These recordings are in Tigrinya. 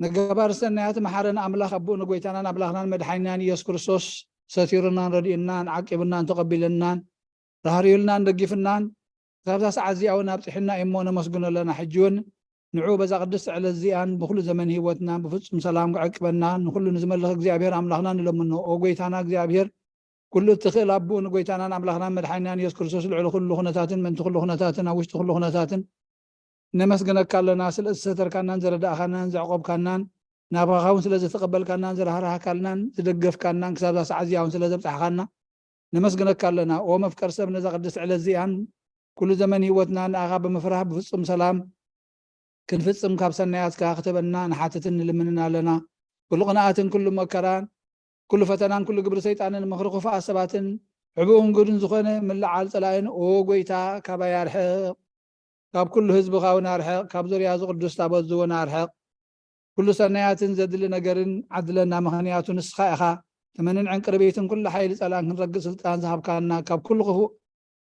ነጋባር ሰናያት መሓረን ኣምላኽ ኣቦኡ ንጎይታናን ኣምላኽናን መድሓኒናን ኢየሱስ ክርስቶስ ሰቲሩናን ረዲኡናን ዓቂቡናን ተቐቢለናን ራህሪዩልናን ደጊፍናን ክሳብዛ ሰዓት እዚኣ እውን ኣብፅሕና እዩ እሞ ነመስግኖ ኣለና። ሕጂ እውን ንዑ በዛ ቅድስቲ ዕለት እዚኣን ብኩሉ ዘመን ህይወትና ብፍጹም ሰላም ክዕቅበና ንኩሉ ንዝመልኽ እግዚኣብሔር ኣምላኽና ንለምኖ። ኦ ጎይታና እግዚኣብሔር ኩሉ እትኽእል ኣቦኡ ንጎይታናን ኣምላኽናን መድሓኒናን ኢየሱስ ክርስቶስ ልዕሊ ኩሉ ኩነታትን ምእንቲ ኩሉ ኩነታትን ኣብ ውሽጢ ኩሉ ኩነታትን ነመስግነካ ኣለና። ስለ ዝሰተርካናን ዘረዳእካናን ዘዕቆብካናን ናባኻ እውን ስለ ዝተቐበልካናን ዝራህራህካልናን ዝደገፍካናን ክሳብ እዛ ሰዓት እዚኣ እውን ስለ ዘብጻሕካና ነመስግነካ ኣለና። ኦ መፍቀር ሰብ ነዛ ቅድስቲ ዕለት እዚኣን ኩሉ ዘመን ህይወትና ንኣኻ ብምፍራህ ብፍጹም ሰላም ክንፍጽም ካብ ሰናያትካ ክትህበና ንሓትትን ንልምንን ኣለና። ኩሉ ቅንኣትን ኩሉ መከራን ኩሉ ፈተናን ኩሉ ግብሪ ሰይጣንን ምኽሪ ክፉኣት ሰባትን ዕቡእን ግዱን ዝኾነ ምልዓል ጸላእን ኦ ጎይታ ካባይ ኣርሕቕ። ካብ ኩሉ ህዝብኻ እውን ኣርሕቕ። ካብ ዙርያ እዚ ቅዱስ ታቦት እዚ እውን ኣርሕቕ። ኩሉ ሰናያትን ዘድሊ ነገርን ዓድለና፣ ምኽንያቱ ንስኻ ኢኻ ተመንን ዕንቅርቢትን ኩሉ ሓይሊ ጸላእን ክንረግጽ ስልጣን ዝሃብካና። ካብ ኩሉ ክፉእ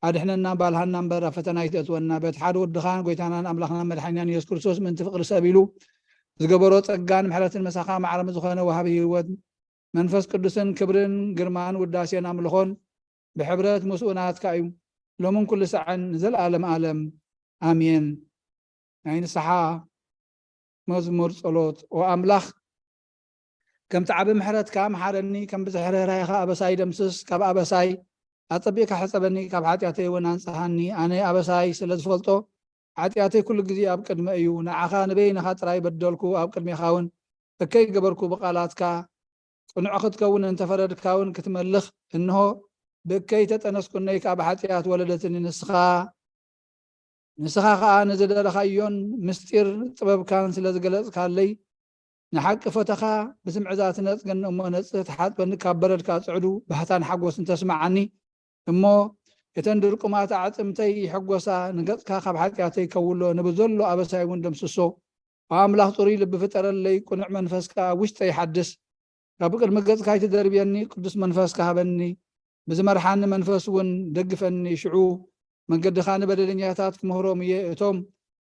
ኣድሕነና፣ ባልሃና እምበር ኣብ ፈተና ኣይተእትወና። በቲ ሓደ ወድኻን ጎይታናን ኣምላኽናን መድሓኒናን ኢየሱስ ክርስቶስ ምእንቲ ፍቕሪ ሰብ ኢሉ ዝገበሮ ጸጋን ምሕረትን ምሳኻ ማዕረ ዝኾነ ወሃቢ ህይወት መንፈስ ቅዱስን ክብርን ግርማን ውዳሴን ኣምልኾን ብሕብረት ምስኡ ናትካ እዩ፣ ሎምን ኩሉ ሳዕን ንዘለኣለም ኣለም። ኣሜን። ናይ ንስሓ መዝሙር ጸሎት። ኦ ኣምላኽ፣ ከምቲ ዓቢ ምሕረትካ መሓረኒ፣ ከም ብዝሒ ርህራሄኻ ኣበሳይ ደምስስ፣ ካብ ኣበሳይ ኣጸቢቕካ ሕጸበኒ፣ ካብ ሓጢኣተይ እውን ኣንጽሃኒ። ኣነ ኣበሳይ ስለ ዝፈልጦ፣ ሓጢኣተይ ኩሉ ግዜ ኣብ ቅድመ እዩ። ንዓኻ ንበይንኻ ጥራይ በደልኩ፣ ኣብ ቅድሜኻ እውን እከይ ገበርኩ። ብቓላትካ ቅኑዕ ክትከውን እንተፈረድካ እውን ክትመልኽ፣ እንሆ ብእከይ ተጠነስኩነይ ካብ ሓጢኣት ወለደትኒ። ንስኻ ንስኻ ኸኣ ንዝደለኻዮን ምስጢር ጥበብካን ስለ ዝገለጽካለይ፣ ንሓቂ ፈተኻ ብስምዒዛ ትነጽገኒ እሞ ነጽህ ትሓጽበኒ፣ ካብ በረድካ ጽዕዱ ባህታን ሓጎስን ተስምዓኒ። እሞ እተን ድርቁማት ኣዕጽምተይ ይሕጎሳ፣ ንገጽካ ካብ ሓጢኣተይ ከውሎ፣ ንብዘሎ ኣበሳይ እውን ደምስሶ። ኦ ኣምላኽ፣ ጽሩይ ልቢ ፍጠረለይ፣ ቅኑዕ መንፈስ ከኣ ኣብ ውሽጠይ ሓድስ። ካብ ቅድሚ ገጽካ ኣይትደርብየኒ፣ ቅዱስ መንፈስካ ሃበኒ። ብዝመርሓኒ መንፈስ እውን ደግፈኒ። ሽዑ መንገድኻ ንበደለኛታት ክምህሮም እየ፣ እቶም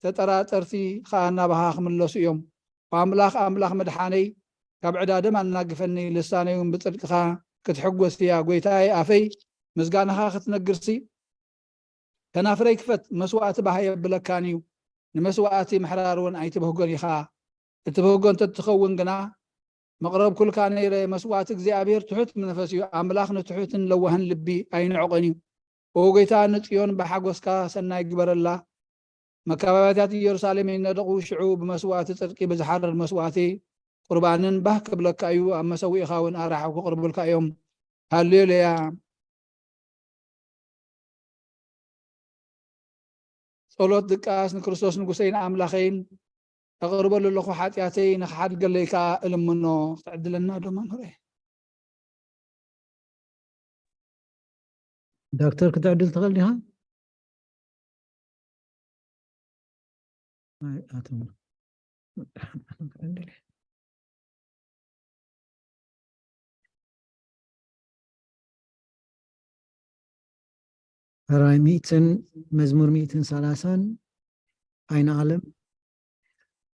ተጠራጠርቲ ኸኣ ናባኻ ክምለሱ እዮም። ኦ ኣምላኽ፣ ኣምላኽ መድሓነይ፣ ካብ ዕዳ ደም ኣናግፈኒ፣ ልሳነይ እውን ብጽድቅኻ ክትሕጎስ እያ። ጐይታየ፣ ኣፈይ ምስጋናኻ ክትነግርሲ፣ ከናፍረይ ክፈት፣ መስዋእቲ ባህ የብለካን እዩ። ንመስዋእቲ ምሕራር እውን ኣይትብህጎን ኢኻ። እትብህጎ እንተትኸውን ግና፣ መቕረብኩልካ ነይረ። መስዋእቲ እግዚኣብሔር ትሑት መንፈስ እዩ። ኣምላኽ ንትሑትን ለዋህን ልቢ ኣይንዕቕን እዩ። ኦ ጐይታ፣ ንጽዮን ብሓጎስካ ሰናይ ግበረላ። መካበብያታት ኢየሩሳሌም ይነደቑ። ሽዑ ብመስዋእቲ ጽድቂ፣ ብዝሓርር መስዋእቲ ቁርባንን ባህ ክብለካ እዩ። ኣብ መሰውኢኻ እውን ኣራሕው ክቕርቡልካ እዮም። ሃሌሉያ። ጸሎት ድቃስ ንክርስቶስ ንጉሰይን ኣምላኸይን ኣቕርበሉ ኣለኹ፣ ሓጢኣተይ ንኽሓድገለይ ከኣ እልምኖ። ክትዕድለና ዶ መምህረይ? ዶክተር ክትዕድል ትኽእል ዲኻ? ኣይ፣ ኣቶም። ሕራይ ሚእትን፣ መዝሙር ሚእትን ሰላሳን፣ ኣይነ ኣለም፣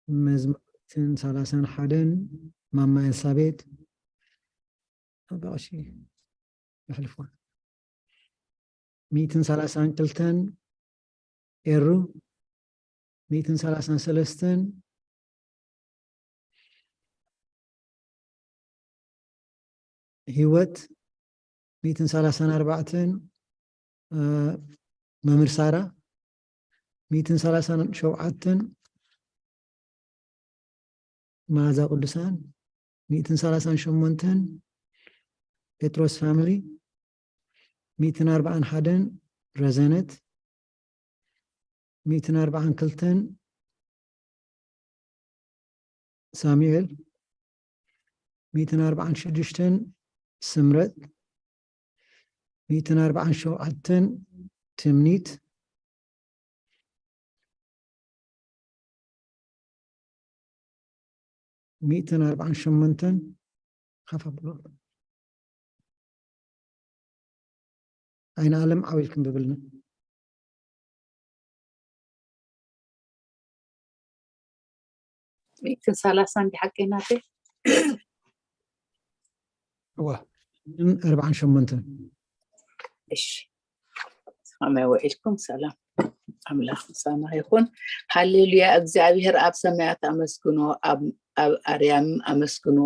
መዝሙር ሚእትን ሰላሳን ሓደን፣ ማማ ኤልሳቤጥ፣ ኣባቕሺ የሕልፎ። ሚእትን ሰላሳን ክልተን፣ ኤሩ፣ ሚእትን ሰላሳን ሰለስተን፣ ህይወት፣ ሚእትን ሰላሳን ኣርባዕተን፣ እ፣ መምህር ሳራ፣ ሚእትን ሰላሳን ሸውዓተን፣ መዓዛ ቅዱሳን፣ ሚእትን ሰላሳን ሸሞንተን፣ ጴጥሮስ ፋሚሊ፣ ሚእትን ኣርባዓን ሓደን፣ ረዘነት፣ ሚእትን ኣርባዓን ክልተን፣ ሳሙኤል፣ ሚእትን ኣርባዓን ሽዱሽተን፣ ስምረት፣ ሚእትን ኣርባዓን ሸውዓተን፣ ትምኒት፣ ሚእትን ኣርባዓን ሸሞንተን፣ ሓፍ ኣብሎ። ኣይነ ኣለም ዓው ኢልክን ብብልና። ሚእትን ሰላሳን ድዩ ሓቀይ ናተይ? እዋ፣ ግን ኣርባዓን ሸሞንተን። እሺ፣ ከመይ ውዒልኩም? ሰላም ኣምላኽ ምሳና ይኹን። ሃሌሉያ፣ እግዚኣብሔር ኣብ ሰማያት ኣመስግኖ፣ ኣብ ኣብ ኣርያም ኣመስግኖ፣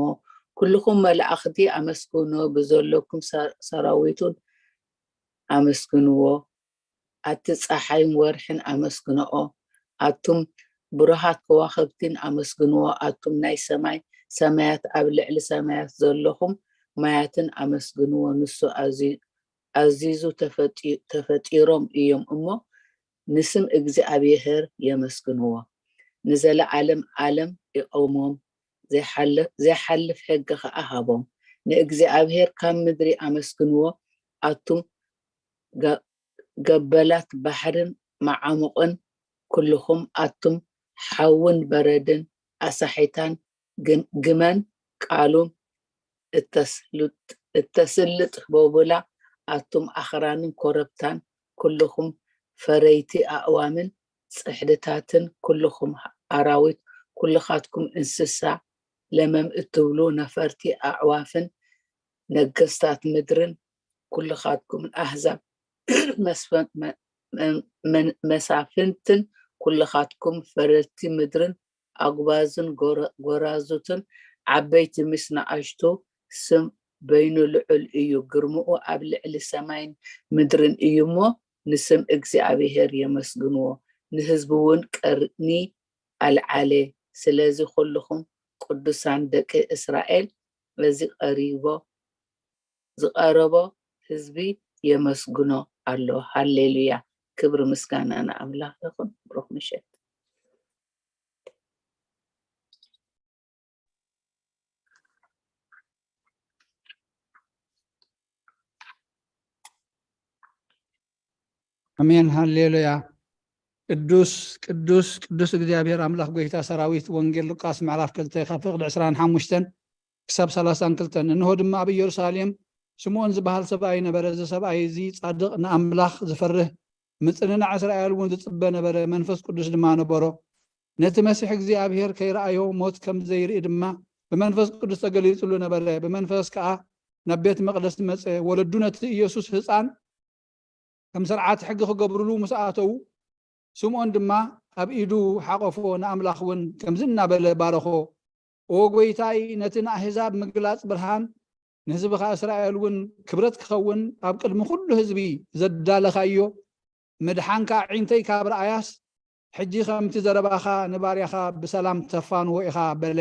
ኩልኹም መላእኽቲ ኣመስግኖ፣ ብዘለኩም ሰ- ሰራዊቱን ኣመስግንዎ። ኣቲ ፀሓይን ወርሕን ኣመስግንኦ፣ ኣቱም ብሩሃት ከዋኽብትን ኣመስግንዎ፣ ኣቱም ናይ ሰማይ ሰማያት ኣብ ልዕሊ ሰማያት ዘለኹም ማያትን ኣመስግንዎ። ንሱ ኣዚ- ኣዚዙ ተፈጢ- ተፈጢሮም እዮም እሞ ንስም እግዚኣብሔር የመስግንዎ። ንዘለዓለም ዓለም ይቐውሞም፣ ዘይሓልፍ ሕጊ ኸዓ ሃቦም። ንእግዚኣብሔር ካብ ምድሪ ኣመስግንዎ፣ ኣቱም ገበላት ባሕርን መዓሙቕን ኩልኹም፣ ኣቱም ሓውን በረድን ኣሳሒታን ግመን ቃሉ እተስልጥ ቦቡላ፣ ኣቱም ኣኽራንን ኮረብታን ኩልኹም ፈረይቲ ኣእዋምን ጽሕድታትን ኩልኹም ኣራዊት፣ ኩልኻትኩም እንስሳ ለመም እትብሉ ነፈርቲ ኣዕዋፍን ነገስታት ምድርን ኩልኻትኩም ኣህዛብ መሳፍንትን ኩልኻትኩም ፈረድቲ ምድርን ኣጉባዝን ጎራዙትን ዓበይቲ ምስ ንኣሽቱ ስም በይኑ ልዑል እዩ፣ ግርምኡ ኣብ ልዕሊ ሰማይን ምድርን እዩ እሞ ንስም እግዚኣብሔር የመስግንዎ፣ ንህዝቡ እውን ቀርኒ ኣልዓለ። ስለዚ ኩልኹም ቅዱሳን ደቂ እስራኤል በዚ ቀሪቦ ዝቐረቦ ህዝቢ የመስግኖ ኣሎ። ሃሌሉያ! ክብሪ ምስጋና ንኣምላኽ ይኹን። ብሩኽ ምሸት። ኣሜን ሃሌሉያ። ቅዱስ ቅዱስ ቅዱስ እግዚኣብሔር ኣምላኽ ጎይታ ሰራዊት። ወንጌል ሉቃስ ምዕራፍ ክልተ ካብ ፍቕዲ ዕስራን ሓሙሽተን ክሳብ ሰላሳን ክልተን። እንሆ ድማ ኣብ ኢየሩሳሌም ስምዖን ዝበሃል ሰብኣይ ነበረ። እዚ ሰብኣይ እዚ ጻድቕ፣ ንኣምላኽ ዝፈርህ፣ ምጽንናዕ እስራኤል እውን ዝጽበ ነበረ። መንፈስ ቅዱስ ድማ ነበሮ። ነቲ መሲሕ እግዚኣብሔር ከይረኣዮ ሞት ከም ዘይርኢ ድማ ብመንፈስ ቅዱስ ተገሊጹሉ ነበረ። ብመንፈስ ከኣ ናብ ቤት መቕደስ መጸ። ወለዱ ነቲ ኢየሱስ ህጻን ከም ስርዓት ሕጊ ክገብርሉ ምስ ኣተዉ፣ ስምዖን ድማ ኣብ ኢዱ ሓቆፎ፣ ንኣምላኽ እውን ከምዚ እናበለ ባረኾ፣ "ኦ ጐይታይ፣ ነቲ ንኣህዛብ ምግላጽ ብርሃን፣ ንህዝብኻ እስራኤል እውን ክብረት ክኸውን ኣብ ቅድሚ ኩሉ ህዝቢ ዘዳለኻዮ ምድሓንካ ኣዒንተይ ካብ ረኣያስ፣ ሕጂ ከምቲ ዘረባኻ ንባርያኻ ብሰላም ተፋንዎ ኢኻ" በለ።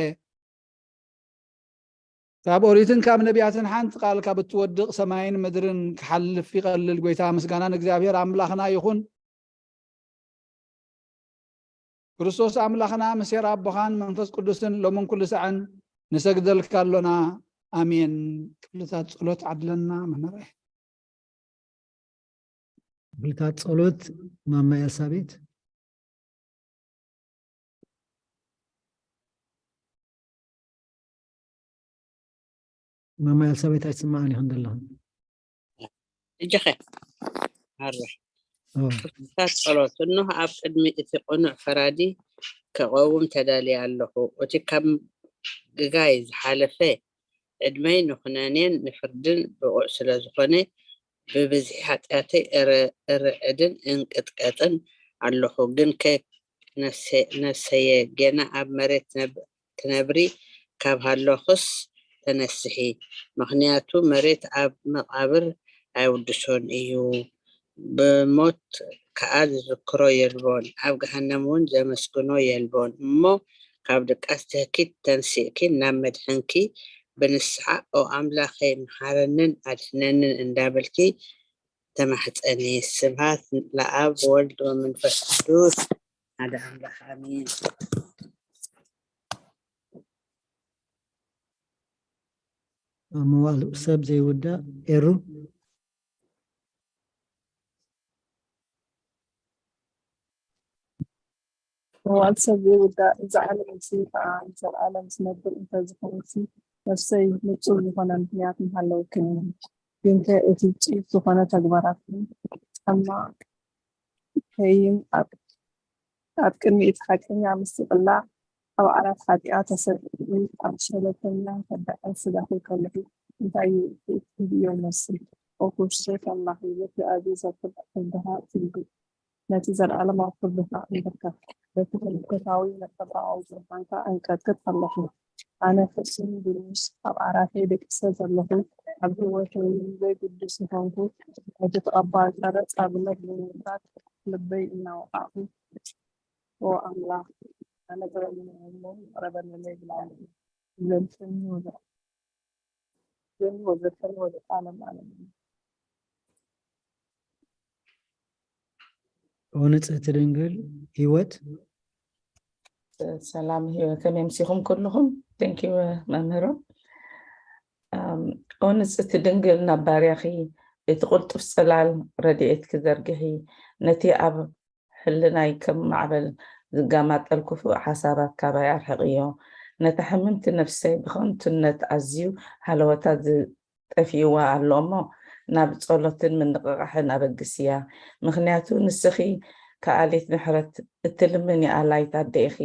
ካብ ኦሪትን ካብ ነቢያትን ሓንቲ ቃል ካብ እትወድቕ ሰማይን ምድርን ክሓልፍ ይቐልል። ጎይታ ምስጋና ንእግዚኣብሔር ኣምላኽና ይኹን። ክርስቶስ ኣምላኽና ምስ ሄር ኣቦኻን መንፈስ ቅዱስን ሎምን ኩሉ ሳዕን ንሰግደልካ ኣሎና። ኣሜን። ክፍልታት ጸሎት ዓድለና መምህራይ። ክፍልታት ጸሎት ማማ ኤልሳቤት። ማማ ኤልሳቤት ኣይትስምዓን ኢኽን ዘለኽን። እጀኸ ኣረ ኦ፣ ክፍልታት ጸሎት። እንሆ ኣብ ቅድሚ እቲ ቅኑዕ ፈራዲ ክቐውም ተዳልየ ኣለኹ። እቲ ካብ ግጋይ ዝሓለፈ ዕድመይ ንኹነኔን ንፍርድን ብቑዕ ስለ ዝኾነ፣ ብብዝሒ ሓጢኣተይ እረ- እርዕድን እንቅጥቀጥን ኣለኹ። ግንከ ነፍሰ- ነፍሰየ፣ ጌና ኣብ መሬት ነብ- ትነብሪ ካብ ሃለኹስ ተነስሒ፣ ምኽንያቱ መሬት ኣብ መቓብር ኣይውድሶን እዩ፣ ብሞት ከኣ ዝዝክሮ የልቦን፣ ኣብ ገሃነም እውን ዘመስግኖ የልቦን። እሞ ካብ ድቃስ ትህኪት ተንሲእኪ ናብ መድሕንኪ ብንስሓ፣ ኦ ኣምላኸይ፣ ምሓረንን ኣድሕነንን እንዳበልኪ ተማሕጸኒ። ስብሃት ለኣብ ወወልድ ወመንፈስ ቅዱስ ሓደ ኣምላኽ ኣሜን። ኣብ መዋእሉ ሰብ ዘይውዳእ ኤሩ። መዋእል ሰብ ዘይውዳእ፣ እዚ ዓለም እዚ ኸዓ ንዘለኣለም ዝነብር እንተዝኾንሲ፣ ነፍሰይ፣ ንጹር ዝኾነ ምኽንያት ምሃለወክን እዩ። ግንከ እቲ ጽዩፍ ዝኾነ ተግባራትኩም ጻማ ከይን ኣብ ኣብ ቅድሚ እቲ ሓቀኛ ምስ ዝቕላዕ፣ ኣብ ዓራት ሓጢኣት ተሰቂሉ ኣብ ሸለልተኛ ከዳዕ ስጋኺ ከለኺ እንታይ እዩ እቲ ትህብዮ መስል? ኦ ክርስቶስ ኣምላኽ፣ በቲ ኣብዚ ዘፍርቕ ፍርድኻ ትንግእ፣ ነቲ ዘለኣለማዊ ፍርድኻ እንብርከኽ፣ በቲ መለኮታዊ ነጸብራቓዊ ብርሃንካ እንቀጥቅጥ ኣለኹ። ኣነ ፍጹም ግኑስ ኣብ ዓራተይ ደቂሰ ዘለኹ፣ ኣብ ህይወተይ እውን ዘይግዱስ ዝኾንኩ፣ ነቲ ተቐባል ቀረጽ ኣብነት ብምውሳድ ልበይ እናወቓዕኩ፣ ኦ ኣምላኽ፣ ኣነ ጥበበኛ እየ እሞ ይቕረ በለለይ ይብል ኣሎ። ዘልፈኒ ወዘ-፣ ዘልፈኒ ወዘልፈኒ ወዘለዓለም ዓለም። ኦ ንጽህቲ ድንግል ህይወት። ሰላም ህይወት፣ ከመይ ኣምሲኹም ኩልኹም? Thank you መምህሮም። ኣም፣ ኦ ንጽህቲ ድንግል፣ ናብ ባርያኺ እቲ ቅልጡፍ ጽላል ረድኤትኪ ዘርግሒ፣ ነቲ ኣብ ሕልናይ ከም ማዕበል ዝጋማጠል ክፉእ ሓሳባት ካባይ ኣርሕቕዮ። ነታ ሕምምቲ ነፍሰይ ብኸንቱነት ኣዝዩ ሃለወታ ዝ-፣ ጠፊእዋ ኣሎ እሞ፣ ናብ ጸሎትን ምንቕቓሕን ኣበግስያ። ምኽንያቱ ንስኺ ከኣሊት ምሕረት እትልምኒ ኣላይት ኣደ ኢኺ።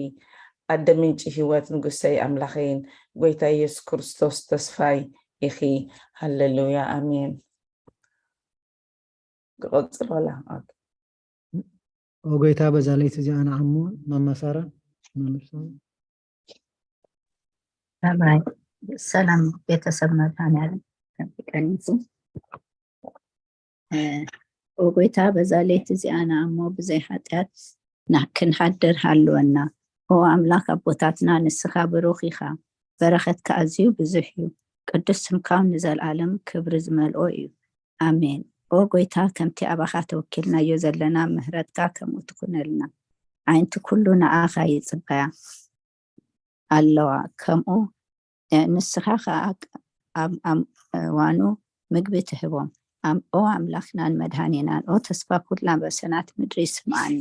ኣደ ምንጪ ህይወት፣ ንጉሰይ ኣምላኸይን ጐይታ ኢየሱስ ክርስቶስ ተስፋይ ኢኺ። ሃሌሉያ፣ ኣሜን። ክቕጽል ወላ? ኦኬ። ኦ ጎይታ፣ በዛ ለይቲ እዚኣ ንዓሞ ማማ ሳራ፣ መምህር ሳራ። ሰላም፣ ሰላም ቤተሰብ መድኃኔዓለም ከምቲ ቀኒሱ። እ፣ ኦ ጎይታ፣ በዛ ለይቲ እዚኣ ንኣሞ ብዘይ ኃጢኣት ና-፣ ክንሓድር ሃልወና። ኦ ኣምላኽ ኣቦታትና፣ ንስኻ ብሩኽ ኢኻ፣ በረኸትካ ኣዝዩ ብዙሕ እዩ። ቅዱስ ስምካ ንዘልኣለም ክብሪ ዝመልኦ እዩ። ኣሜን። ኦ ጎይታ፣ ከምቲ ኣባኻ ተወኪልናዮ ዘለና፣ ምህረትካ ከምኡ ትኹነልና። ኣዒንቲ ኩሉ ንኣኻ ይጽበያ ኣለዋ፣ ከምኡ፣ እ፣ ንስኻ ኸኣ ኣብ፣ ኣብ እዋኑ ምግቢ ትህቦም። ኣም-፣ ኦ ኣምላኽናን መድኃኒናን፣ ኦ ተስፋ ኩላ በሰናት ምድሪ፣ ስምዓና።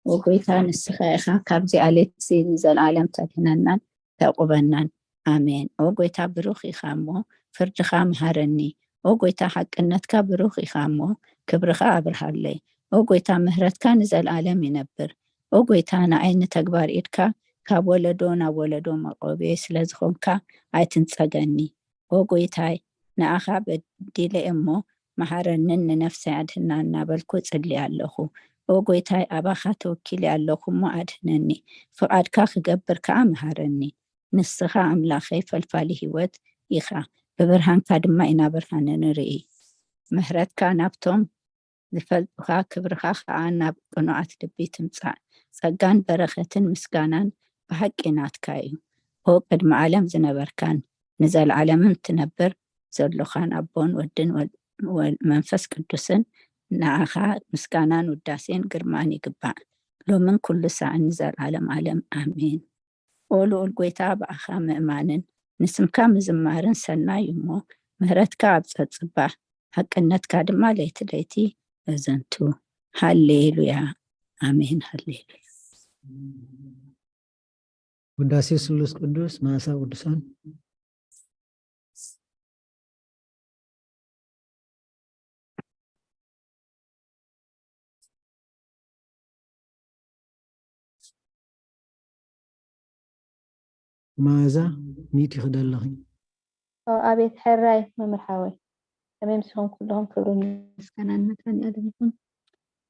ኦ ጎይታ፣ ንስኻ ኢኻ ካብዚኣ ሌትሲ ንዘለኣለም ተድህነናን ተዕቁበናን። ኣሜን። ኦ ጎይታ፣ ብሩኽ ኢኻ እሞ ፍርድኻ ምሃረኒ። ኦ ጎይታ፣ ሓቅነትካ ብሩኽ ኢኻ እሞ ክብርኻ ኣብርሃለይ። ኦ ጎይታ፣ ምህረትካ ንዘለኣለም ይነብር። ኦ ጎይታ፣ ንኣይ ንተግባር ኢድካ ካብ ወለዶ ናብ ወለዶ መቆብየይ ስለ ዝኾንካ ኣይትንጸገኒ። ኦ ጎይታይ፣ ንኣኻ በዲለ እሞ መሃረንን ንነፍሰይ ኣድህና እናበልኩ እጽሊ ኣለኹ። ኦ ጎይታይ፣ ኣባኻ ተወኪለ ኣለኹ እሞ ኣድህነኒ፣ ፍቓድካ ክገብር ከኣ መሃረኒ። ንስኻ ኣምላኸይ ፈልፋሊ ህይወት ኢኻ፣ ብብርሃንካ ድማ ኢና ብርሃን እንርኢ። ምህረትካ ናብቶም ዝፈልጡኻ፣ ክብርኻ ኸኣ ናብ ቅኑዓት ልቢ ትምጻእ። ጸጋን በረኸትን ምስጋናን ብሓቂ ናትካ እዩ። ኦ ቅድሚ ዓለም ዝነበርካን ንዘለዓለምን ትነብር ዘሎኻን ኣቦን ወድን ወል-፣ ወል-፣ መንፈስ ቅዱስን፣ ንኣኻ ምስጋናን ውዳሴን ግርማን ይግባእ፣ ሎምን ኩሉ ሳዕን ንዘለዓለም ዓለም። ኣሜን። ኦ ልኡል ጐይታ፣ ብኣኻ ምእማንን ንስምካ ምዝማርን ሰናይ እዩ እሞ፣ ምህረትካ ኣብ ጸጽባሕ፣ ሓቅነትካ ድማ ለይቲ ለይቲ የዘንቱ። ሃሌሉያ፣ ኣሜን፣ ሃሌሉያ። ውዳሴ ስሉስ ቅዱስ፣ መዓሳ ቅዱሳን። መዓዛ፣ ሚት ይኽደለኺ። ኦ፣ ኣቤት ሕራይ መምህር ሓወይ፣ ከመይ ምስኹም ኩልኹም ክብርን ምስጋናን መድሃኒኣለም ይኹን።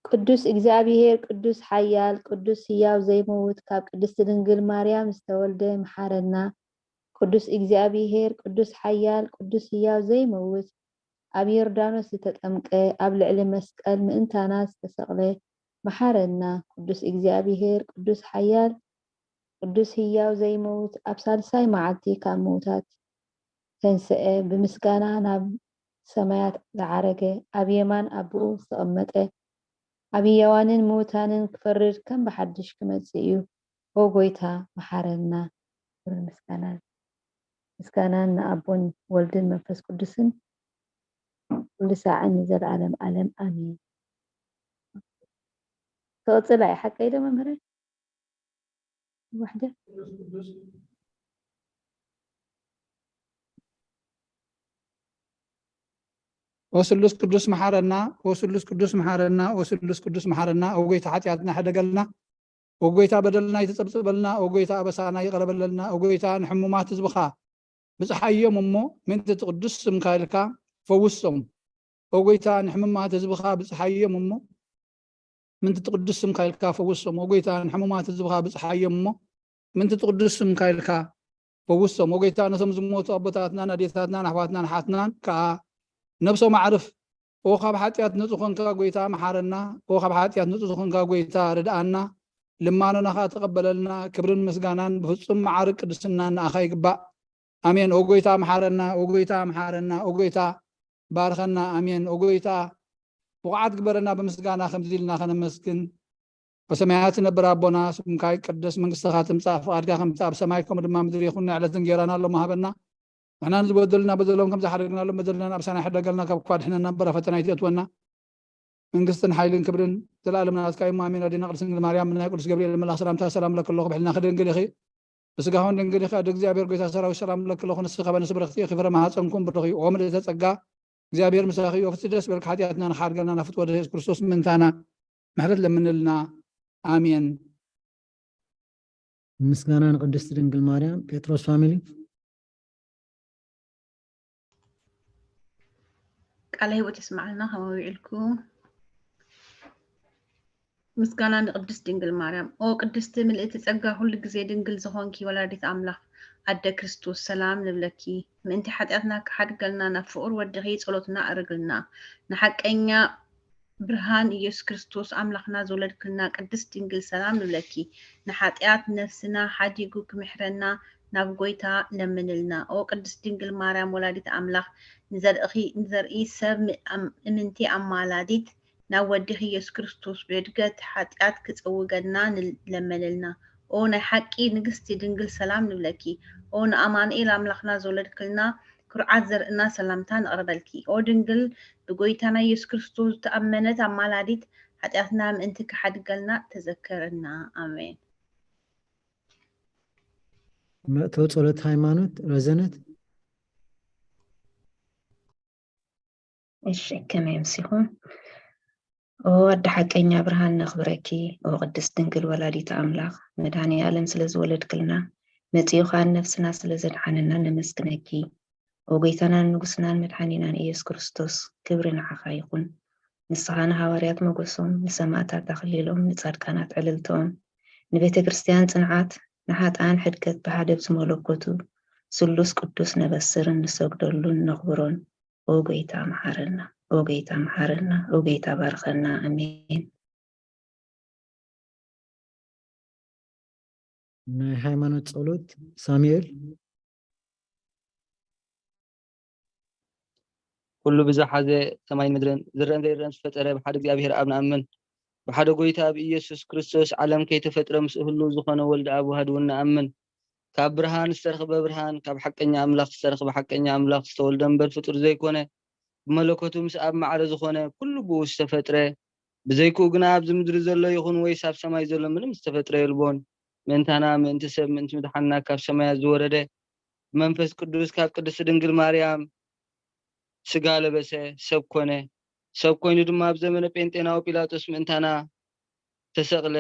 ቅዱስ እግዚኣብሔር፣ ቅዱስ ሓያል፣ ቅዱስ ህያው ዘይመውት፣ ካብ ቅድስቲ ድንግል ማርያም ዝተወልደ፣ መሓረና። ቅዱስ እግዚኣብሔር፣ ቅዱስ ሓያል፣ ቅዱስ ህያው ዘይመውት፣ ኣብ ዮርዳኖስ ዝተጠምቀ፣ ኣብ ልዕሊ መስቀል ምእንታና ዝተሰቕለ፣ መሓረና። ቅዱስ እግዚኣብሔር፣ ቅዱስ ሓያል፣ ቅዱስ ህያው ዘይመውት፣ ኣብ ሳልሳይ መዓልቲ ካብ ምዉታት ተንስአ፣ ብምስጋና ናብ ሰማያት ዝዓረገ፣ ኣብ የማን ኣቦኡ ዝተቐመጠ፣ ኣብ ህያዋንን ምዉታንን ክፈርድ ከም ብሓድሽ ክመጽእ እዩ። ኦ ጐይታ፣ መሓረና። ክብርን ምስጋናን፣ ምስጋናን ንኣቦን ወልድን መንፈስ ቅዱስን ኩሉ ሳዕን ንዘለኣለም ዓለም ኣሜን። ትቕጽል እያ፣ ሓቀይ ዶ መምህረይ? ዋሕደ። ኦ ስሉስ ቅዱስ መሓረና፣ ኦ ስሉስ ቅዱስ መሓረና፣ ኦ ስሉስ ቅዱስ መሓረና። ኦ ጎይታ ሓጢኣትና ሕደገልና፣ ኦ ጎይታ በደልና ይትጸብጽበልና፣ ኦ ጎይታ ኣበሳና ይቕረበለልና፣ ኦ ጎይታ ንሕሙማት ህዝብኻ ብጽሓዮም እሞ ምእንቲ እቲ ቅዱስ ስምካ ኢልካ ፈውሶም። ኦ ጎይታ ንሕሙማት ህዝብኻ ብጽሓዮም እሞ ምእንቲ እቲ ቅዱስ ስምካ ኢልካ ፈውሶም። ኦ ጎይታ ንሕሙማት ህዝብኻ ብጽሓዮም እሞ ምእንቲ እቲ ቅዱስ ስምካ ኢልካ ፈውሶም። ኦ ጎይታ ነቶም ዝሞቱ ኣቦታትናን ኣዴታትናን ኣሕዋትናን ሓትናን ከኣ ነብሶም ኣዕርፍ። ኦ ካብ ሓጢኣት ንጹህ ኾንካ ጎይታ መሓረና። ኦ ካብ ሓጢኣት ንጹህ ዝኾንካ ጎይታ ርድኣና። ልማኖና ኸኣ ተቐበለልና። ክብርን ምስጋናን ብፍጹም መዓርግ ቅድስናን ንኣኻ ይግባእ። ኣሜን። ኦ ጎይታ መሓረና፣ ኦ ጎይታ መሓረና፣ ኦ ጎይታ ባርኸና። ኣሜን። ኦ ጎይታ ብቑዓት ግበረና ብምስጋና ከምዚ ኢልና ኸነመስግን። ኣብ ሰማያት ትነብር ኣቦና፣ ስምካ ይቀደስ፣ መንግስትኻ ትምጻእ፣ ፍቓድካ ከምቲ ኣብ ሰማይ ከምኡ ድማ ምድሪ ይኹን። ንዕለትን ጌራና ሎሚ ሃበና። ንሕና ንዝበደሉና በደሎም ከም ዝሓደግናሎም በደልናን ኣበሳና ይሕደገልና፣ ካብ ክፉእ ኣድሕነና እምበር ኣብ ፈተና ኣይትእትወና። መንግስትን ሓይልን ክብርን ዘለኣለም ናትካ እዩ። ኣሜን። ኣዴና ቅድስት ድንግል ማርያም፣ ብናይ ቅዱስ ገብርኤል መልኣኽ ሰላምታ ሰላም ለኪ ኣለኹ፣ ብሕልና ክድንግል ኢኺ፣ ብስጋኹን ድንግል ኢኺ። ኣደ እግዚኣብሔር ጎይታ ሰራዊት ሰላም ለኪ ኣለኹ፣ ንስኺ ካብ ኣንስቲ ብርኽቲ ኢኺ፣ ፍረ ማህፀንኩም ብሩኽ እዩ። ኦ ምልእተ ጸጋ፣ እግዚኣብሔር ምሳኺ እዩ። ኣብቲ ደስ በልካ ሓጢኣትና ንሓድገልና ናብ ፍትወ ኢየሱስ ክርስቶስ ምእንታና ምሕረት ለምንልና። ኣሜን። ምስጋና ንቅድስቲ ድንግል ማርያም። ጴጥሮስ ፋሚሊ። ቃለ ህይወት የስምዓልና። ከመይ ውዒልኩም? ምስጋና ንቅድስት ድንግል ማርያም። ኦ ቅድስቲ ምልእቲ ጸጋ፣ ኩሉ ግዜ ድንግል ዝኾንኪ ወላዲት ኣምላኽ፣ ኣደ ክርስቶስ፣ ሰላም ንብለኪ። ምእንቲ ሓጢኣትና ክሓድገልና ናብ ፍቑር ወድኺ ጸሎትና ኣርግልና። ንሓቀኛ ብርሃን ኢየሱስ ክርስቶስ ኣምላኽና ዝወለድክልና ቅድስት ድንግል፣ ሰላም ንብለኪ። ንሓጢኣት ነፍስና ሓዲጉ ክምሕረና ናብ ጎይታ ለምንልና። ኦ ቅድስት ድንግል ማርያም ወላዲት ኣምላኽ፣ ንዘርእኺ፣ ንዘርኢ ሰብ ም-፣ ኣም-፣ እምንቲ ኣማላዲት፣ ናብ ወድኺ ኢየሱስ ክርስቶስ ብዕድገት ሓጢኣት ክጸውገና ንለምንልና። ኦ ናይ ሓቂ ንግስቲ ድንግል፣ ሰላም ንብለኪ። ኦ ንኣማኑኤል ኣምላኽና ዝወለድክልና፣ ክሩዓት ዘርእና ሰላምታ ነቕርበልኪ። ኦ ድንግል፣ ብጎይታና ኢየሱስ ክርስቶስ ዝተኣመነት ኣማላዲት፣ ሓጢኣትና ምእንቲ ክሓድገልና ተዘከረና። ኣሜን። መእተዊ ጸሎት ሃይማኖት ረዘነት። እሺ፣ ከመይ ኣምሲኹም? ኦ ኣደ ሓቀኛ ብርሃን ነኽብረኪ፣ ኦ ቅድስት ድንግል ወላዲት ኣምላኽ፣ መድኃኔ ዓለም ስለ ዝወለድክልና፣ መጺኡ ኸኣ ነፍስና ስለ ዘድሓነና ነመስግነኪ። ኦ ጎይታናን ንጉስናን መድሓኒናን ኢየሱስ ክርስቶስ፣ ክብሪ ንዓኻ ይኹን። ንስኻ ንሃዋርያት ሞገሶም፣ ንሰማእታት ኣኽሊሎም፣ ንጻድቃናት ዕልልትኦም፣ ንቤተ ክርስቲያን ጽንዓት፣ ንሓጥኣን ሕድገት ብሓደ ብዝመለኮቱ ስሉስ ቅዱስ ነበስርን ንሰግደሉን ነኽብሮን። ኦ ጎይታ መሓረና፣ ኦ ጎይታ መሓረና፣ ኦ ጎይታ ባርኸና። ኣሜን። ናይ ሃይማኖት ጸሎት ሳሙኤል። ኩሉ ብዝሓዘ ሰማይን ምድርን፣ ዝረአን ዘይረአን ዝፈጠረ ብሓደ እግዚኣብሔር ኣብ ንኣምን። ብሓደ ጎይታ ኣብ ኢየሱስ ክርስቶስ ዓለም ከይተፈጥረ ምስኡ ህልው ዝኾነ ወልድ ኣብ ዋህድ እውን ንኣምን። ካብ ብርሃን ዝተረኽበ ብርሃን፣ ካብ ሓቀኛ ኣምላኽ ዝተረኽበ ሓቀኛ ኣምላኽ ዝተወልደ እምበር ፍጡር ዘይኮነ፣ ብመለኮቱ ምስ ኣብ ማዕረ ዝኾነ ኩሉ ብኡ ዝተፈጥረ፣ ብዘይክኡ ግና ኣብዚ ምድሪ ዘሎ ይኹን ወይስ ኣብ ሰማይ ዘሎ ምንም ዝተፈጥረ የልቦን። ምእንታና፣ ምእንቲ ሰብ፣ ምእንቲ ምድሓንና ካብ ሰማያት ዝወረደ፣ ብመንፈስ ቅዱስ ካብ ቅድስቲ ድንግል ማርያም ስጋ ለበሰ፣ ሰብ ኮነ። ሰብ ኮይኑ ድማ ኣብ ዘመነ ጴንጤናዊ ጲላጦስ ምእንታና ተሰቕለ።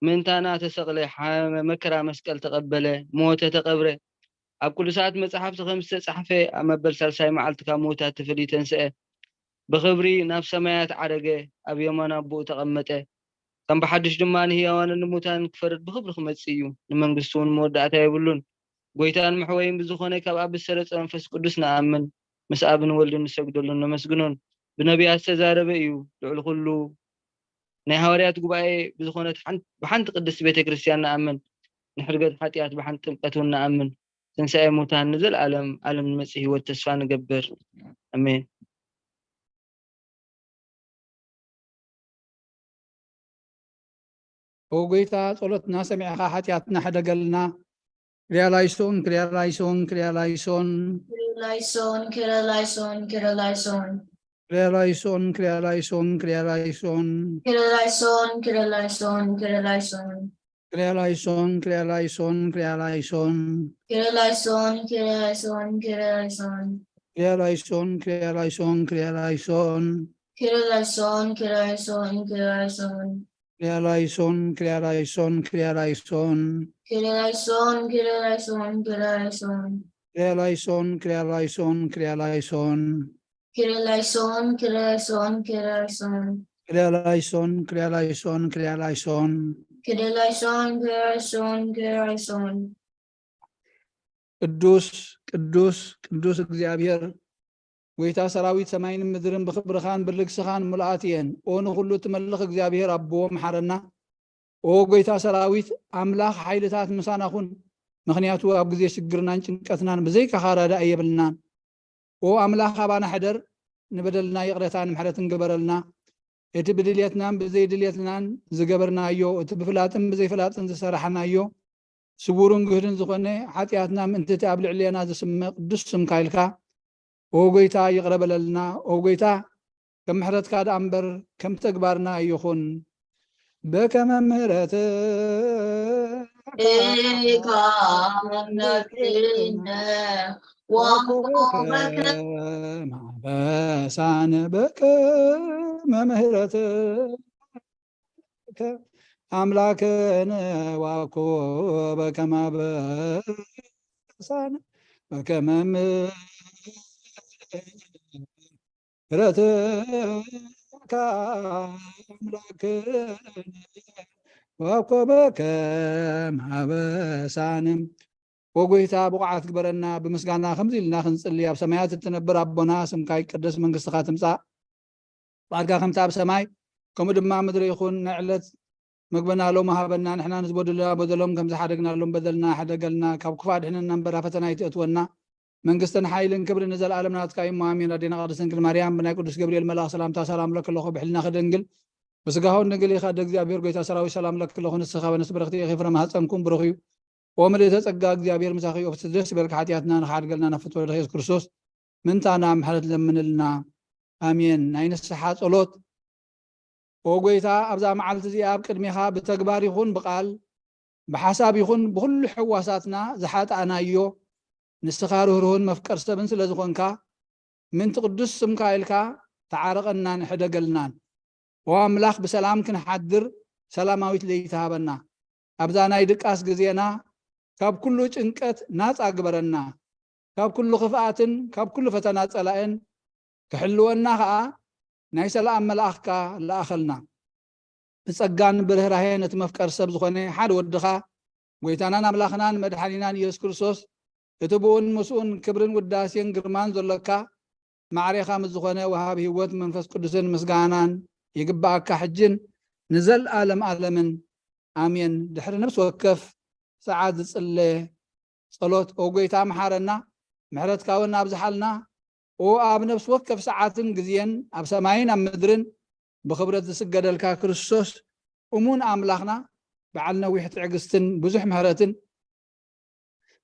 ምእንታና ተሰቕለ፣ ሓመመ፣ መከራ መስቀል ተቐበለ፣ ሞተ፣ ተቐብረ። ኣብ ቅዱሳት መጻሕፍቲ ከም ዝተጻሕፈ፣ ኣብ መበል ሳልሳይ መዓልቲ ካብ ምዉታት ተፈልዩ ተንስአ። ብኽብሪ ናብ ሰማያት ዓረገ፣ ኣብ የማን ኣቦኡ ተቐመጠ። ከም ብሓድሽ ድማ ንህያዋንን ንሙታንን ክፈርድ ብኽብሪ ክመጽእ እዩ። ንመንግስቱ እውን መወዳእታ የብሉን። ጎይታን መሕወይን ብዝኾነ ካብ ኣብ ዝተሰረጸ መንፈስ ቅዱስ ንኣምን፣ ምስ ኣብን ወልድን ንሰግደሉን ነመስግኖን። ብነቢያት ዝተዛረበ እዩ። ልዕሊ ኩሉ ናይ ሃዋርያት ጉባኤ ብዝኾነት ሓን-፣ ብሓንቲ ቅድስቲ ቤተ ክርስቲያን ንኣምን። ንሕድገት ሓጢኣት ብሓንቲ ጥምቀት እውን ንኣምን። ትንሳኤ ሙታን ንዘለኣለም ዓለም ንመጽእ ህይወት ተስፋ ንገብር። ኣሜን። ኦ ጎይታ፣ ጸሎትና ሰሚዕኻ ሓጢኣትና ሕደገልና። ክሪያ ላይሶን፣ ክሪያ ላይሶን፣ ክሪያ ላይሶን። ክሪያ ላይሶን፣ ክሪያ ላይሶን፣ ክሪያ ላይሶን። ክሪያ ላይሶን፣ ክሪያ ላይሶን፣ ክሪያ ላይሶን። ክሪያ ላይሶን፣ ክሪያ ላይሶን፣ ክሪያ ላይሶን። ክሪያ ላይሶን፣ ክሪያ ላይሶን፣ ክሪያ ላይሶን። ክሪያ ላይሶን፣ ክሪያ ላይሶን፣ ክሪያ ላይሶን። ክሪያ ላይሶን፣ ክሪያ ላይሶን፣ ክሪያ ላይሶን። ክሪያ ላይሶን፣ ክሪያ ላይሶን፣ ክሪያ ላይሶን። ክሪያ ላይሶን፣ ክሪያ ላይሶን፣ ክሪያ ላይሶን። ክሪያ ላይሶን፣ ክሪያ ላይሶን፣ ክሪያ ላይሶን። ክሪያ ላይሶን፣ ክሪያ ላይሶን፣ ክሪያ ላይሶን። ክሪያ ላይሶን፣ ክሪያ ላይሶን፣ ክሪያ ላይሶን። ክሪያ ላይሶን፣ ክሪያ ላይሶን፣ ክሪያ ላይሶን። ክሪያ ላይሶን፣ ክሪያ ላይሶን፣ ክሪያ ላይሶን። ቅዱስ፣ ቅዱስ፣ ቅዱስ እግዚኣብሔር፣ ጎይታ ሰራዊት፣ ሰማይን ምድርን ብኽብርኻን ብልግስኻን ምሉኣት እየን። ኦ ንኹሉ እትመልኽ እግዚኣብሔር ኣቦ፣ መሓረና። ኦ ጎይታ ሰራዊት፣ ኣምላኽ ሓይልታት፣ ምሳና ኩን። ምኽንያቱ ኣብ ግዜ ሽግርናን ጭንቀትናን ብዘይካኻ ራዳኢ የብልናን። ኦ ኣምላኽ፣ ኣባና ሕደር፣ ንበደልና ይቕረታን ምሕረትን ግበረልና። እቲ ብድልየትናን ብዘይድልየትናን ዝገበርናዮ፣ እቲ ብፍላጥን ብዘይፍላጥን ዝሰራሕናዮ፣ ስዉርን ግህድን ዝኾነ ሓጢኣትና ምእንቲ እቲ ኣብ ልዕሌና ዝስመ ቅዱስ ስምካ ኢልካ፣ ኦ ጎይታ፣ ይቕረ በለልና። ኦ ጎይታ፣ ከም ምሕረትካ ደኣ እምበር ከም ተግባርና ኣይኹን። በከመ ምሕረትከ እካ ኣምላክነ ዋኮ በከ ማበሳነ በከመ ምሕረትከ ኣምላክነ ዋኮ በከመ አበሳነ በከመ ምሕረትከ አምላክነ ወኮበከ ማበሳነ። ወጎይታ ብቑዓት ግበረና፣ ብምስጋና ከምዚ ኢልና ክንጽሊ፣ ኣብ ሰማያት እትነብር ኣቦና፣ ስምካ ይቀደስ፣ መንግስትኻ ትምጻእ፣ ፍቓድካ ከምቲ ኣብ ሰማይ ከምኡ ድማ ምድሪ ይኹን። ናይ ዕለት መግበና ሎሚ ሃበና፣ ንሕና ንዝበደሉና በደሎም ከም ዝሓደግናሎም በደልና ሓደገልና፣ ካብ ክፉእ ኣድሕነና እምበር ኣብ ፈተና ኣይትእትወና፣ መንግስትን ሓይልን ክብርን ንዘለኣለም ናትካ እዩ፣ ኣሜን። ኣዴና ቅድስት ድንግል ማርያም ብናይ ቅዱስ ገብርኤል መልኣኽ ሰላምታ ሰላም ለኪ ኣለኹ፣ ብሕልናኺ ድንግል፣ ብስጋኺ እውን ድንግል ኢኺ። ኣደ እግዚኣብሔር ጎይታ ሰራዊት ሰላም ለኪ ኣለኹ፣ ንስኺ ካብ ኣንስቲ ብርኽቲ ኢኺ፣ ፍረ ማህፀንኪ እውን ብሩኽ እዩ። ኦ ምልእተ ጸጋ እግዚኣብሔር ምሳኺ እዩ፣ ፍስህ ደስ ይበልኪ፣ ሓጢኣትና ንኽሓድገልና ናብ ፍትወ ወልድኺ የሱስ ክርስቶስ ምንታና ምሕረት ለምንልና። ኣሜን። ናይ ንስሓ ጸሎት። ኦ ጎይታ፣ ኣብዛ መዓልቲ እዚኣ ኣብ ቅድሜኻ ብተግባር ይኹን ብቓል፣ ብሓሳብ ይኹን ብኹሉ ሕዋሳትና ዝሓጣእናዮ፣ ንስኻ ርህሩህን መፍቀር ሰብን ስለ ዝኾንካ፣ ምንቲ ቅዱስ ስምካ ኢልካ ተዓረቐናን ሕደገልናን። ኦ ኣምላኽ፣ ብሰላም ክንሓድር ሰላማዊት ለይቲ ሃበና። ኣብዛ ናይ ድቃስ ግዜና ካብ ኩሉ ጭንቀት ናጻ ግበረና። ካብ ኩሉ ክፍኣትን ካብ ኩሉ ፈተና ጸላእን ክሕልወና ኸኣ ናይ ሰላም መልኣኽካ ለኣኸልና። ብጸጋን ብርህራሄን እቲ መፍቀር ሰብ ዝኾነ ሓደ ወድኻ፣ ጎይታናን ኣምላኽናን መድሓኒናን ኢየሱስ ክርስቶስ፣ እቲ ብኡን ምስኡን ክብርን ውዳሴን ግርማን ዘሎካ፣ ማዕሬኻ ምስ ዝኾነ ወሃቢ ህይወት መንፈስ ቅዱስን ምስጋናን ይግብኣካ፣ ሕጅን ንዘልኣለም ኣለምን። ኣሜን። ድሕሪ ነፍሲ ወከፍ ሰዓት ዝጽለ ጸሎት፣ ኦ ጎይታ፣ መሓረና፣ ምሕረትካ እውን ኣብዝሓልና። ኦ ኣብ ነፍሲ ወከፍ ሰዓትን ግዜን፣ ኣብ ሰማይን ኣብ ምድርን ብኽብረት ዝስገደልካ ክርስቶስ፣ እሙን ኣምላኽና፣ በዓል ነዊሕ ትዕግስትን ብዙሕ ምሕረትን፣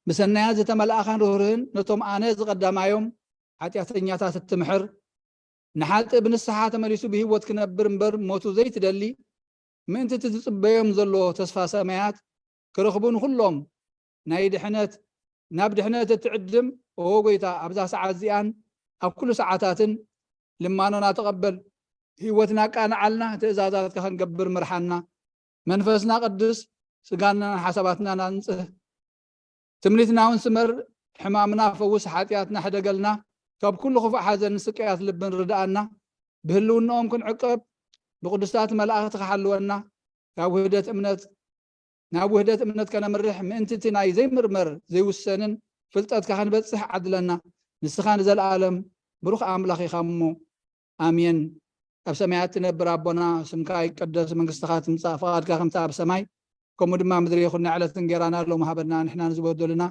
ብሰናያት ዝተመልኣኻን ርህሩህን፣ ነቶም ኣነ ዝቐዳማዮም ሓጢኣተኛታት እትምሕር፣ ንሓጥእ ብንስሓ ተመሊሱ ብህይወት ክነብር እምበር ሞቱ ዘይትደሊ፣ ምእንቲ እቲ ዝጽበዮም ዘሎ ተስፋ ሰማያት ክረኽቡ ንኹሎም ናይ ድሕነት፣ ናብ ድሕነት እትዕድም፣ ኦ ጎይታ፣ ኣብዛ ሰዓት እዚኣን ኣብ ኩሉ ሰዓታትን ልማኖና ተቐበል። ህይወትና ኣቃንዓልና፣ ትእዛዛትካ ክንገብር ምርሓና። መንፈስና ቀድስ፣ ስጋና ሓሳባትናን ኣንጽህ። ትምኒትና እውን ስመር፣ ሕማምና ፈውስ፣ ሓጢኣትና ሕደገልና፣ ካብ ኩሉ ክፉእ ሓዘን ስቅያት ልብን ርድኣና። ብህልውናኦም ክንዕቀብ ብቅዱሳት መላእኽትኻ ሓልወና። ካብ ውህደት እምነት ናብ ውህደት እምነት ከነምርሕ ምእንቲ እቲ ናይ ዘይምርመር ዘይውሰንን ፍልጠትካ ክንበጽሕ ዓድለና። ንስኻ ንዘለኣለም ብሩኽ ኣምላኽ ኢኻ እሞ። ኣሜን። ኣብ ሰማያት ትነብር ኣቦና፣ ስምካ ይቀደስ፣ መንግስትኻ ትምጻእ፣ ፍቓድካ ከምቲ ኣብ ሰማይ ከምኡ ድማ ምድሪ ይኹን። ናይ ዕለት እንጌራና ሎሚ ሃበና፣ ንሕና ንዝበደሉና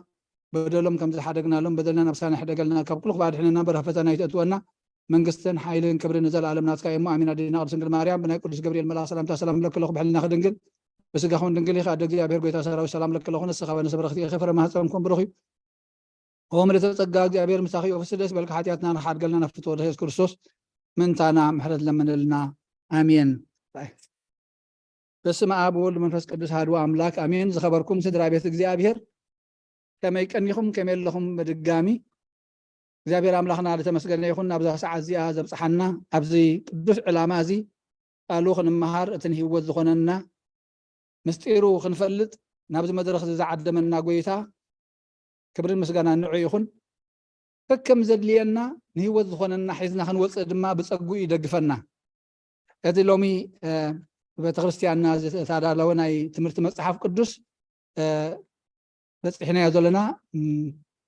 በደሎም ከም ዝሓደግናሎም በደልና ነብሳና ይሕደገልና፣ ካብ ኩሉ ክፉእ ኣድሕነና፣ በራ ፈተና ይተእትወና። መንግስትን ሓይልን ክብርን ንዘለኣለም ናትካ እዩ እሞ፣ ኣሜን። ኣዴና ቅድስት ድንግል ማርያም ብናይ ቅዱስ ገብርኤል መልኣኽ ሰላምታ ሰላም ለኪ ኣለኹ፣ ብሕልናኺ ድንግል፣ ብስጋኹን ድንግል ኢኻ። ኣደ እግዚኣብሔር ጎይታ ሰራዊት ሰላም ለኪ ኣለኹ፣ ንስኻ በነሰ በረኽቲ ኢኺ፣ ፍረ ማህፀንኩም ብሩኽ እዩ። ኦ ምልእተ ጸጋ እግዚኣብሔር ምሳኺ እዩ፣ ፍስህ ደስ ይበልካ፣ ሓጢኣትና ንኽሓድገልና ናብ ፍትወ ወልድኺ የሱስ ክርስቶስ ምእንታና ምሕረት ለምንልና። ኣሜን። በስመ ኣብ ወወልድ መንፈስ ቅዱስ ኣሐዱ ኣምላክ ኣሜን። ዝኸበርኩም ስድራ ቤት እግዚኣብሔር ከመይ ቀኒኹም? ከመይ ኣለኹም? ብድጋሚ እግዚኣብሔር ኣምላኽና ዝተመስገነ ይኹን፣ ናብዛ ሰዓት እዚኣ ዘብጽሓና፣ ኣብዚ ቅዱስ ዕላማ እዚ ቃሉ ክንመሃር፣ እቲ ንህይወት ዝኾነና ምስጢሩ ክንፈልጥ ናብዚ መድረኽ እዚ ዝዓደመና ጎይታ ክብርን ምስጋናን ንዑ ይኹን። ከከም ዘድልየና ንህይወት ዝኾነና ሒዝና ክንወፅእ ድማ ብጸግኡ ይደግፈና። እቲ ሎሚ ቤተክርስትያንና ዝተዳለወ ናይ ትምህርቲ መጽሓፍ ቅዱስ በፂሕናዮ ዘለና፣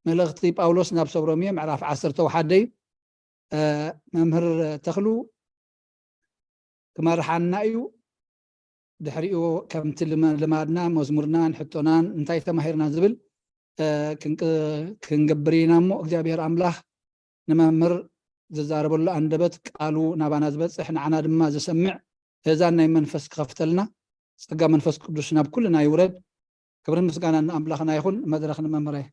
መልእኽቲ ጳውሎስ ናብ ሰብ ሮሜ ምዕራፍ ዓሰርተ ወሓደ እዩ። መምህር ተኽሉ ክመርሓና እዩ። ድሕሪኡ ከምቲ ልማድና መዝሙርናን ሕቶናን እንታይ ተማሂርና ዝብል ክንገብር ኢና እሞ እግዚኣብሔር ኣምላኽ ንመምህር ዝዛረበሉ ኣንደበት ቃሉ ናባና ዝበፅሕ ንዓና ድማ ዝሰምዕ እዛን ናይ መንፈስ ክኸፍተልና ጸጋ መንፈስ ቅዱስ ናብ ኩልና ይውረድ። ክብርን ምስጋናን ንኣምላኽና ይኹን። መድረኽ ንመምህረይ።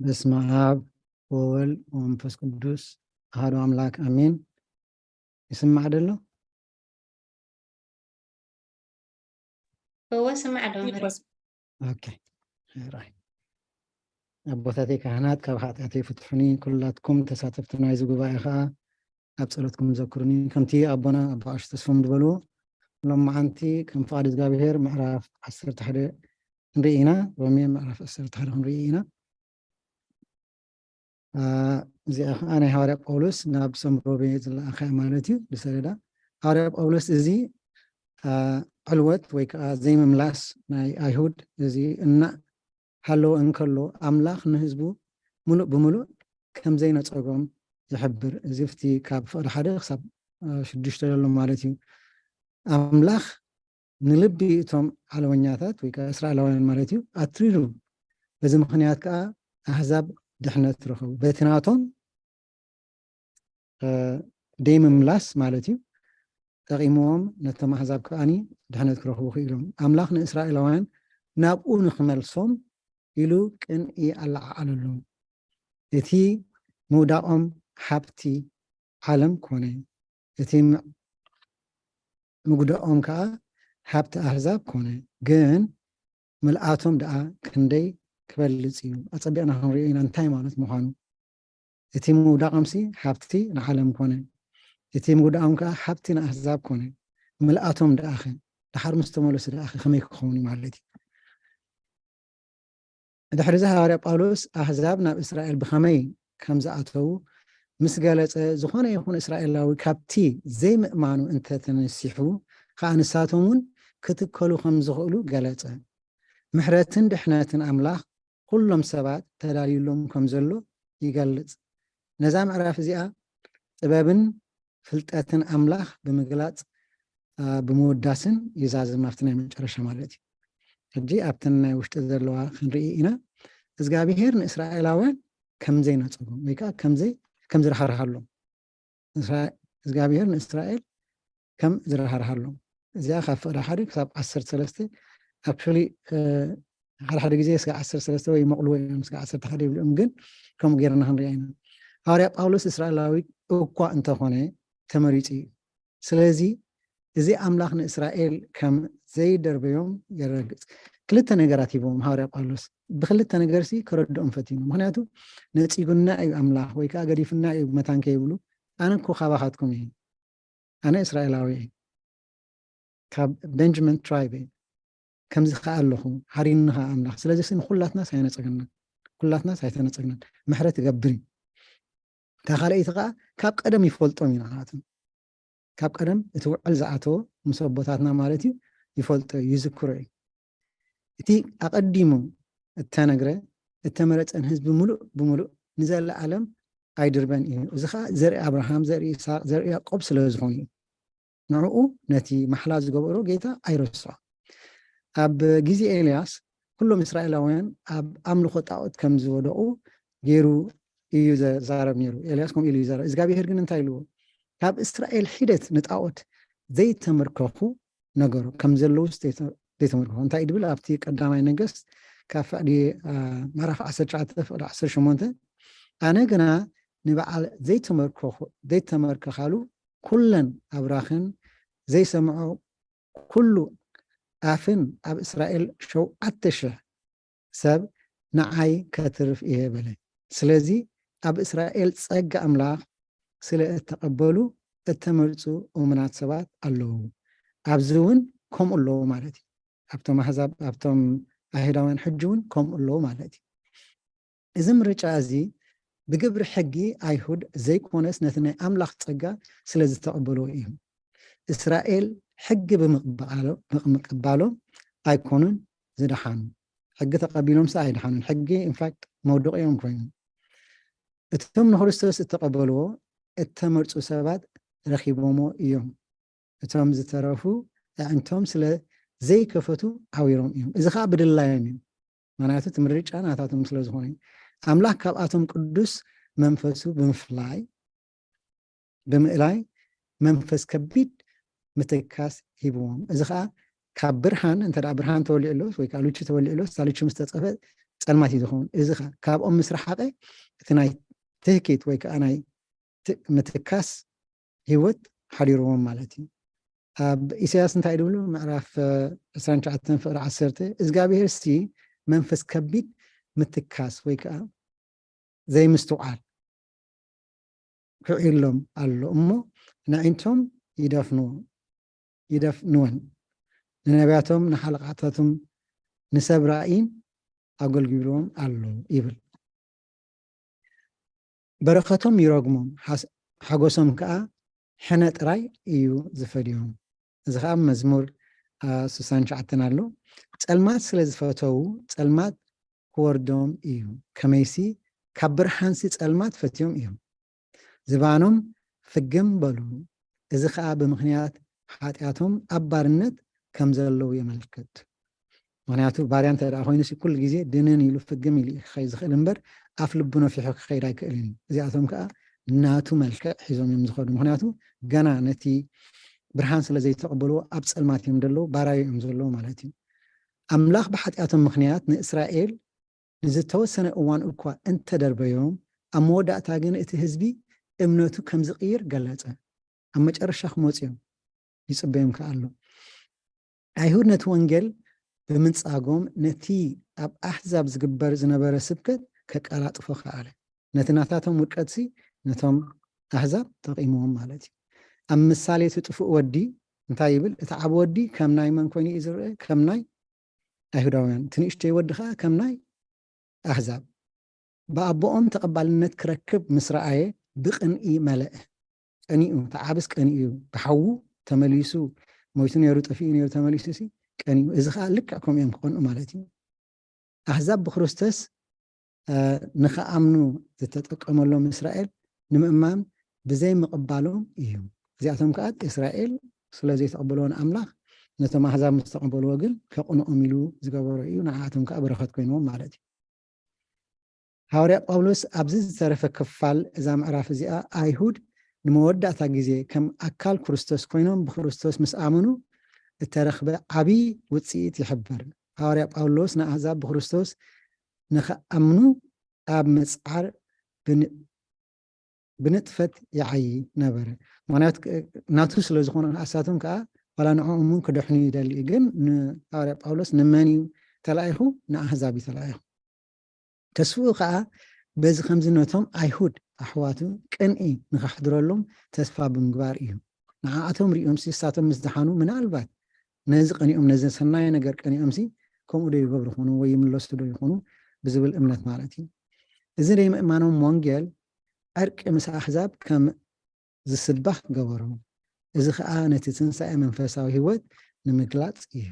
በስመ ኣብ ወወልድ ወመንፈስ ቅዱስ ኣሐዱ ኣምላክ ኣሜን። ይስማዕ ደሎ? እወ ስማዕ ዶ መምህር? ኦኬ። ራይ ኣቦታተይ ካህናት ካብ ሓጢኣተይ ፍትሑኒ፣ ኩላትኩም ተሳተፍቲ ናይዚ ጉባኤ ከዓ ኣብ ጸሎትኩም ዘክሩኒ። ከምቲ ኣቦና ኣባ ኣሽ ተስፎም ዝበልዎ ሎም መዓንቲ ከም ፍቓድ እግዚኣብሔር ምዕራፍ ዓሰርተ ሓደ ክንርኢ ኢና። ሮሜ ምዕራፍ ዓሰርተ ሓደ ክንርኢ ኢና። እዚኣ ከዓ ናይ ሃዋርያ ጳውሎስ ናብ ሰምሮቤ ዝለኣኸ ማለት እዩ ብሰለዳ። ሃዋርያ ጳውሎስ እዚ ዕልወት ወይ ከዓ ዘይምምላስ ናይ ኣይሁድ እዚ እና ሃለወ እንከሎ ኣምላኽ ንህዝቡ ሙሉእ ብሙሉእ ከም ዘይነጸጎም ይሕብር። እዚ ፍቲ ካብ ፍቕዲ ሓደ ክሳብ ሽዱሽተ ዘሎ ማለት እዩ። ኣምላኽ ንልቢ እቶም ዓለወኛታት ወይ ከዓ እስራኤላውያን ማለት እዩ ኣትሪሩ። በዚ ምኽንያት ከዓ ኣህዛብ ድሕነት ረኸቡ። በቲ ናቶም ደይ ምምላስ ማለት እዩ ጠቒምዎም ነቶም ኣህዛብ ከዓኒ ድሕነት ክረኽቡ ክኢሎም። ኣምላኽ ንእስራኤላውያን ናብኡ ንኽመልሶም ኢሉ ቅንኢ ኣለዓዓለሎም። እቲ ምውዳቖም ሃብቲ ዓለም ኮነ፣ እቲ ምጉዳኦም ከዓ ሃብቲ ኣህዛብ ኮነ። ግን ምልኣቶም ደኣ ክንደይ ክበልጽ እዩ። ኣጸቢቕና ክንሪኦ ኢና እንታይ ማለት ምዃኑ። እቲ ምውዳቖምሲ ሃብቲ ንዓለም ኮነ፣ እቲ ምውዳቖም ከዓ ሃብቲ ንኣህዛብ ኮነ። ምልኣቶም ደኣኸ ደሓር ምስ ተመለሱ ደኣኸ ከመይ ክኸውን እዩ ማለት እዩ? ድሕሪ እዚ ሃዋርያ ጳውሎስ ኣህዛብ ናብ እስራኤል ብኸመይ ከም ዝኣተዉ ምስ ገለጸ፣ ዝኾነ ይኹን እስራኤላዊ ካብቲ ዘይምእማኑ እንተተነሲሑ ኸኣ ንሳቶም እውን ክትከሉ ከም ዝኽእሉ ገለጸ። ምሕረትን ድሕነትን ኣምላኽ ኩሎም ሰባት ተዳልዩሎም ከም ዘሎ ይገልጽ። ነዛ ምዕራፍ እዚኣ ጥበብን ፍልጠትን ኣምላኽ ብምግላጽ ብምውዳስን ይዛዝም ኣብቲ ናይ መጨረሻ ማለት እዩ። ሕጂ ኣብተን ናይ ውሽጢ ዘለዋ ክንርኢ ኢና። እግዚኣብሄር ንእስራኤላውያን ከም ዘይነጸጎም ወይ ከዓ ከም ዝራህርሃሎም እግዚኣብሄር ንእስራኤል ከም ዝራህርሃሎም እዚኣ ካብ ፍቕዲ ሓደ ክሳብ ዓሰርተ ሰለስተ ኣክቹሊ ሓደ ሓደ ግዜ እስከ ዓሰርተ ሰለስተ ወይ ይመቕልዎ እዮም እስከ ዓሰርተ ሓደ ይብልኦም ግን ከምኡ ገይርና ክንሪኣ ኢና። ሃዋርያ ጳውሎስ እስራኤላዊ እኳ እንተኾነ ተመሪጹ እዩ። ስለዚ እዚ ኣምላኽ ንእስራኤል ከም ዘይደርበዮም የረጋግጽ። ክልተ ነገራት ሂብዎም ሃዋርያ ጳውሎስ። ብክልተ ነገርሲ ከረድኦም ፈቲኑ። ምኽንያቱ ነጺጉና እዩ ኣምላኽ ወይ ከዓ ገዲፍና እዩ መታን ከይብሉ ኣነ እኮ ካባኻትኩም እየ። ኣነ እስራኤላዊ እየ። ካብ ቤንጃሚን ትራይብ እየ። ከምዚ ከዓ ኣለኹ ሓሪንኻ ኣምላኽ። ስለዚ ንኩላትናስ ኣይነጸገናን። ኩላትናስ ኣይተነጸግናን። ምሕረት ይገብር እዩ። እታ ካልኣይቲ ከዓ ካብ ቀደም ይፈልጦም እዩ ንዓቶም። ካብ ቀደም እቲ ውዕል ዝኣተዎ ምስ ኣቦታትና ማለት እዩ ይፈልጦ እዩ ይዝክሮ እዩ። እቲ ኣቐዲሙ እተነግረ እተመረፀን ህዝቢ ሙሉእ ብሙሉእ ንዘለኣለም ኣይድርበን እዩ። እዚ ከዓ ዘርኢ ኣብርሃም፣ ዘርኢ ይስሐቅ፣ ዘርኢ ያዕቆብ ስለ ዝኾኑ እዩ። ንዕኡ ነቲ ማሕላ ዝገበሮ ጌታ ኣይረስዖ። ኣብ ግዜ ኤልያስ ኩሎም እስራኤላውያን ኣብ ኣምልኾ ጣዖት ከም ዝወደቑ ገይሩ እዩ ዘዛረብ ነይሩ። ኤልያስ ከምኡ ኢሉ ይዛረብ። እግዚኣብሔር ግን እንታይ ኢልዎ? ካብ እስራኤል ሒደት ንጣዖት ዘይተመርከኹ ነገሩ ከም ዘለዉ ዘይተመርከኹ። እንታይ ድብል ኣብቲ ቀዳማይ ነገስት ካብ ፍዕዲ ምዕራፍ ዓሰርተ ትሽዓተ ፍቕዲ ዓሰርተ ሸሞንተ ኣነ ግና ንበዓል ዘይተመርከኹ ዘይተመርከኻሉ ኩለን ኣብራኽን ዘይሰምዖ ኩሉ ኣፍን ኣብ እስራኤል ሸውዓተ ሽሕ ሰብ ንዓይ ከትርፍ እየ በለ። ስለዚ ኣብ እስራኤል ጸጋ ኣምላኽ ስለ እተቐበሉ እተመርጹ እሙናት ሰባት ኣለዉ። ኣብዚ እውን ከምኡ ኣለዉ ማለት እዩ። ኣብቶም ኣህዛብ ኣብቶም ኣይሁዳውያን ሕጂ እውን ከምኡ ኣለዉ ማለት እዩ። እዚ ምርጫ እዚ ብግብሪ ሕጊ ኣይሁድ ዘይኮነስ ነቲ ናይ ኣምላኽ ጸጋ ስለ ዝተቐበልዎ እዩ። እስራኤል ሕጊ ብምቕባሎም ኣይኮኑን ዝደሓኑ። ሕጊ ተቐቢሎም ስ ኣይደሓኑን። ሕጊ ኢንፋክት መውደቂኦም ኮይኑ እቶም ንክርስቶስ እተቐበልዎ እተመርጹ ሰባት ረኺቦሞ እዮም። እቶም ዝተረፉ ኣዕንቶም ስለ ዘይከፈቱ ዓዊሮም እዮም። እዚ ከዓ ብድላዮም እዩ። ምክንያቱ እቲ ምርጫ ናታቶም ስለ ዝኾነ ኣምላኽ ካብኣቶም ቅዱስ መንፈሱ ብምፍላይ ብምእላይ መንፈስ ከቢድ ምትካስ ሂብዎም። እዚ ከዓ ካብ ብርሃን እንተ ብርሃን ተወሊዑ ኣሎስ ወይ ከዓ ልቹ ተወሊዑ ኣሎስ እታ ልቹ ምስ ተፀፈ ፀልማት እዩ ዝኸውን። እዚ ከዓ ካብኦም ምስ ረሓቐ እቲ ናይ ትህኪት ወይ ከዓ ናይ ምትካስ ህይወት ሓዲርዎም ማለት እዩ። ኣብ ኢሳያስ እንታይ ድብሉ ምዕራፍ ዕስራን ትሽዓተን ፍቕሪ ዓሰርተ እግዚኣብሔር ሲ መንፈስ ከቢድ ምትካስ ወይ ከዓ ዘይምስትውዓል ክዕሎም ኣሎ እሞ ንዕንቶም ይደፍንዎ ይደፍንወን ንነቢያቶም ንሓለቃታቶም ንሰብ ራእይን ኣገልግልዎም ኣሎ ይብል። በረኸቶም ይረግሞም ሓጎሶም ከዓ ሕነ ጥራይ እዩ ዝፈድዮም። እዚ ከዓ መዝሙር ስሳን ትሽዓተን ኣሎ። ፀልማት ስለ ዝፈተዉ ፀልማት ክወርዶም እዩ። ከመይሲ ካብ ብርሃንሲ ፀልማት ፈትዮም እዮም። ዝባኖም ፍግም በሉ። እዚ ከዓ ብምኽንያት ሓጢኣቶም ኣብ ባርነት ከም ዘለዉ የመልክት። ምክንያቱ ባርያ እንተ ደኣ ኮይኑ ኩሉ ግዜ ድንን ኢሉ ፍግም ኢሉ ክኸይ ዝኽእል እምበር ኣፍ ልቡ ነፊሑ ክኸይድ ኣይክእልን እዩ። እዚኣቶም ከዓ ናቱ መልክዕ ሒዞም እዮም ዝኸዱ። ምክንያቱ ገና ነቲ ብርሃን ስለ ዘይተቐበልዎ ኣብ ፀልማት እዮም ዘለዉ፣ ባራዩ እዮም ዘለዉ ማለት እዩ። ኣምላኽ ብሓጢኣቶም ምኽንያት ንእስራኤል ንዝተወሰነ እዋን እኳ እንተደርበዮም ኣብ መወዳእታ ግን እቲ ህዝቢ እምነቱ ከም ዝቕይር ገለጸ። ኣብ መጨረሻ ክመፁ እዮም ይፅበዮም ከዓ ኣሎ። ኣይሁድ ነቲ ወንጌል ብምንጻጎም ነቲ ኣብ ኣሕዛብ ዝግበር ዝነበረ ስብከት ከቀላጥፎ ከኣለ። ነቲ ናታቶም ውድቀትሲ ነቶም ኣሕዛብ ጠቒምዎም ማለት እዩ። ኣብ ምሳሌ እቲ ጥፉእ ወዲ እንታይ ይብል? እቲ ዓብ ወዲ ከም ናይ መን ኮይኑ እዩ ዝረአ? ከም ናይ ኣይሁዳውያን፣ እቲ ንእሽተይ ወዲ ከዓ ከም ናይ ኣሕዛብ። ብኣቦኦም ተቐባልነት ክረክብ ምስ ረኣየ ብቕንኢ መለአ። ቀኒኡ፣ እቲ ዓብስ ቀኒኡ እዩ። ብሓዉ ተመሊሱ፣ ሞይቱ ነይሩ፣ ጠፊኡ ነይሩ፣ ተመሊሱ ሲ ቀኒኡ። እዚ ከዓ ልክዕ ከምኡ እዮም ክቐንኡ ማለት እዩ። ኣሕዛብ ብክርስቶስ ንኽኣምኑ ዝተጠቀመሎም እስራኤል ንምእማን ብዘይ ምቕባሎም እዩ። እዚኣቶም ከዓ እስራኤል ስለ ዘይተቐበልዎ ንኣምላኽ ነቶም ኣሕዛብ ምስ ተቐበልዎ ግን ከቕንኦም ኢሉ ዝገበሮ እዩ። ንዓኣቶም ከዓ በረኸት ኮይንዎም ማለት እዩ። ሃዋርያ ጳውሎስ ኣብዚ ዝተረፈ ክፋል እዛ ምዕራፍ እዚኣ ኣይሁድ ንመወዳእታ ግዜ ከም ኣካል ክርስቶስ ኮይኖም ብክርስቶስ ምስ ኣመኑ እተረኽበ ዓብዪ ውፅኢት ይሕብር። ሃዋርያ ጳውሎስ ንኣህዛብ ብክርስቶስ ንኽኣምኑ ኣብ ምፅዓር ብንጥፈት ይዓይ ነበረ። ምክንያቱ ናቱ ስለ ዝኾነ ንኣሳቶም ከዓ ዋላ ንዕኦም እውን ክደሕኑ ይደሊ እዩ። ግን ንሃዋርያ ጳውሎስ ንመን እዩ ተላኢኹ? ንኣህዛብ እዩ ተላኢኹ። ተስፍኡ ከዓ በዚ ከምዚ ነቶም ኣይሁድ ኣሕዋቱ ቅንኢ ንኸሕድረሎም ተስፋ ብምግባር እዩ። ንዓኣቶም ሪኦም ንሳቶም ምስ ደሓኑ ምናልባት ነዚ ቀኒኦም ነዚ ሰናየ ነገር ቀኒኦም ሲ ከምኡ ዶ ይገብሩ ይኾኑ ወይ ይምለሱ ዶ ይኾኑ ብዝብል እምነት ማለት እዩ። እዚ ናይ ምእማኖም ወንጌል ዕርቂ ምስ ኣሕዛብ ከም ዝስባኽ ገበሩ። እዚ ከዓ ነቲ ትንሳኤ መንፈሳዊ ህይወት ንምግላፅ እዩ።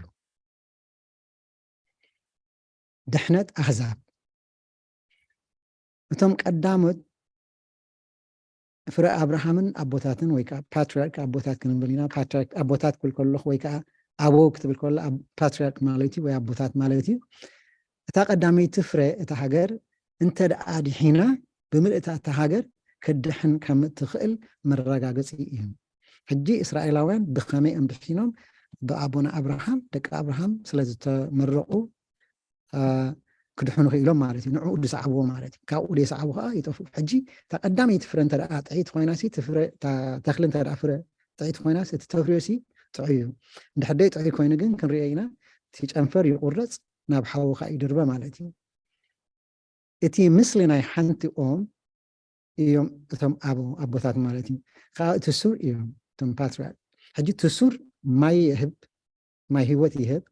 ድሕነት ኣህዛብ እቶም ቀዳሞት ፍረ ኣብርሃምን ኣቦታትን ወይ ከዓ ፓትሪያርክ ኣቦታት ክንብል ኢና። ፓትሪያርክ ኣቦታት ክብል ከለኹ ወይ ከዓ ኣቦ ክትብል ከሎ ኣብ ፓትሪያርክ ማለት እዩ ወይ ኣቦታት ማለት እዩ። እታ ቀዳመይቲ ፍረ እታ ሃገር እንተ ደኣ ድሒና ብምልእታ እታ ሃገር ክትድሕን ከም እትኽእል መረጋገጺ እዩ። ሕጂ እስራኤላውያን ብኸመይ እዮም ድሒኖም? ብኣቦና ኣብርሃም ደቂ ኣብርሃም ስለ ዝተመረቑ ክድሕኑ ክኢሎም ማለት እዩ። ንዕኡ ዝሰዓብዎ ማለት እዩ። ካብኡ ዘይሰዓቡ ከዓ ይጠፍኡ። ሕጂ እታ ቀዳመይቲ ፍረ እንተ ደኣ ጥዕይቲ ኮይና ሲ እቲ ፍረ እታ ተኽሊ እንተ ደኣ ፍረ ጥዕይቲ ኮይና ሲ እቲ ተፍርዮ ሲ ጥዑይ እዩ። እንድሕር ደይ ጥዑይ ኮይኑ ግን ክንሪኦ ኢና። እቲ ጨንፈር ይቁረፅ ናብ ሓዊ ከዓ ይድርበ ማለት እዩ። እቲ ምስሊ ናይ ሓንቲ ኦም እዮም እቶም ኣቦ ኣቦታት ማለት እዩ። ከዓ እቲ ሱር እዮም እቶም ፓትሪያርክ። ሕጂ እቲ ሱር ማይ ይህብ ማይ ህይወት ይህብ።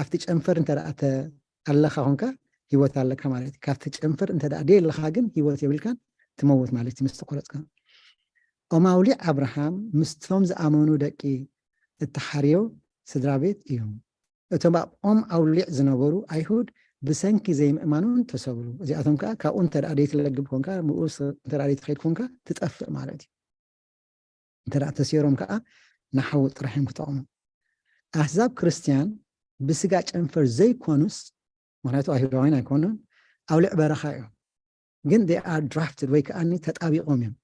ኣብቲ ጨንፈር እንተ ደኣ ኣለኻ ኮንካ ህይወት ኣለካ ማለት እዩ። ካብቲ ጨንፈር እንተ ደኣ ደየለኻ ግን ህይወት የብልካን ትመውት ማለት እዩ ምስ ተቆረፅካ። ኦም ኣውሊዕ ኣብርሃም ምስቶም ዝኣመኑ ደቂ እተሓርዮ ስድራ ቤት እዮም። እቶም ኣብ ኦም ኣውሊዕ ዝነበሩ ኣይሁድ ብሰንኪ ዘይምእማኖም ተሰብሩ። እዚኣቶም ከዓ ካብኡ እንተ ደኣ ደይትለግብ ኮንካ ምኡስ እንተ ደኣ ደይትኸይድ ኮንካ ትጠፍእ ማለት እዩ። እንተ ደኣ ተሲሮም ከዓ ንሓዊ ጥራሕ እዮም ክጠቕሙ። ኣህዛብ ክርስትያን ብስጋ ጨንፈር ዘይኮኑስ፣ ምክንያቱ ኣይሁዳውያን ኣይኮኑን፣ ኣውልዕ በረኻ እዮም። ግን they are drafted ወይ ከዓ ተጣቢቖም እዮም።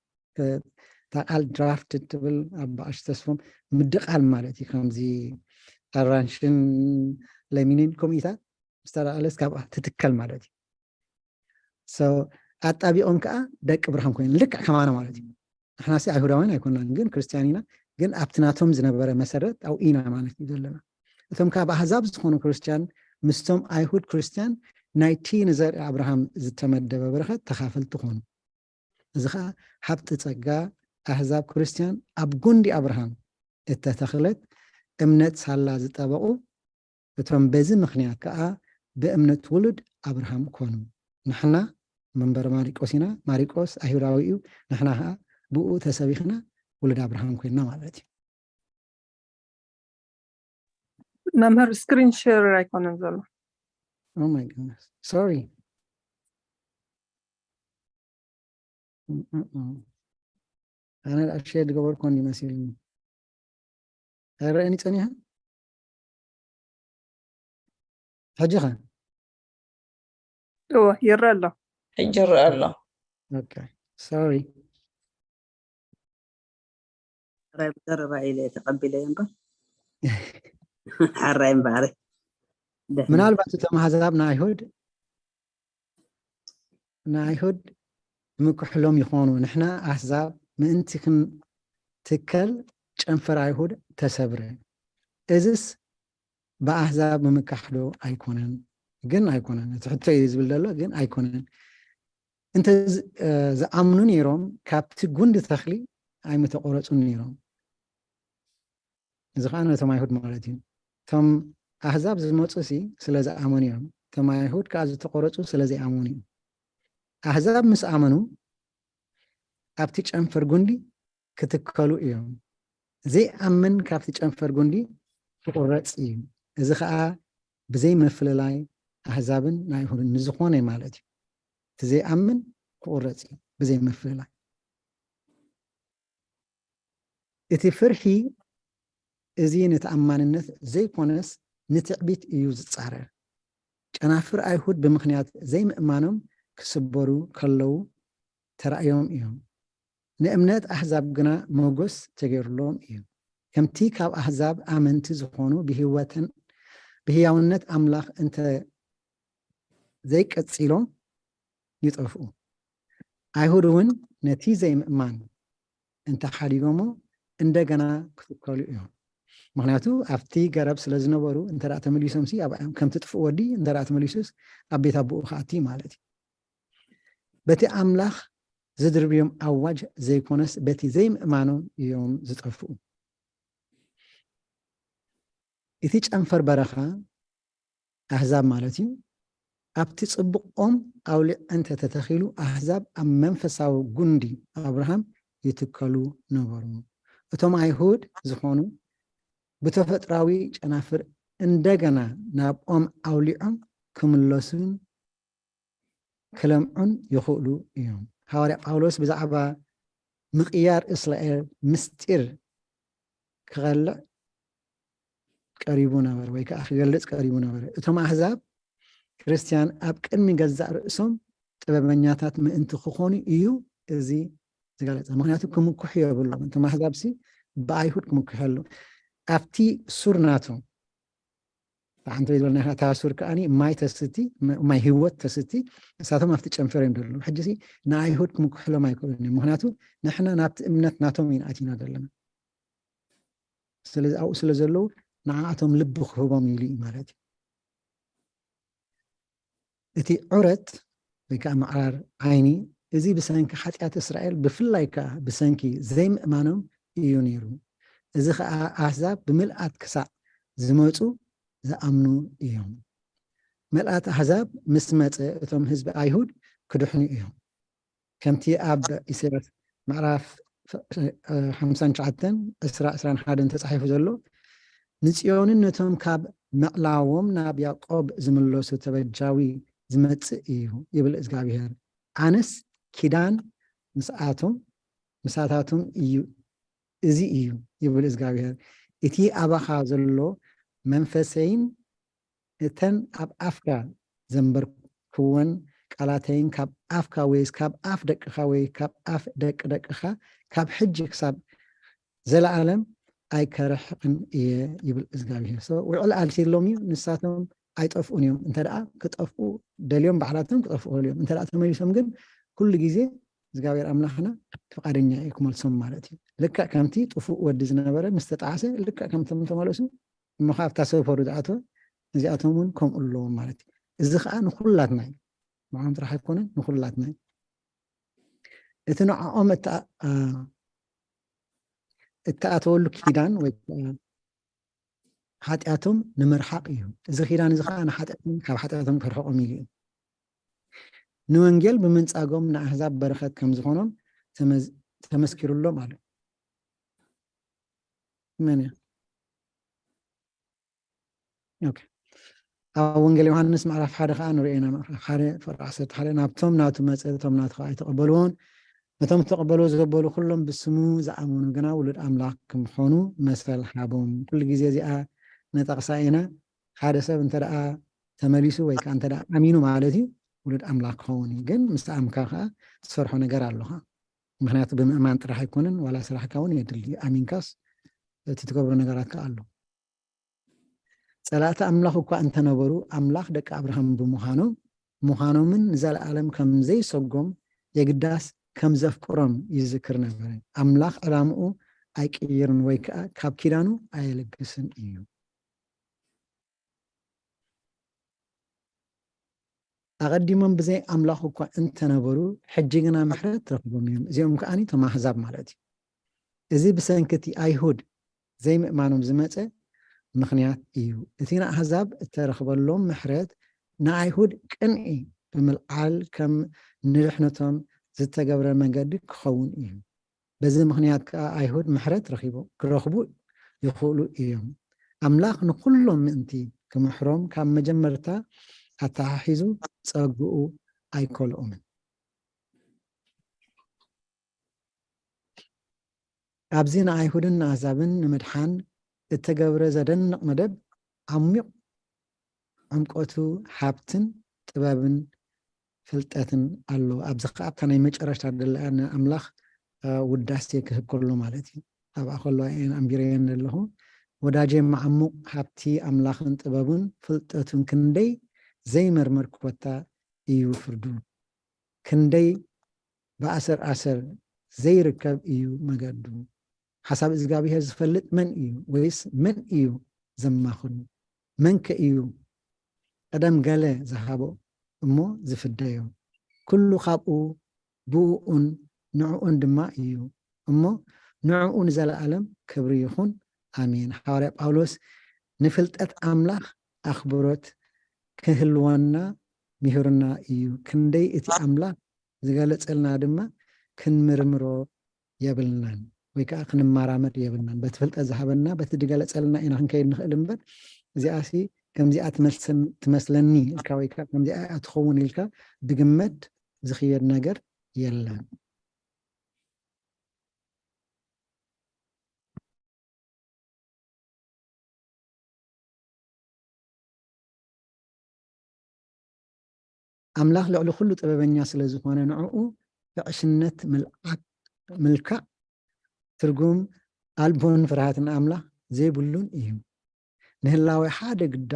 እታ ቃል ድራፍትድ ትብል ኣብ ብኣሽ ተስፎም ምድቓል ማለት እዩ። ከምዚ ኣራንሽን ለሚንን ከምኡታት ምስ ተረኣለስ ካብኣ ትትከል ማለት እዩ። ኣጣቢቖም ከዓ ደቂ ብርሃን ኮይኖም ልክዕ ከማና ማለት እዩ። ንሕናሲ ኣይሁዳውያን ኣይኮናን ግን ክርስትያን ኢና። ግን ኣብቲ ናቶም ዝነበረ መሰረት ኣብኡ ኢና ማለት እዩ ዘለና። እቶም ካብ ኣህዛብ ዝኾኑ ክርስትያን ምስቶም ኣይሁድ ክርስትያን ናይቲ ንዘርኢ ኣብርሃም ዝተመደበ በረኸት ተኻፈልቲ ኮኑ። እዚ ከዓ ሃብቲ ጸጋ ኣህዛብ ክርስትያን ኣብ ጎንዲ ኣብርሃም እተተኽለት እምነት ሳላ ዝጠበቑ እቶም በዚ ምኽንያት ከዓ ብእምነት ውሉድ ኣብርሃም ኮኑ። ንሕና መንበር ማሪቆስ ኢና። ማሪቆስ ኣይሁዳዊ እዩ። ንሕና ከዓ ብኡ ተሰቢኽና ውሉድ ኣብርሃም ኮይንና ማለት እዩ። መምህር ስክሪን ሼር ኣይኮነን ዘሎ። Oh my goodness. Sorry. ኣነ ዳኣ ሼር ዝገበርኩ እንዲ መሲልኒ ኣይረአኒ ፀኒሐ። ሕጂ ኸ እወ ይረአ ኣሎ። ሕጂ ይረአ ኣሎ። Okay. Sorry. ራይ ብዘረባ ኢለ ተቐቢለ እምበር ሓራይ እምበኣረ ምናልባት እቶም ኣህዛብ ንኣይሁድ ንኣይሁድ ምክሕሎም ይኾኑ። ንሕና ኣህዛብ ምእንቲ ክንትከል ጨንፈር ኣይሁድ ተሰብረ። እዝስ ብኣህዛብ ምምካሕዶ ኣይኮነን? ግን ኣይኮነን። እቲ ሕቶ እዩ ዝብል ዘሎ ግን ኣይኮነን። እንተ ዝኣምኑ ነይሮም ካብቲ ጉንዲ ተኽሊ ኣይምተቆረፁን ነይሮም። እዚ ከዓ ነቶም ኣይሁድ ማለት እዩ። እቶም ኣህዛብ ዝመፁ ሲ ስለ ዝኣመኑ እዮም። እቶም ኣይሁድ ከዓ ዝተቆረፁ ስለ ዘይኣመኑ እዩ። ኣህዛብ ምስ ኣመኑ ኣብቲ ጨንፈር ጉንዲ ክትከሉ እዮም። ዘይኣምን ካብቲ ጨንፈር ጉንዲ ክቁረፅ እዩ። እዚ ከዓ ብዘይ ምፍልላይ ኣህዛብን ናይ ኣይሁድን ንዝኾነ ማለት እዩ። እቲ ዘይኣምን ክቁረፅ እዩ ብዘይ ምፍልላይ። እቲ ፍርሒ እዚ ንተኣማንነት ዘይኮነስ ንትዕቢት እዩ ዝፃረር። ጨናፍር ኣይሁድ ብምኽንያት ዘይምእማኖም ክስበሩ ከለዉ ተራእዮም እዮም። ንእምነት ኣህዛብ ግና ሞገስ ተገይሩሎም እዩ። ከምቲ ካብ ኣህዛብ ኣመንቲ ዝኾኑ ብህይወትን ብህያውነት ኣምላኽ እንተ ዘይቀጺሎም ይጠፍኡ። ኣይሁድ እውን ነቲ ዘይምእማን እንተሓዲጎሞ እንደገና ክትከሉ እዮም። ምክንያቱ ኣብቲ ገረብ ስለ ዝነበሩ እንተ ተመሊሶም ሲ ኣብኣዮም ከምቲ ጥፉእ ወዲ እንተ ተመሊሱስ ኣብ ቤት ኣቦኡ ክኣቲ ማለት እዩ። በቲ ኣምላኽ ዝድርብዮም ኣዋጅ ዘይኮነስ በቲ ዘይምእማኖም እዮም ዝጠፍኡ። እቲ ጨንፈር በረኻ ኣህዛብ ማለት እዩ። ኣብቲ ጽቡቕ ኦም ኣውሊዕ እንተ ተተኺሉ ኣህዛብ ኣብ መንፈሳዊ ጉንዲ ኣብርሃም ይትከሉ ነበሩ። እቶም ኣይሁድ ዝኾኑ ብተፈጥራዊ ጨናፍር እንደገና ናብ ኦም ኣውሊዖም ክምለሱን ክለምዑን ይኽእሉ እዮም። ሃዋርያ ጳውሎስ ብዛዕባ ምቕያር እስራኤል ምስጢር ክቐልዕ ቀሪቡ ነበረ፣ ወይ ከዓ ክገልጽ ቀሪቡ ነበረ። እቶም ኣህዛብ ክርስቲያን ኣብ ቅድሚ ገዛእ ርእሶም ጥበበኛታት ምእንቲ ክኾኑ እዩ እዚ ዝገለጸ። ምኽንያቱ ክምኩሑ የብሎም። እቶም ኣህዛብ ሲ ብኣይሁድ ክምኩሑ የብሎም። ኣብቲ ሱር ናቶም ብሓንቲ ዝበልና እታ ሱር ከዓኒ ማይ ተስቲ፣ ማይ ህይወት ተስቲ፣ ንሳቶም ኣብቲ ጨንፈር እዮም ዘለዉ። ሕጂ ሲ ንኣይሁድ ክምኩሕሎም ኣይክእሉን እዮም። ምኽንያቱ ንሕና ናብቲ እምነት ናቶም ኢና ኣቲና ዘለና። ስለዚ ኣብኡ ስለ ዘለዉ ንዓኣቶም ልቢ ክህቦም ኢሉ እዩ ማለት እዩ። እቲ ዑረት ወይ ከዓ ምዕራር ዓይኒ፣ እዚ ብሰንኪ ሓጢኣት እስራኤል፣ ብፍላይ ከዓ ብሰንኪ ዘይምእማኖም እዩ ነይሩ። እዚ ከዓ ኣህዛብ ብምልኣት ክሳዕ ዝመፁ ዝኣምኑ እዮም። ምልኣት ኣህዛብ ምስ መፀ፣ እቶም ህዝቢ ኣይሁድ ክድሕኑ እዮም። ከምቲ ኣብ ኢሳያስ ምዕራፍ ሓምሳን ትሽዓተን ዕስራ ዕስራን ሓደን ተጻሒፉ ዘሎ፣ ንጽዮንን ነቶም ካብ ምዕላዎም ናብ ያዕቆብ ዝምለሱ ተበጃዊ ዝመጽእ እዩ ይብል እግዚኣብሔር። ኣነስ ኪዳን ምስኣቶም ምሳታቶም እዩ፣ እዚ እዩ ይብል እግዚኣብሔር። እቲ ኣባኻ ዘሎ መንፈሰይን እተን ኣብ ኣፍካ ዘንበርክወን ቃላተይን ካብ ኣፍካ ወይስ ካብ ኣፍ ደቅኻ ወይ ካብ ኣፍ ደቂ ደቅኻ ካብ ሕጂ ክሳብ ዘለኣለም ኣይከርሕቕን እየ ይብል እግዚኣብሔር። So ውዕል ኣልሲሎም እዩ፣ ንሳቶም ኣይጠፍኡን እዮም። እንተ ደኣ ክጠፍኡ ደልዮም ባዕላቶም ክጠፍኡ እዮም። እንተ ደኣ ተመሊሶም ግን ኩሉ ግዜ እግዚኣብሔር ኣምላኽና ፍቓደኛ እዩ ክመልሶም ማለት እዩ። ልክዕ ከምቲ ጥፉእ ወዲ ዝነበረ ምስ ተጣዕሰ ልክዕ ከምቶም ተመለሱ እሞ ካብታ ሰፈሩ ዝኣተወ እዚኣቶም እውን ከምኡ ኣለዎም ማለት እዩ። እዚ ከዓ ንኩላትና እዩ፣ ንዓኦም ጥራሕ ኣይኮነን፣ ንኩላትና እዩ። እቲ ንዕኦም እታ- አ- እተኣተወሉ ኪዳን ወይ ከዓ ሓጢኣቶም ንምርሓቕ እዩ። እዚ ኪዳን እዚ ከዓ ንሓጢኣቶም ካብ ሓጢኣቶም ክርሕቆም ኢሉ እዩ። ንወንጌል ብምንጻጎም ንኣህዛብ በረኸት ከም ዝኾኖም ተመዝ- ተመስኪሩሎም ኣሎ። መን እያ? ኦኬ። ኣብ ወንጌል ዮሃንስ ምዕራፍ ሓደ ከዓ ንሪኦ ኢና፣ ምዕራፍ ሓደ ፍቕሪ ዓሰርተ ሓደ ናብቶም ናቱ መጸ፣ እቶም ናቱ ከዓ ኣይተቐበልዎን። ነቶም ተቐበልዎ ዘበሉ ኩሎም ብስሙ ዝኣመኑ ግና ውሉድ ኣምላኽ ክምኾኑ መሰል ሃቦም። ኩሉ ግዜ እዚኣ ነጠቕሳ ኢና። ሓደ ሰብ እንተ ደኣ ተመሊሱ ወይ ከዓ እንተ ደኣ ኣሚኑ ማለት እዩ ውሉድ ኣምላኽ ክኸውን እዩ። ግን ምስ ኣምካ ከዓ ትሰርሖ ነገር ኣለኻ። ምክንያቱ ብምእማን ጥራሕ ኣይኮነን፣ ዋላ ስራሕካ እውን የድሊ። ኣሚንካስ እቲ ትገብሮ ነገራት ከዓ ኣሎ። ጸላእቲ ኣምላኽ እኳ እንተነበሩ ኣምላኽ ደቂ ኣብርሃም ብምዃኖም ምዃኖምን ንዘለኣለም ከም ዘይሰጎም የግዳስ ከም ዘፍቅሮም ይዝክር ነበረ። ኣምላኽ ዕላምኡ ኣይቅይርን ወይ ከዓ ካብ ኪዳኑ ኣየለግስን እዩ። ኣቐዲሞም ብዘይ ኣምላኽ እኳ እንተነበሩ ሕጂ ግና ምሕረት ረኽቦም እዮም። እዚኦም ከዓኒ እቶም ኣህዛብ ማለት እዩ። እዚ ብሰንኪ እቲ ኣይሁድ ዘይምእማኖም ዝመጸ ምኽንያት እዩ። እቲ ንኣህዛብ እተረኽበሎም ምሕረት ንኣይሁድ ቅንኢ ብምልዓል ከም ንድሕነቶም ዝተገብረ መገዲ ክኸውን እዩ። በዚ ምኽንያት ከኣ ኣይሁድ ምሕረት ረኺቦም ክረኽቡ ይኽእሉ እዮም። ኣምላኽ ንኹሎም ምእንቲ ክምሕሮም ካብ መጀመርታ ኣተሓሒዙ ጸግኡ ኣይከልኦምን። ኣብዚ ንኣይሁድን ንኣህዛብን ንምድሓን እተገብረ ዘደንቕ መደብ ዓሚቕ ዕምቆቱ ሃብትን ጥበብን ፍልጠትን ኣሎ። ኣብዚ ከኣ ኣብታ ናይ መጨረሽታ ደላ ንኣምላኽ ውዳሴ ክህብ ከሎ ማለት እዩ። ኣብኣ ከሎ እየን ኣንቢረየን ዘለኹ። ወዳጄ መዓሙቕ ሃብቲ ኣምላኽን ጥበቡን ፍልጠቱን ክንደይ ዘይመርመርክወታ እዩ ፍርዱ። ክንደይ ብኣሰር ኣሰር ዘይርከብ እዩ መገዱ። ሓሳብ እግዚኣብሔር ዝፈልጥ መን እዩ? ወይስ መን እዩ ዘማኽሩ? መንከ እዩ ቀደም ገለ ዝሃቦ እሞ ዝፍደዮ? ኩሉ ካብኡ ብእኡን ንዕኡን ድማ እዩ እሞ ንዕኡ ንዘለኣለም ክብሪ ይኹን፣ ኣሜን። ሓዋርያ ጳውሎስ ንፍልጠት ኣምላኽ ኣኽብሮት ክህልወና ምሂሩና እዩ። ክንደይ እቲ ኣምላኽ ዝገለጸልና ድማ ክንምርምሮ የብልናን፣ ወይ ከዓ ክንመራመር የብልናን። በቲ ፍልጠት ዝሃበና በቲ ዝገለጸልና ኢና ክንከይድ ንኽእል እምበር እዚኣሲ ከምዚኣ ትመስለኒ ኢልካ ወይ ከዓ ከምዚኣ እያ ትኸውን ኢልካ ብግመት ዝኽየድ ነገር የለን። ኣምላኽ ልዕሊ ኩሉ ጥበበኛ ስለ ዝኾነ፣ ንዕኡ ብዕሽነት ምልዓል፣ ምልካዕ ትርጉም ኣልቦን ፍርሃት ንኣምላኽ ዘይብሉን እዩ። ንህላዌ ሓደ ግዳ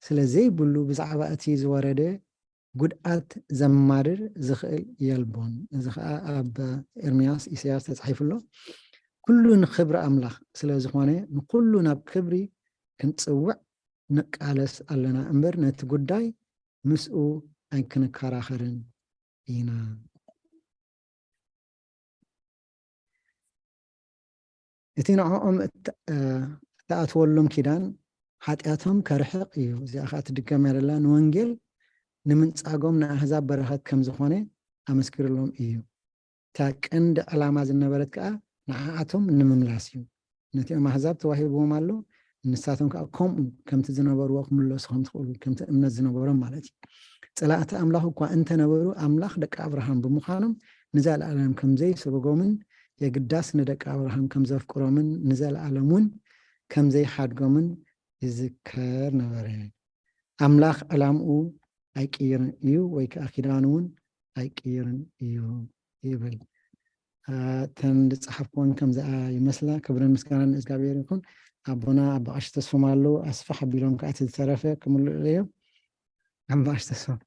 ስለ ዘይብሉ፣ ብዛዕባ እቲ ዝወረደ ጉድኣት ዘማርር ዝኽእል የልቦን። እዚ ኸኣ ኣብ ኤርምያስ፣ ኢሳያስ ተጻሒፉ ኣሎ። ኩሉ ንኽብሪ ኣምላኽ ስለ ዝኾነ፣ ንኹሉ ናብ ክብሪ ክንጽውዕ ንቃለስ ኣለና እምበር፣ ነቲ ጉዳይ ምስኡ ኣይክንከራኸርን ኢና። እቲ ንዕኦም እት-፣ እ፣ እትኣትወሎም ኪዳን ሓጢኣቶም ከርሕቕ እዩ። እዚኣ ኸኣ ትድገም እያ ዘላ። ንወንጌል ንምንጻጎም ንኣህዛብ በረኸት ከም ዝኾነ ኣመስኪሩሎም እዩ። እታ ቀንዲ ዕላማ ዝነበረት ከኣ ንዓኣቶም ንምምላስ እዩ። ነቲኦም ኣህዛብ ተዋሂብዎም ኣሎ። ንሳቶም ከኣ ከምኡ ከምቲ ዝነበርዎ ክምለሱ ከም ትኽእሉ፣ ከምቲ እምነት ዝነበሮም ማለት እዩ። ጸላእቲ ኣምላኽ እኳ እንተነበሩ፣ ኣምላኽ ደቂ ኣብርሃም ብምዃኖም ንዘለኣለም ከም ዘይሰጎጎምን የግዳስ ንደቂ ኣብርሃም ከም ዘፍቅሮምን ንዘለኣለም እውን ከም ዘይሓድጎምን ይዝከር ነበረ። ኣምላኽ ዕላምኡ ኣይቅይርን እዩ፣ ወይ ከኣ ኪዳኑ እውን ኣይቅይርን እዩ ይብል። እ፣ እተን ዝጸሓፍኩወን ከምዚኣ ይመስላ። ክብርን ምስጋናን ንእግዚኣብሔር ይኹን። ኣቦና ኣባ ቀሺ ተስፎም ኣለዉ፣ ኣስፍሕ ኣቢሎም ከኣ እቲ ዝተረፈ ክምልእሉ እዮም። ኣባ ቀሺ ተስፎም።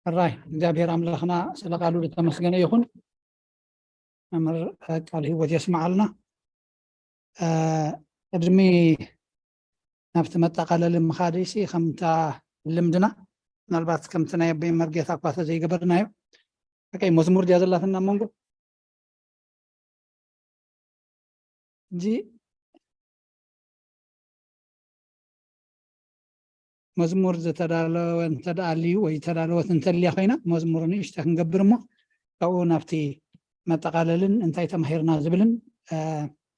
ሕራይ እግዚኣብሔር ኣምላኽና ስለ ቃሉ ዝተመስገነ ይኹን። መምህር ቃል ህይወት የስምዓልና። እ፣ ቅድሚ ናብቲ መጠቓለሊ ምኻደይሲ ከምታ ልምድና ምናልባት ከምቲ ናይ ኣቦይ መርጌታ እኳ ተዘይገበርናዮ፣ ሓቀይ መዝሙር ድያ ዘላትና ኣብ መንጎ? እዚ መዝሙር ዝተዳለወ እንተ ደኣ ኣልዩ ወይ ዝተዳለወት እንተልያ ኮይና፣ መዝሙር ንእሽተ ክንገብር እሞ፣ ካብኡ ናብቲ መጠቓለልን እንታይ ተማሂርና ዝብልን፣ እ፣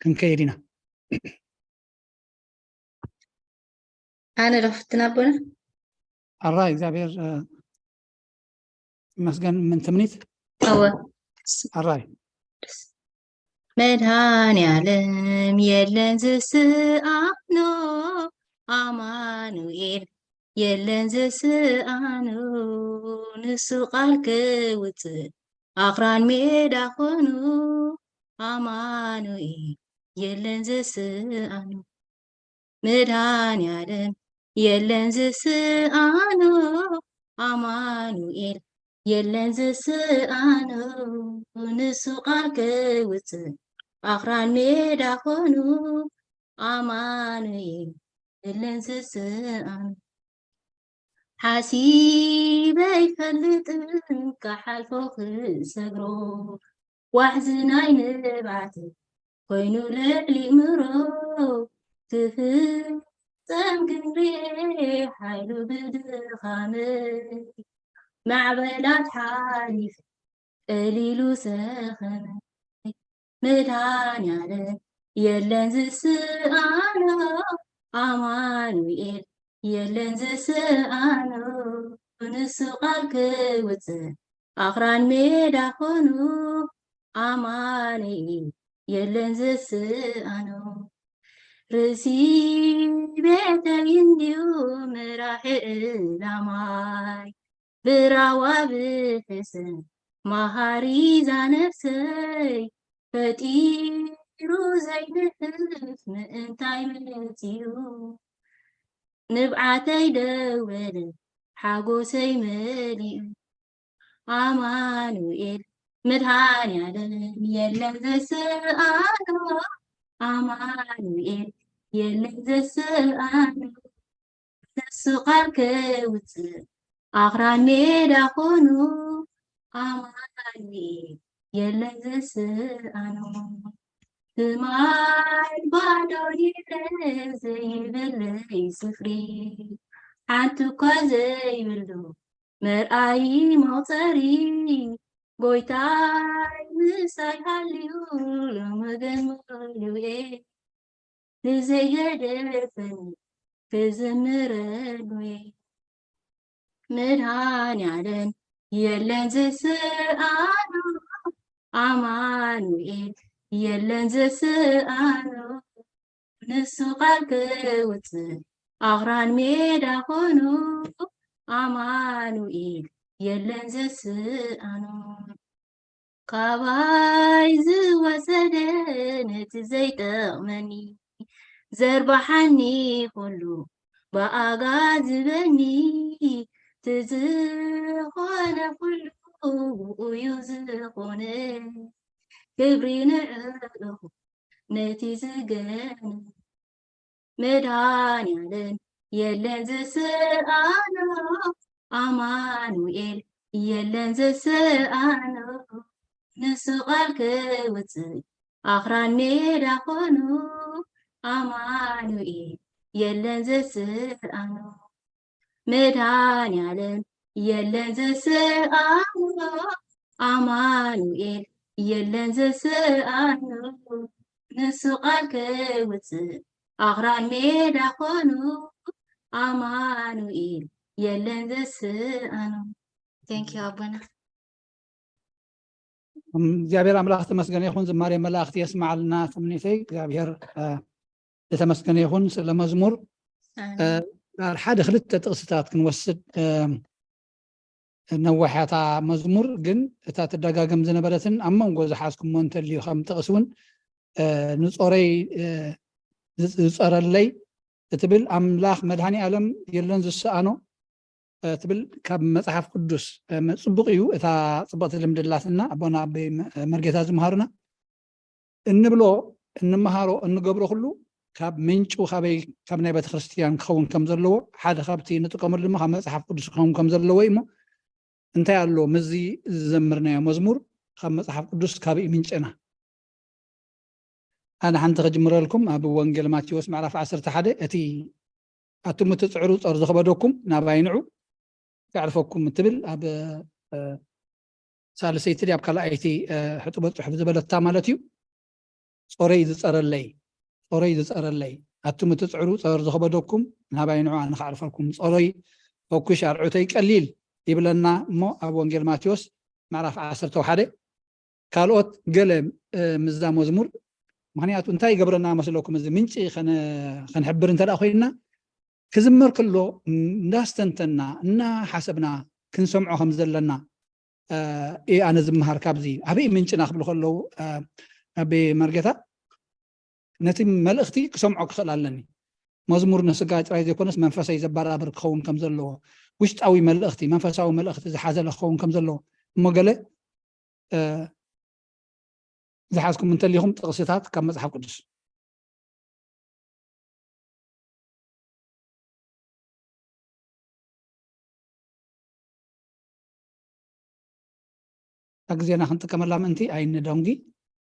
ክንከይድ ኢና። ኣነ ዶ ክፍትን ኣቦና? ኣራይ እግዚኣብሔር፣ እ፣ ይመስገን። ምን ትምኒት? እወ። ኣራይ። መድኃኔዓለም የለን ዝስኣኖ፣ ኣማኑኤል የለን ዝስኣኖ፣ ንሱ ቃል ከውፅእ ኣኽራን ሜዳ ኾኑ፣ ኣማኑኤል የለን ዝስኣኖ። መድኃኔዓለም የለን ዝስኣኖ፣ ኣማኑኤል የለን ዝስኣኖ፣ ንሱ ቃል ከውፅእ ኣኽራን ሜዳ ኾኑ፣ ኣማኑኤል የለን ዝስኣኖ። ሓሲበ ኣይፈልጥን ክሓልፎ ክሰግሮ፣ ዋሕዚ ናይ ንብዓት ኮይኑ ልዕሊ ምሮ፣ ክፍጸም ክንርኤ ሓይሉ ብድኻመይ፣ ማዕበላት ሓሊፈ ቀሊሉ ሰኸመይ። መድኃኔዓለም የለን ዝስኣኖ፣ ኣማኑኤል የለን ዝስኣኖ፣ ንሱ ቃል ክውፅእ ኣኽራን ሜዳ ኾኑ፣ ኣማኑኤል የለን ዝስኣኖ። ርእሲ ቤተይ እንድዩ መራሒ ዕላማይ፣ ብራዋ ብሕሰን መሃሪ ዛነፍሰይ፣ ፈጢሩ ዘይንሕፍ ምእንታይ መጺኡ፣ ንብዓተይ ደወለ ሓጎሰይ መሊኡ። ኣማኑኤል መድኃኔዓለም የለን ዘስኣኖ፣ ኣማኑኤል የለን ዘስኣኖ፣ ንሱ ቃል ከውፅእ ኣኽራን ሜዳ ኾኑ፣ ኣማኑኤል የለን ዘስኣኖ። ትማል ባዶ ነይረ ዘይብለይ ስፍሪ፣ ሓንቲ እኳ ዘይብሉ መርኣዪ መቑጸሪ፣ ጎይታይ ምሳይ ሃልዩ ሎሚ ግን ምሉእ እየ። ንዘይገደፈኒ ክዝምረሉ እየ። መድኃኔዓለም የለን ዝስኣኖ፣ ኣማኑኤል የለን ዝስኣኖ፣ ንሱ ቃል ክውፅእ ኣኽራን ሜዳ ኾኑ፣ ኣማኑኤል የለን ዝስኣኖ። ካባይ ዝወሰደ ነቲ ዘይጠቕመኒ፣ ዘርባሓኒ ኩሉ ብኣጋ ዝበኒ፣ እቲ ዝኾነ ኩሉ ብኡ እዩ ዝኾነ። ክብሪ ንዕኡ ነቲ ዝገነ። መድኃኔዓለም የለን ዝስኣኖ፣ ኣማኑኤል የለን ዝስኣኖ፣ ንሱ ቃል ክውፅእ ኣኽራን ሜዳ ኾኑ፣ ኣማኑኤል የለን ዝስኣኖ። መድኃኔዓለም የለን ዝስኣኖ፣ ኣማኑኤል የለን ዝስኣኖ፣ ንሱ ቃል ክውፅእ ኣኽራን ሜዳ ኾኑ፣ ኣማኑኤል የለን ዝስኣኖ። Thank you ኣቦና። እግዚኣብሔር ኣምላኽ ተመስገነ ይኹን። ዝማሬ መላእኽቲ የስማዓልና ትምኒተይ። እግዚኣብሔር ዝተመስገነ ይኹን። ስለ መዝሙር ዳር ሓደ ክልተ ጥቕስታት ክንወስድ። ነዋሕያታ መዝሙር ግን እታ ትደጋገም ዝነበረትን ኣብ መንጎ ዝሓዝኩሞ እንተልዩ ከም ጥቕስ እውን ንጾረይ ዝጸረለይ እትብል ኣምላኽ መድኃኔ ዓለም የለን ዝሰኣኖ ትብል ካብ መጽሓፍ ቅዱስ ጽቡቕ እዩ። እታ ጽብቕቲ ልምድላትና ኣቦና ኣበይ መርጌታ ዝመሃሩና እንብሎ እንመሃሮ እንገብሮ ኩሉ ካብ ምንጩ ካበይ ካብ ናይ ቤተክርስትያን ክኸውን ከም ዘለዎ ሓደ ካብቲ ንጥቀመሉ ድማ ካብ መጽሓፍ ቅዱስ ክኸውን ከም ዘለዎ እዩ። እሞ እንታይ ኣሎ ምስዚ ዝዘምርናዮ መዝሙር ካብ መጽሓፍ ቅዱስ ካበይ ምንጭና? ኣነ ሓንቲ ክጅምረልኩም ኣብ ወንጌል ማቴዎስ ምዕራፍ ዓሰርተ ሓደ እቲ ኣቱም እትጽዕሩ ጸር ዝኸበደኩም ናባይ ንዑ ከዕርፈኩም እትብል ኣብ ሳልሰይቲ ድያ ኣብ ካልኣይቲ ሕጡበ ጽሑፍ ዝበለታ ማለት እዩ። ጾረይ ዝጸረለይ ጾረይ ዝጸረለይ ኣቱም እትጽዕሩ ጸር ዝኸበደኩም ናባይ ንዑ ኣነ ከዕርፈልኩም ጾረይ ፈኩሽ ኣርዑተይ ቀሊል ይብለና እሞ ኣብ ወንጌል ማቴዎስ ምዕራፍ ዓሰርተ ሓደ ካልኦት ገለ ምስዛ መዝሙር ምክንያቱ እንታይ ይገብረና መስለኩም እዚ ምንጪ ከንሕብር እንተ ኮይንና ክዝመር ከሎ እንዳስተንተና እናሓሰብና ክንሰምዖ ከም ዘለና ኣነ ዝመሃር ካብዚ ኣበይ ምንጭና ክብሉ ከለዉ ኣበይ መርጌታ ነቲ መልእኽቲ ክሰምዖ ክኽእል ኣለኒ መዝሙር ንስጋ ጥራይ ዘይኮነስ መንፈሰይ ዘበራብር ክኸውን ከም ዘለዎ ውሽጣዊ መልእኽቲ መንፈሳዊ መልእኽቲ ዝሓዘለ ክኸውን ከም ዘለዎ እሞ ገለ ዝሓዝኩም እንተሊኹም ጥቕስታት ካብ መፅሓፍ ቅዱስ ግዜና ክንጥቀመላ ምእንቲ ኣይንደንጊ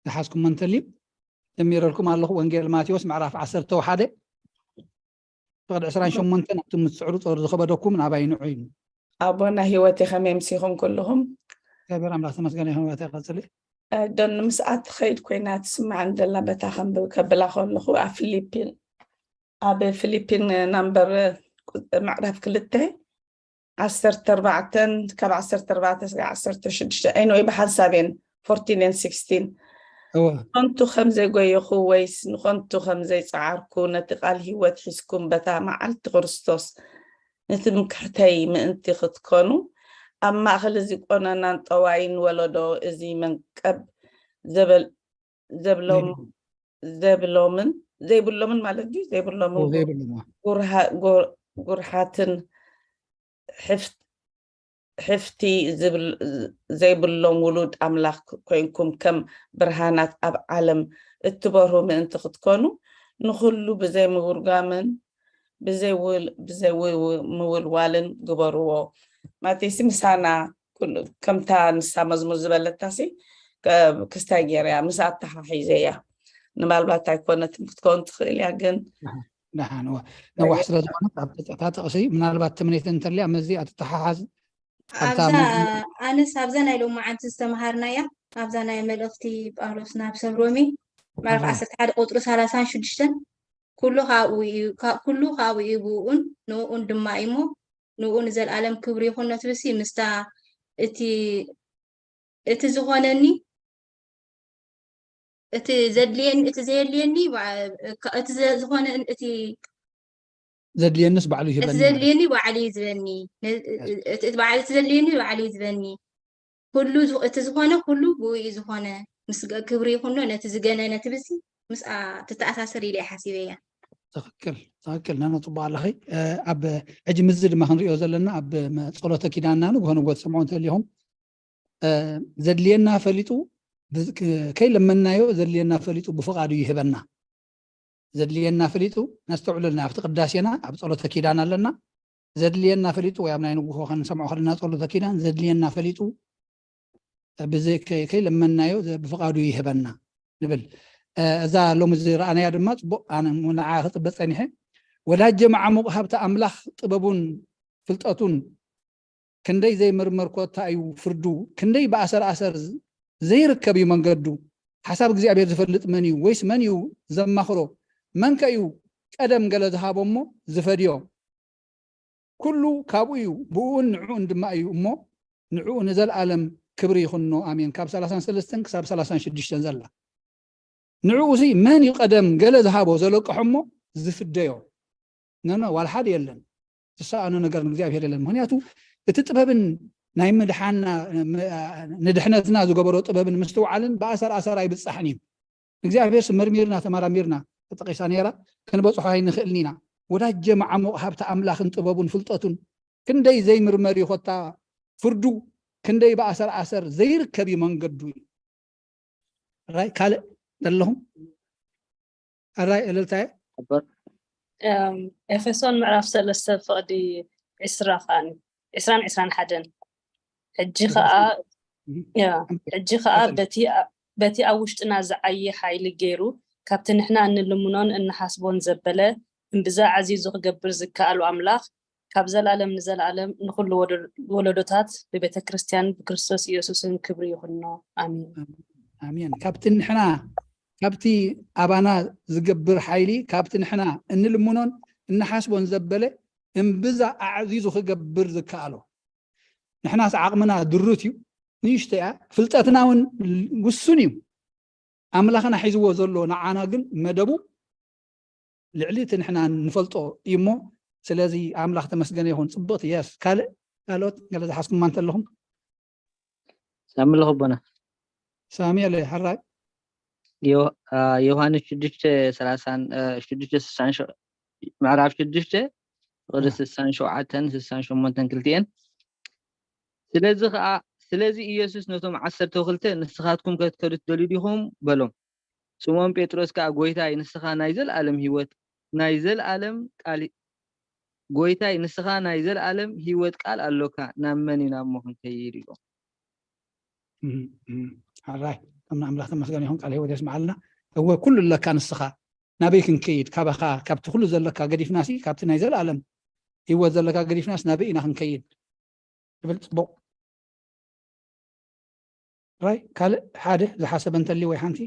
ዝሓዝኩሞ እንተልዩ ጀሚረልኩም ኣለኹ ወንጌል ማቴዎስ ምዕራፍ ዓሰርተ ሓደ ፍቕዲ ዕስራን ሸሞንተን ኣብቲ ምስ ስዕሩ ጸሩ ዝኸበደኩም ናባይ ንዑ እዩ ኣቦና ህይወት ከመይ ምሲኹም ኩልኹም እግዚኣብሔር ኣምላኽ ተመስገነ ይኹን ወተ ቀጽሊ ዶን ምስኣ ትኸይድ ኮይና ትስማዕን ዘላ በታ ከብላ ከለኹ ኣብ ፊሊፒን ኣብ ፊሊፒን ናምበር ምዕራፍ ክልተ ዓሰርተ ኣርባዕተን ካብ ዓሰርተ ኣርባዕተ ስጋዕ ዓሰርተ ሽዱሽተ ኣይንወይ ብሓንሳብ እየን ፎርቲን ን ሲክስቲን እወ ንኸንቱ ከም ዘይጎየኹ ወይስ ንኸንቱ ከም ዘይጸዓርኩ ነቲ ቃል ህይወት ሒዝኩም በታ መዓልቲ ክርስቶስ ንትምክሕተይ ምእንቲ ክትኮኑ ኣብ ማእኸል እዚ ቆነናን ጠዋይን ወለዶ እዚ መንቀብ ዘበል ዘብሎም ዘብሎምን ዘይብሎምን ማለት ድዩ ዘይብሎምን ዘይብሎም ጉርሃ- ጉር- ጉርሃትን ሕፍት- ሕፍቲ ዝብል- ዘይብሎም ውሉድ ኣምላኽ ኮይንኩም ከም ብርሃናት ኣብ ዓለም እትበርሁ ምእንቲ ክትኮኑ ንኹሉ ብዘይምውርጋምን ብዘይውል- ብዘይምውልዋልን ግበርዎ። ማቴሲ ምሳና ኩሉ- ከምታ ንሳ መዝሙር ዝበለታሲ ከ- ክስታይ ገይረያ ምስ ኣተሓሒዘያ ምናልባት ኣይኮነትን ክትከውን ትኽእል እያ። ግን ደሓን እዋ ነዋሕ ስለ ዝኾነት ኣብታ ጥቕሲ ምናልባት ትምኒት እንተልያ ምስዚ ኣትተሓሓዝ ኣብታ ኣብዛ ኣነስ ኣብዛ ናይ ሎማዓንቲ ዝተምሃርናያ ኣብዛ ናይ መልእኽቲ ጳውሎስ ናብ ሰብ ሮሜ ምዕራፍ ዓሰርተ ሓደ ቁፅሪ ሰላሳን ሽዱሽተን ኩሉ ካብኡ እዩ ካ- ኩሉ ካብኡ እዩ ብኡን ንኡን ድማ እዩ እሞ ንኡ ንዘለኣለም ክብሪ ይኹን ነትብሲ ምስታ እቲ እቲ ዝኾነኒ እቲ ዘድልየኒ እቲ ዘየድልየኒ በዓ- ካ- እቲ ዘ- ዝኾነ እቲ ዘድልየንስ ባዕሉ እቲ ይህበኒ ዘድልየኒ ባዕሉ እዩ ዝበኒ ነ- እቲ እቲ በዓል እቲ ዘድልየኒ ባዕሉ እዩ ዝበኒ ኩሉ ዝ- እቲ ዝኾነ ኩሉ ብኡ እዩ ዝኾነ ምስ ገ- ክብሪ ይኹኖ ነቲ ዝገነ ነቲ ብዚ ምስኣ ትተኣሳሰር ኢለ እየ ሓሲበያ ትኽክል ትኽክል ነነ ፅቡቅ ኣለኺ ኣብ ሕጂ ምዚ ድማ ክንሪኦ ዘለና ኣብ መ- ፀሎተ ኪዳንና ንግሆ ንግሆ ትሰምዑ እንተሊኹም ዘድልየና ፈሊጡ ከይለመናዮ ዘድልየና ፈሊጡ ብፍቃዱ ይህበና ዘድልየና ፈሊጡ ነስተውዕለልና ኣብቲ ቅዳሴና ኣብ ፀሎተ ኪዳን ኣለና ዘድልየና ፈሊጡ ወይ ኣብ ናይ ንጉሆ ከንሰምዖ ከለና ፀሎተ ኪዳን ዘድልየና ፈሊጡ ብዘይ ከይለመናዮ ብፍቃዱ ይህበና ንብል እዛ ሎሚ ዝረኣናያ ድማ ፅቡቅ ኣነ ንዓ ክፅበ ፀኒሐ ወዳጀ መዓሙቅ ሃብቲ ኣምላኽ ጥበቡን ፍልጠቱን ክንደይ ዘይምርመር ኮታ እዩ ፍርዱ ክንደይ ብኣሰር ኣሰር ዘይርከብ እዩ መንገዱ ሓሳብ እግዚኣብሔር ዝፈልጥ መን እዩ ወይስ መን እዩ ዘማኽሮ መንከ እዩ ቀደም ገለ ዝሃቦ እሞ ዝፈድዮ ኩሉ ካብኡ እዩ ብኡን ንዕኡን ድማ እዩ እሞ ንዕኡ ንዘለኣለም ክብሪ ይኹኖ ኣሜን ካብ ሰላሳን ሰለስተን ክሳብ ሰላሳን ሽዱሽተን ዘላ ንዕኡ ሲ መን እዩ ቀደም ገለ ዝሃቦ ዘለቅሖ እሞ ዝፍደዮ ነነ ዋላ ሓደ የለን ዝሰኣኖ ነገር ንእግዚኣብሔር የለን ምክንያቱ እቲ ጥበብን ናይ ምድሓና ንድሕነትና ዝገበሮ ጥበብን ምስትውዓልን ብኣሰር ኣሰር ኣይብፃሕን እዩ እግዚኣብሔር ሲ መርሚርና ተመራሚርና ተጠቂሳ ነይራ ክንበፅሖ ኣይንኽእልን ኢና ወዳጀ መዓሙቕ ሃብቲ ኣምላኽን ጥበቡን ፍልጠቱን ክንደይ ዘይምርመር እዩ ኮታ ፍርዱ ክንደይ ብኣሰር ኣሰር ዘይርከብ እዩ መንገዱ እዩ ራይ ካልእ ዘለኹም ኣራይ እልልታየ ኤፌሶን ምዕራፍ ሰለስተ ፍቕዲ ዕስራ ከዓኒ ዕስራን ዕስራን ሓደን ሕጂ ከዓ ሕጂ ከዓ በቲ ኣብ ውሽጥና ዝዓየ ሓይሊ ገይሩ ካብቲ ንሕና እንልምኖን እንሓስቦን ዘበለ እምብዛ ዓዚዙ ክገብር ዝከኣሉ ኣምላኽ ካብ ዘላለም ንዘላለም ንኹሉ ወለዶታት ብቤተ ክርስቲያን ብክርስቶስ ኢየሱስን ክብሪ ይኹኖ ኣሜን ኣሜን ካብቲ ንሕና ካብቲ ኣባና ዝገብር ሓይሊ ካብቲ ንሕና እንልምኖን እንሓስቦን ዘበለ እምብዛ ኣዕዚዙ ክገብር ዝከኣሎ ንሕናስ ዓቕምና ድሩት እዩ ንእሽቶ እያ ፍልጠትና እውን ውሱን እዩ ኣምላኽና ሒዝዎ ዘሎ ንዓና ግን መደቡ ልዕሊ እቲ ንሕና ንፈልጦ እዩ እሞ ስለዚ ኣምላኽ ተመስገነ ይኹን ፅብቕቲ የስ ካልእ ካልኦት ገለ ዝሓዝኩማ እንተለኹም ሳሚ ኣለኹ ኣቦና ሳሙኤል ሕራይ ዮሃንስ ሽዱሽተ ሰላሳን ሽዱሽተ ስሳን ምዕራፍ ሽዱሽተ ፍቕዲ ስሳን ሸውዓተን ስሳን ሸሞንተን ክልቲኤን ስለዚ ከዓ ስለዚ ኢየሱስ ነቶም ዓሰርተ ክልተ ንስኻትኩም ከትከዱ ትደልዩ ዲኹም በሎም ስምኦን ጴጥሮስ ከዓ ጎይታይ ንስኻ ናይ ዘለኣለም ህይወት ናይ ዘለኣለም ቃል ጎይታይ ንስኻ ናይ ዘለኣለም ህይወት ቃል ኣሎካ ናብ መን ኢና እሞ ክንከይድ ኢሎም ሓራይ ከም ንኣምላኽ ተመስገን ይኹን ቃል ህይወት የስምዓልና እወ ኩሉ ኣለካ ንስኻ ናበይ ክንከይድ ካባኻ ካብቲ ኩሉ ዘለካ ገዲፍናሲ ካብቲ ናይ ዘለኣለም ህይወት ዘለካ ገዲፍናስ ናበይ ኢና ክንከይድ ትብል ፅቡቕ ራይ ካልእ ሓደ ዝሓሰበ እንተሊ ወይ ሓንቲ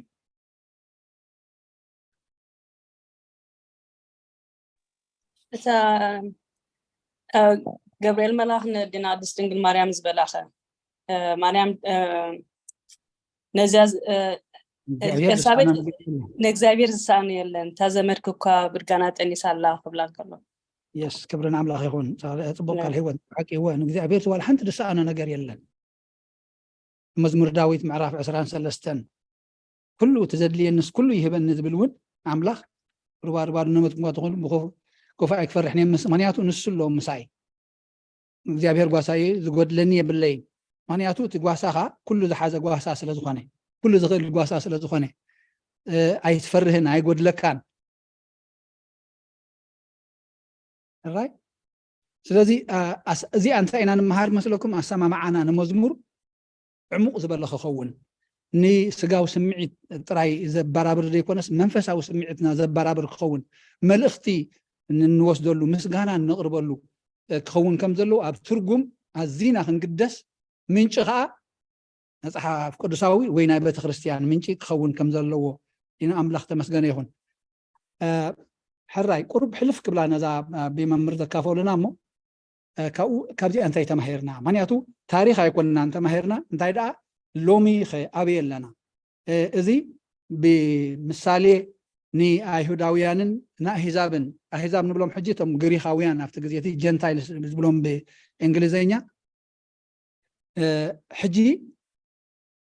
እታ ገብርኤል መልኣኽ ንድና ኣድስ ድንግል ማርያም ዝበላኸ ማርያም ነዚያ ኤልሳቤጥ ንእግዚኣብሔር ዝሰኣኑ የለን እታ ዘመድክ እኳ ብድጋና ጠኒሳ ኣላ ክብላ ከሎ የስ ክብርን ኣምላኽ ይኹን ፅቡቅ ቃል ህይወት ሓቂ እወ ንእግዚኣብሔር ትባል ሓንቲ ዝሰኣኖ ነገር የለን መዝሙር ዳዊት ምዕራፍ ዕስራን ሰለስተን ኩሉ እቲ ዘድልየንስ ኩሉ ይህበኒ ዝብል እውን ኣምላኽ ሩባ ሩባ ድነመት እኳ ትኹን ብክፉ ኣይክፈርሕን እየ ምስ ምክንያቱ ንሱ ኣለዎ ምሳይ እግዚኣብሔር ጓሳይ ዝጎድለኒ የብለይን ምክንያቱ እቲ ጓሳኻ ኩሉ ዝሓዘ ጓሳ ስለ ዝኾነ ኩሉ ዝኽእል ጓሳ ስለ ዝኾነ ኣይትፈርህን ኣይጎድለካን ራይ ስለዚ እዚኣ እንታይ ኢና ንምሃር መስለኩም ኣሰማምዓና ንመዝሙር ዕሙቕ ዝበለ ክኸውን ንስጋዊ ስምዒት ጥራይ ዘበራብር ዘይኮነስ መንፈሳዊ ስምዒትና ዘበራብር ክኸውን፣ መልእኽቲ እንወስደሉ፣ ምስጋና እነቕርበሉ ክኸውን ከም ዘለዎ ኣብ ትርጉም ኣዚና ክንግደስ፣ ምንጪ ከዓ መፅሓፍ ቅዱሳዊ ወይ ናይ ቤተክርስትያን ምንጪ ክኸውን ከም ዘለዎ ኢና። ኣምላኽ ተመስገነ ይኹን። ሕራይ ቁሩብ ሕልፍ ክብላ ነዛ ብመምህር ዘካፈሉና እሞ ካብዚኣ እንታይ ተማሂርና? ምክንያቱ ታሪኽ ኣይኮንናን ተማሂርና። እንታይ ደኣ ሎሚ ኸ ኣበይ ኣለና? እዚ ብምሳሌ ንኣይሁዳውያንን ንኣህዛብን፣ ኣህዛብ ንብሎም ሕጂ እቶም ግሪኻውያን ኣብቲ ግዜ እቲ ጀንታይልስ ዝብሎም ብእንግሊዘኛ፣ ሕጂ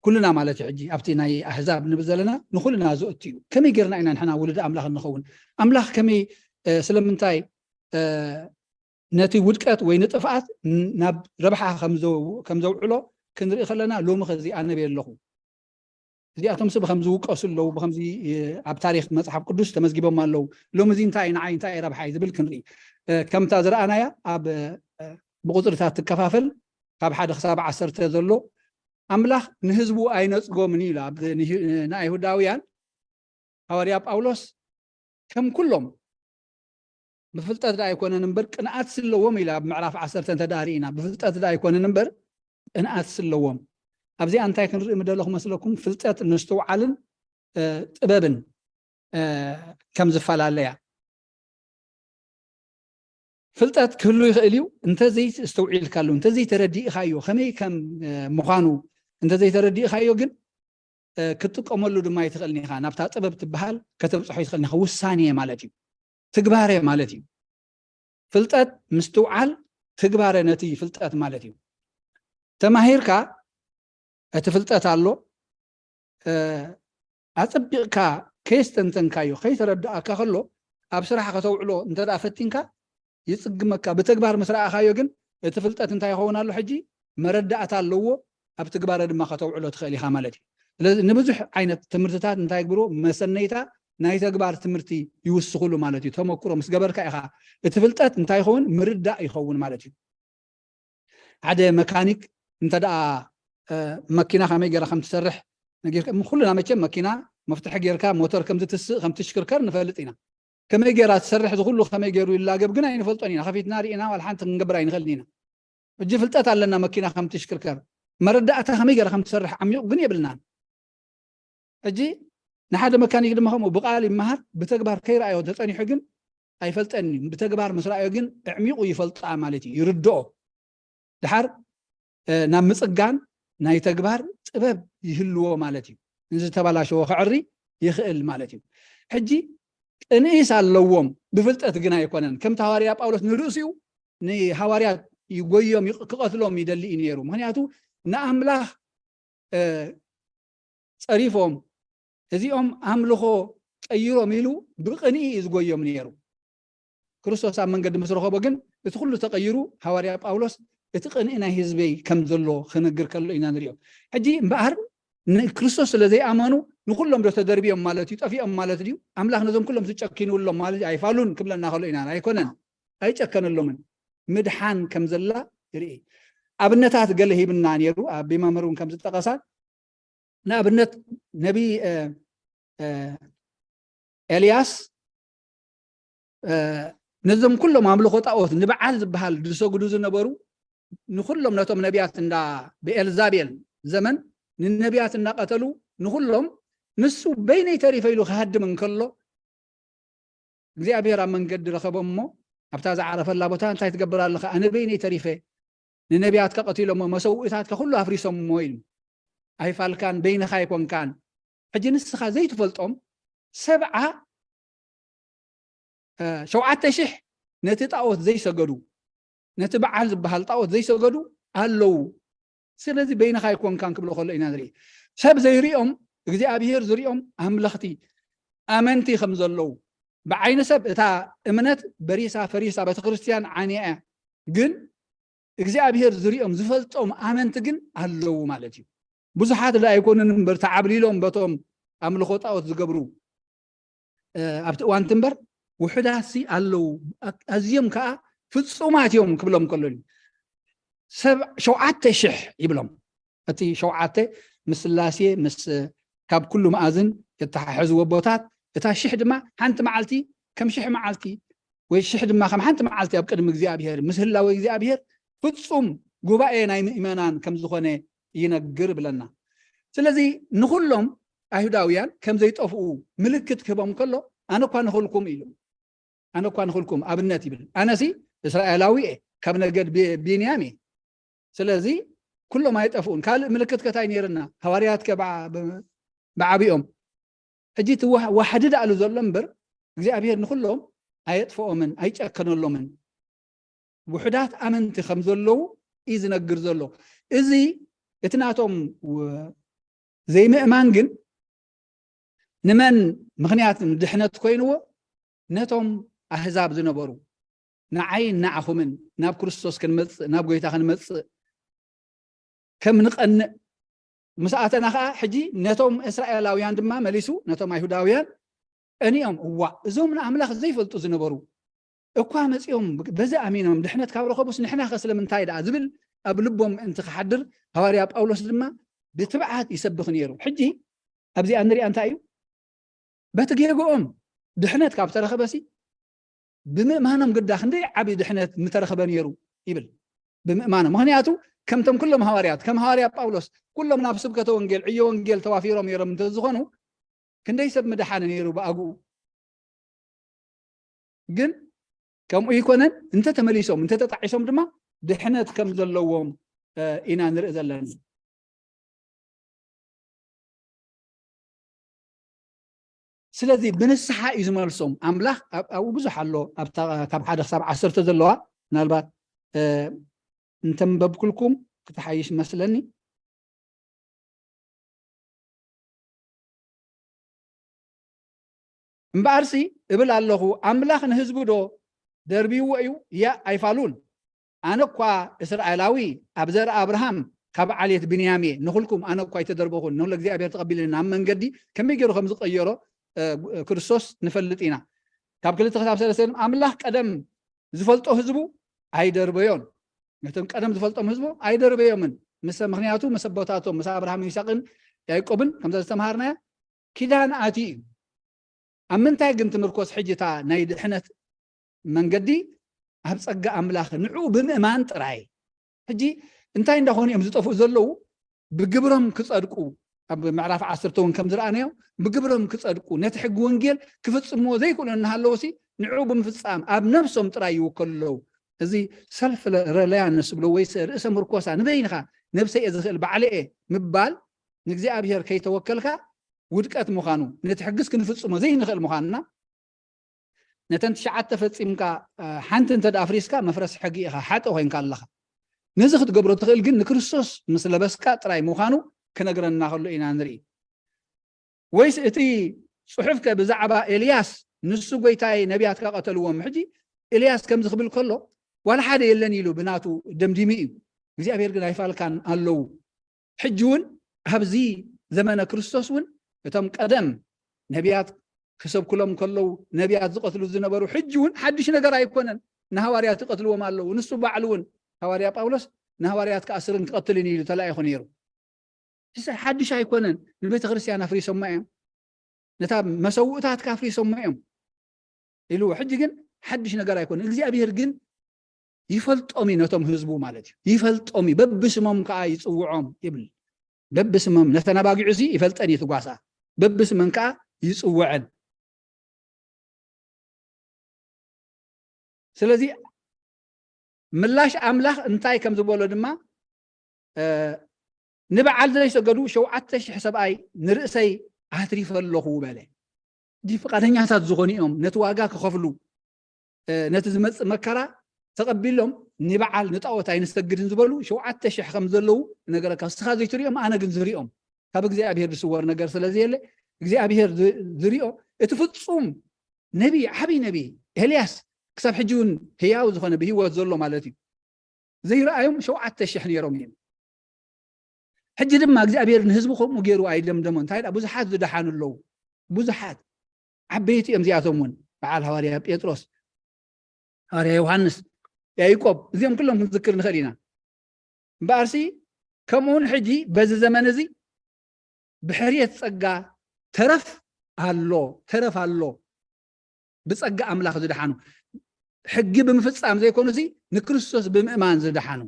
ኩልና ማለት እዩ። ሕጂ ኣብቲ ናይ ኣህዛብ ንብል ዘለና ንኩልና ዝእቱ እዩ። ከመይ ጌርና ኢና ንሕና ውሉድ ኣምላኽ እንኸውን? ኣምላኽ ከመይ ስለምንታይ ነቲ ውድቀት ወይ ንጥፍኣት ናብ ረብሓ ከም ዘውዕሎ ክንርኢ ከለና፣ ሎሚ ከዚ ኣነ በይ ኣለኹ፣ እዚኣቶም ሰብ ከም ዝውቀሱ ኣለዉ፣ ብከምዚ ኣብ ታሪክ መፅሓፍ ቅዱስ ተመዝጊቦም ኣለዉ። ሎሚ እዚ እንታይ ንዓይ እንታይ ረብሓ እዩ ዝብል ክንርኢ። ከምታ ዝረኣናያ ኣብ ብቁፅርታት ትከፋፈል፣ ካብ ሓደ ክሳብ ዓሰርተ ዘሎ ኣምላኽ ንህዝቡ ኣይነፅጎምን እዩ ኢሉ። ንኣይሁዳውያን ሃዋርያ ጳውሎስ ከም ኩሎም ብፍልጠት ዳ ኣይኮነን እምበር ቅንኣት ስለዎም ኢላ ኣብ ምዕራፍ ዓሰርተ እንተ ዳ ርኢና፣ ብፍልጠት ዳ ኣይኮነን እምበር ቅንኣት ስለዎም። ኣብዚኣ እንታይ ክንርኢ ምደለኹ መስለኩም? ፍልጠት ምስትውዓልን ጥበብን ከም ዝፈላለያ። ፍልጠት ክህሉ ይኽእል እዩ፣ እንተዘይስተውዒልካሉ፣ እንተዘይተረዲእኻዮ፣ ከመይ ከም ምዃኑ እንተዘይተረዲእኻዮ ግን ክትጥቀመሉ ድማ ይትኽእልን ኢኻ። ናብታ ጥበብ ትበሃል ከተብፅሖ ይትኽእልን ኢኻ። ውሳኔ ማለት እዩ፣ ትግባረ ማለት እዩ። ፍልጠት ምስትውዓል፣ ትግባረ ነቲ ፍልጠት ማለት እዩ። ተማሂርካ እቲ ፍልጠት ኣሎ፣ ኣፀቢቕካ ከየስተንተንካዮ ከይተረዳእካ ከሎ ኣብ ስራሕ ከተውዕሎ እንተ ፈቲንካ ይፅግመካ። ብተግባር ምስ ረኣኻዮ ግን እቲ ፍልጠት እንታይ ይኸውን ኣሎ? ሕጂ መረዳእታ ኣለዎ፣ ኣብ ትግባረ ድማ ከተውዕሎ ትኽእል ኢኻ ማለት እዩ። ስለዚ ንብዙሕ ዓይነት ትምህርትታት እንታይ ግብሩ መሰነይታ ናይ ተግባር ትምህርቲ ይውስኽሉ ማለት እዩ። ተመክሮ ምስ ገበርካ ኢኻ እቲ ፍልጠት እንታይ ይኸውን? ምርዳእ ይኸውን ማለት እዩ። ሓደ መካኒክ እንተ ደኣ መኪና ከመይ ገይራ ከም ትሰርሕ ነጊርካ፣ ኩልና መቸም መኪና መፍትሒ ገይርካ ሞተር ከም ዝትስእ ከም ትሽክርከር ንፈልጥ ኢና። ከመይ ገይራ ትሰርሕ ዝኩሉ ከመይ ገይሩ ይላገብ ግን ኣይንፈልጦን ኢና። ከፊትና ርኢና ዋላ ሓንቲ ክንገብር ኣይንኽእልን ኢና። ሕጂ ፍልጠት ኣለና መኪና ከም ትሽክርከር፣ መረዳእታ ከመይ ገይራ ከም ትሰርሕ ዓሚቑ ግን የብልናን። ሕጂ ንሓደ መካኒክ ድማ ከምኡ ብቃል ይመሃር፣ ብተግባር ከይረኣዮ ተጸኒሑ ግን ኣይፈልጠን እዩ። ብተግባር ምስ ረኣዮ ግን ኣዕሚቑ ይፈልጣ ማለት እዩ፣ ይርድኦ። ድሓር ናብ ምጽጋን ናይ ተግባር ጥበብ ይህልዎ ማለት እዩ። ንዝተበላሸወ ከዕሪ ይኽእል ማለት እዩ። ሕጂ ቅንኢስ ኣለዎም፣ ብፍልጠት ግን ኣይኮነን። ከምቲ ሃዋርያ ጳውሎስ ንርእሲኡ ንሃዋርያት ይጎዮም፣ ክቐትሎም ይደሊ እዩ ነይሩ። ምክንያቱ ንኣምላኽ ጸሪፎም፣ እዚኦም ኣምልኾ ቀይሮም ኢሉ ብቕንኢ እዩ ዝጎዮም ነይሩ። ክርስቶስ ኣብ መንገዲ ምስ ረኸቦ ግን እቲ ኩሉ ተቐይሩ፣ ሃዋርያ ጳውሎስ እቲ ቅንኢ ናይ ህዝበይ ከም ዘሎ ክነግር ከሎ ኢና ንሪኦ። ሕጂ እምበኣር ንክርስቶስ ስለ ዘይኣመኑ ንኩሎም ዶ ተደርብዮም ማለት እዩ፣ ጠፊኦም ማለት ድዩ? ኣምላኽ ነዞም ኩሎም ዝጨኪንሎም ማለት እዩ? ኣይፋሉን ክብለና ከሎ ኢና፣ ኣይኮነን፣ ኣይጨከነሎምን። ምድሓን ከም ዘላ ይርኢ። ኣብነታት ገለ ሂብና ነይሩ፣ ኣብ ቢማመር እውን ከም ዝጠቐሳ ንኣብነት ነቢ ኤልያስ ነዞም ኩሎም ኣምልኾ ጣዖት ንበዓል ዝበሃል ዝሰግዱ ዝነበሩ ንኩሎም ነቶም ነቢያት እንዳ ብኤልዛቤል ዘመን ንነቢያት እናቐተሉ ንኩሎም ንሱ በይነይ ተሪፈ ኢሉ ክሃድም እንከሎ እግዚኣብሔር ኣብ መንገዲ ረኸቦ እሞ ኣብታ ዝዓረፈላ ቦታ እንታይ ትገብር ኣለኻ? ኣነ በይነይ ተሪፈ ንነቢያትካ ቀቲሎሞ መሰውእታትካ ኩሉ ኣፍሪሶሞ ኢሉ። ኣይፋልካን በይንኻ ኣይኮንካን። ሕጂ ንስኻ ዘይትፈልጦም ሰብዓ ሸውዓተ ሽሕ ነቲ ጣዖት ዘይሰገዱ ነቲ በዓል ዝበሃል ጣዖት ዘይሰገዱ ኣለዉ። ስለዚ በይንኻ ኣይኮንካን ክብሎ ከሎ ኢና ንርኢ። ሰብ ዘይሪኦም እግዚኣብሔር ዝሪኦም ኣምለኽቲ ኣመንቲ ከም ዘለዉ ብዓይኒ ሰብ እታ እምነት በሪሳ ፈሪሳ ቤተክርስትያን ዓንያ እያ። ግን እግዚኣብሔር ዝሪኦም ዝፈልጦም ኣመንቲ ግን ኣለዉ ማለት እዩ። ብዙሓት ዶ ኣይኮኑን እምበር ተዓብሊሎም በቶም ኣምልኾ ጣዖት ዝገብሩ ኣብቲ እዋንቲ እምበር ውሑዳት ሲ ኣለዉ። ኣዝዮም ከዓ ፍፁማት እዮም ክብሎም ከሎ ሰብ ሸውዓተ ሽሕ ይብሎም። እቲ ሸውዓተ ምስ ስላሴ ምስ ካብ ኩሉ መኣዝን የተሓሕዝዎ ኣቦታት፣ እታ ሽሕ ድማ ሓንቲ መዓልቲ ከም ሽሕ መዓልቲ ወይ ሽሕ ድማ ከም ሓንቲ መዓልቲ ኣብ ቅድሚ እግዚኣብሔር ምስ ህላወ እግዚኣብሔር ፍጹም ጉባኤ ናይ ምእመናን ከም ዝኾነ ይነግር ብለና። ስለዚ ንኹሎም ኣይሁዳውያን ከም ዘይጠፍኡ ምልክት ክህቦም ከሎ ኣነ እኳ ንኹልኩም ኢሉ ኣነ እኳ ንኹልኩም ኣብነት ይብል። ኣነሲ እስራኤላዊ እየ፣ ካብ ነገድ ቢ- ቢንያም እየ። ስለዚ ኩሎም ኣይጠፍኡን። ካልእ ምልክት ከታይ ነይርና? ሃዋርያት ከ ብዓ- ብ- ብዓቢኦም ሕጂ እቲ ዋሕ- ዋሕዲ ዳእሉ ዘሎ እምበር እግዚኣብሔር ንኹሎም ኣየጥፍኦምን ኣይጨከነሎምን። ውሑዳት ኣመንቲ ከም ዘለዉ እዩ ዝነግር ዘሎ። እዚ እቲ ናቶም ዘይምእማን ግን ንመን ምኽንያት ድሕነት ኮይንዎ? ነቶም ኣህዛብ ዝነበሩ ንዓይን ንዓኹምን ናብ ክርስቶስ ክንመፅእ ናብ ጎይታ ክንመፅእ ከም ንቐንእ ምስ ኣተና ከዓ ሕጂ ነቶም እስራኤላውያን ድማ መሊሱ ነቶም ኣይሁዳውያን ቀኒኦም፣ እዋ እዞም ንኣምላኽ ዘይፈልጡ ዝነበሩ እኳ መፂኦም በዚ ኣሚኖም ድሕነት ካብ ረኸቡስ ንሕናኸ ስለምንታይ ደኣ ዝብል ኣብ ልቦም ምእንቲ ክሓድር ሃዋርያ ጳውሎስ ድማ ብትብዓት ይሰብኽ ነይሩ። ሕጂ ኣብዚኣ ንሪኣ እንታይ እዩ? በቲ ጌግኦም ድሕነት ካብ ተረኸበሲ ብምእማኖም ግዳ ክንደይ ዓብዪ ድሕነት ምተረኸበ ነይሩ ይብል። ብምእማኖም ምክንያቱ ከምቶም ኩሎም ሃዋርያት ከም ሃዋርያ ጳውሎስ ኩሎም ናብ ስብከተ ወንጌል ዕዮ ወንጌል ተዋፊሮም ነይሮም እንተዝኾኑ ክንደይ ሰብ ምድሓነ ነይሩ ብኣግኡ። ግን ከምኡ ይኮነን። እንተተመሊሶም እንተተጣዒሶም ድማ ድሕነት ከም ዘለዎም ኢና ንርኢ ዘለና። ስለዚ ብንስሓ እዩ ዝመልሶም ኣምላኽ። ኣብኡ ብዙሕ ኣሎ፣ ካብ ሓደ ክሳብ ዓሰርተ ዘለዋ ምናልባት እንተንበብኩልኩም ክትሓይሽ መስለኒ። እምበኣርሲ እብል ኣለኹ፣ ኣምላኽ ንህዝቡ ዶ ደርብይዎ እዩ? ያ ኣይፋሉን። ኣነ እኳ እስራኤላዊ ኣብ ዘር ኣብርሃም ካብ ዓሌት ብንያም እየ። ንኹልኩም ኣነ እኳ ኣይተደርበኹን፣ ንለ እግዚኣብሔር ተቐቢለና ኣብ መንገዲ ከመይ ገይሩ ከም ዝቐየሮ ክርስቶስ ንፈልጥ ኢና። ካብ ክልተ ክሳብ ሰለስተ ኣምላኽ ቀደም ዝፈልጦ ህዝቡ ኣይደርበዮን። ነቶም ቀደም ዝፈልጦም ህዝቡ ኣይደርበዮምን። ምስ ምክንያቱ ምስ ኣቦታቶም ምስ ኣብርሃምን ይስቅን ያዕቆብን ከምዛ ዝተምሃርናያ ኪዳን ኣትዩ እዩ። ኣብ ምንታይ ግን ትምርኮስ ሕጂ እታ ናይ ድሕነት መንገዲ? ኣብ ጸጋ ኣምላኽ ንዕኡ ብምእማን ጥራይ። ሕጂ እንታይ እንዳኾኑ እዮም ዝጠፍኡ ዘለዉ? ብግብሮም ክጸድቁ ኣብ ምዕራፍ ዓሰርተ እውን ከም ዝረኣናዮ ብግብሮም ክጸድቁ ነቲ ሕጊ ወንጌል ክፍጽምዎ ዘይክእሉ እናሃለዉ ሲ ንዕኡ ብምፍጻም ኣብ ነብሶም ጥራይ ይውከሉ ኣለዉ። እዚ ሰልፍ ረለያንስ ብሎ ወይ ርእሰ ምርኮሳ ንበይንኻ ነብሰ እየ ዝኽእል ባዕለ እየ ምባል ንእግዚኣብሔር ከይተወከልካ ውድቀት ምዃኑ ነቲ ሕግስ ክንፍጽሞ ዘይንኽእል ምዃንና ነተን ትሽዓተ ፈጺምካ ሓንቲ እንተ ኣፍሪስካ መፍረስ ሕጊ ኢኻ ሓጠ ኮይንካ ኣለኻ። ነዚ ክትገብሮ ትኽእል ግን ንክርስቶስ ምስ ለበስካ ጥራይ ምዃኑ ክነግረና ከሎ ኢና ንርኢ። ወይስ እቲ ጽሑፍከ ብዛዕባ ኤልያስ ንሱ ጎይታይ ነቢያትካ ቀተልዎም ሕጂ ኤልያስ ከምዚ ክብል ከሎ ዋላ ሓደ የለን ኢሉ ብናቱ ደምዲሙ እዩ። እግዚኣብሔር ግን ኣይፋልካን ኣለዉ። ሕጂ እውን ኣብዚ ዘመነ ክርስቶስ እውን እቶም ቀደም ነቢያት ክሰብኩሎም ከለዉ ነቢያት ዝቐትሉ ዝነበሩ ሕጂ እውን ሓድሽ ነገር ኣይኮነን። ንሃዋርያት ይቐትልዎም ኣለዉ። ንሱ ባዕሉ እውን ሃዋርያ ጳውሎስ ንሃዋርያት ክኣስርን ክቐትልን ኢሉ ተላኢኹ ነይሩ። እዚ ሓድሽ ኣይኮነን። ንቤተ ክርስቲያን ኣፍሪሶማ እዮም። ነታ መሰውእታትካ ኣፍሪሶማ እዮም ኢልዎ። ሕጂ ግን ሓድሽ ነገር ኣይኮነን። እግዚኣብሔር ግን ይፈልጦም እዩ ነቶም ህዝቡ ማለት እዩ። ይፈልጦም እዩ፣ በብስሞም ከዓ ይጽውዖም ይብል። በብስሞም ነተን ኣባጊዑ እዚ ይፈልጠን እዩ ትጓሳ፣ በብስመን ከዓ ይጽውዐን። ስለዚ ምላሽ ኣምላኽ እንታይ ከም ዝበሎ ድማ ንበዓል ዘይሰገዱ ሸውዓተ ሽሕ ሰብኣይ ንርእሰይ ኣትሪፈ ኣለኹ በለ። እዚ ፍቓደኛታት ዝኾኑ እዮም ነቲ ዋጋ ክኸፍሉ፣ ነቲ ዝመጽእ መከራ ተቐቢሎም ንበዓል ንጣዖት ኣይንሰግድን ዝበሉ ሸውዓተ ሽሕ ከም ዘለዉ ነገረካ። ንስኻ ዘይትሪኦም ኣነ ግን ዝሪኦም፣ ካብ እግዚኣብሔር ዝስወር ነገር ስለ ዘየለ እግዚኣብሔር ዝሪኦ እቲ ፍጹም ነቢ፣ ዓብዪ ነቢ ኤልያስ ክሳብ ሕጂ እውን ህያው ዝኾነ ብህይወት ዘሎ ማለት እዩ። ዘይረኣዮም ሸውዓተ ሽሕ ነይሮም እዮም። ሕጂ ድማ እግዚኣብሔር ንህዝቡ ከምኡ ገይሩ ኣይደምደሞ። እንታይ ደኣ ብዙሓት ዝደሓኑ ኣለዉ። ብዙሓት ዓበይቲ እዮም እዚኣቶም እውን በዓል ሃዋርያ ጴጥሮስ፣ ሃዋርያ ዮሃንስ፣ ያዕቆብ እዚኦም ኩሎም ክንዝክር ንኽእል ኢና። እምበኣርሲ ከምኡውን ሕጂ በዚ ዘመን እዚ ብሕርየት ጸጋ ተረፍ ኣሎ፣ ተረፍ ኣሎ። ብጸጋ ኣምላኽ ዝደሓኑ፣ ሕጊ ብምፍጻም ዘይኮኑሲ ንክርስቶስ ብምእማን ዝደሓኑ።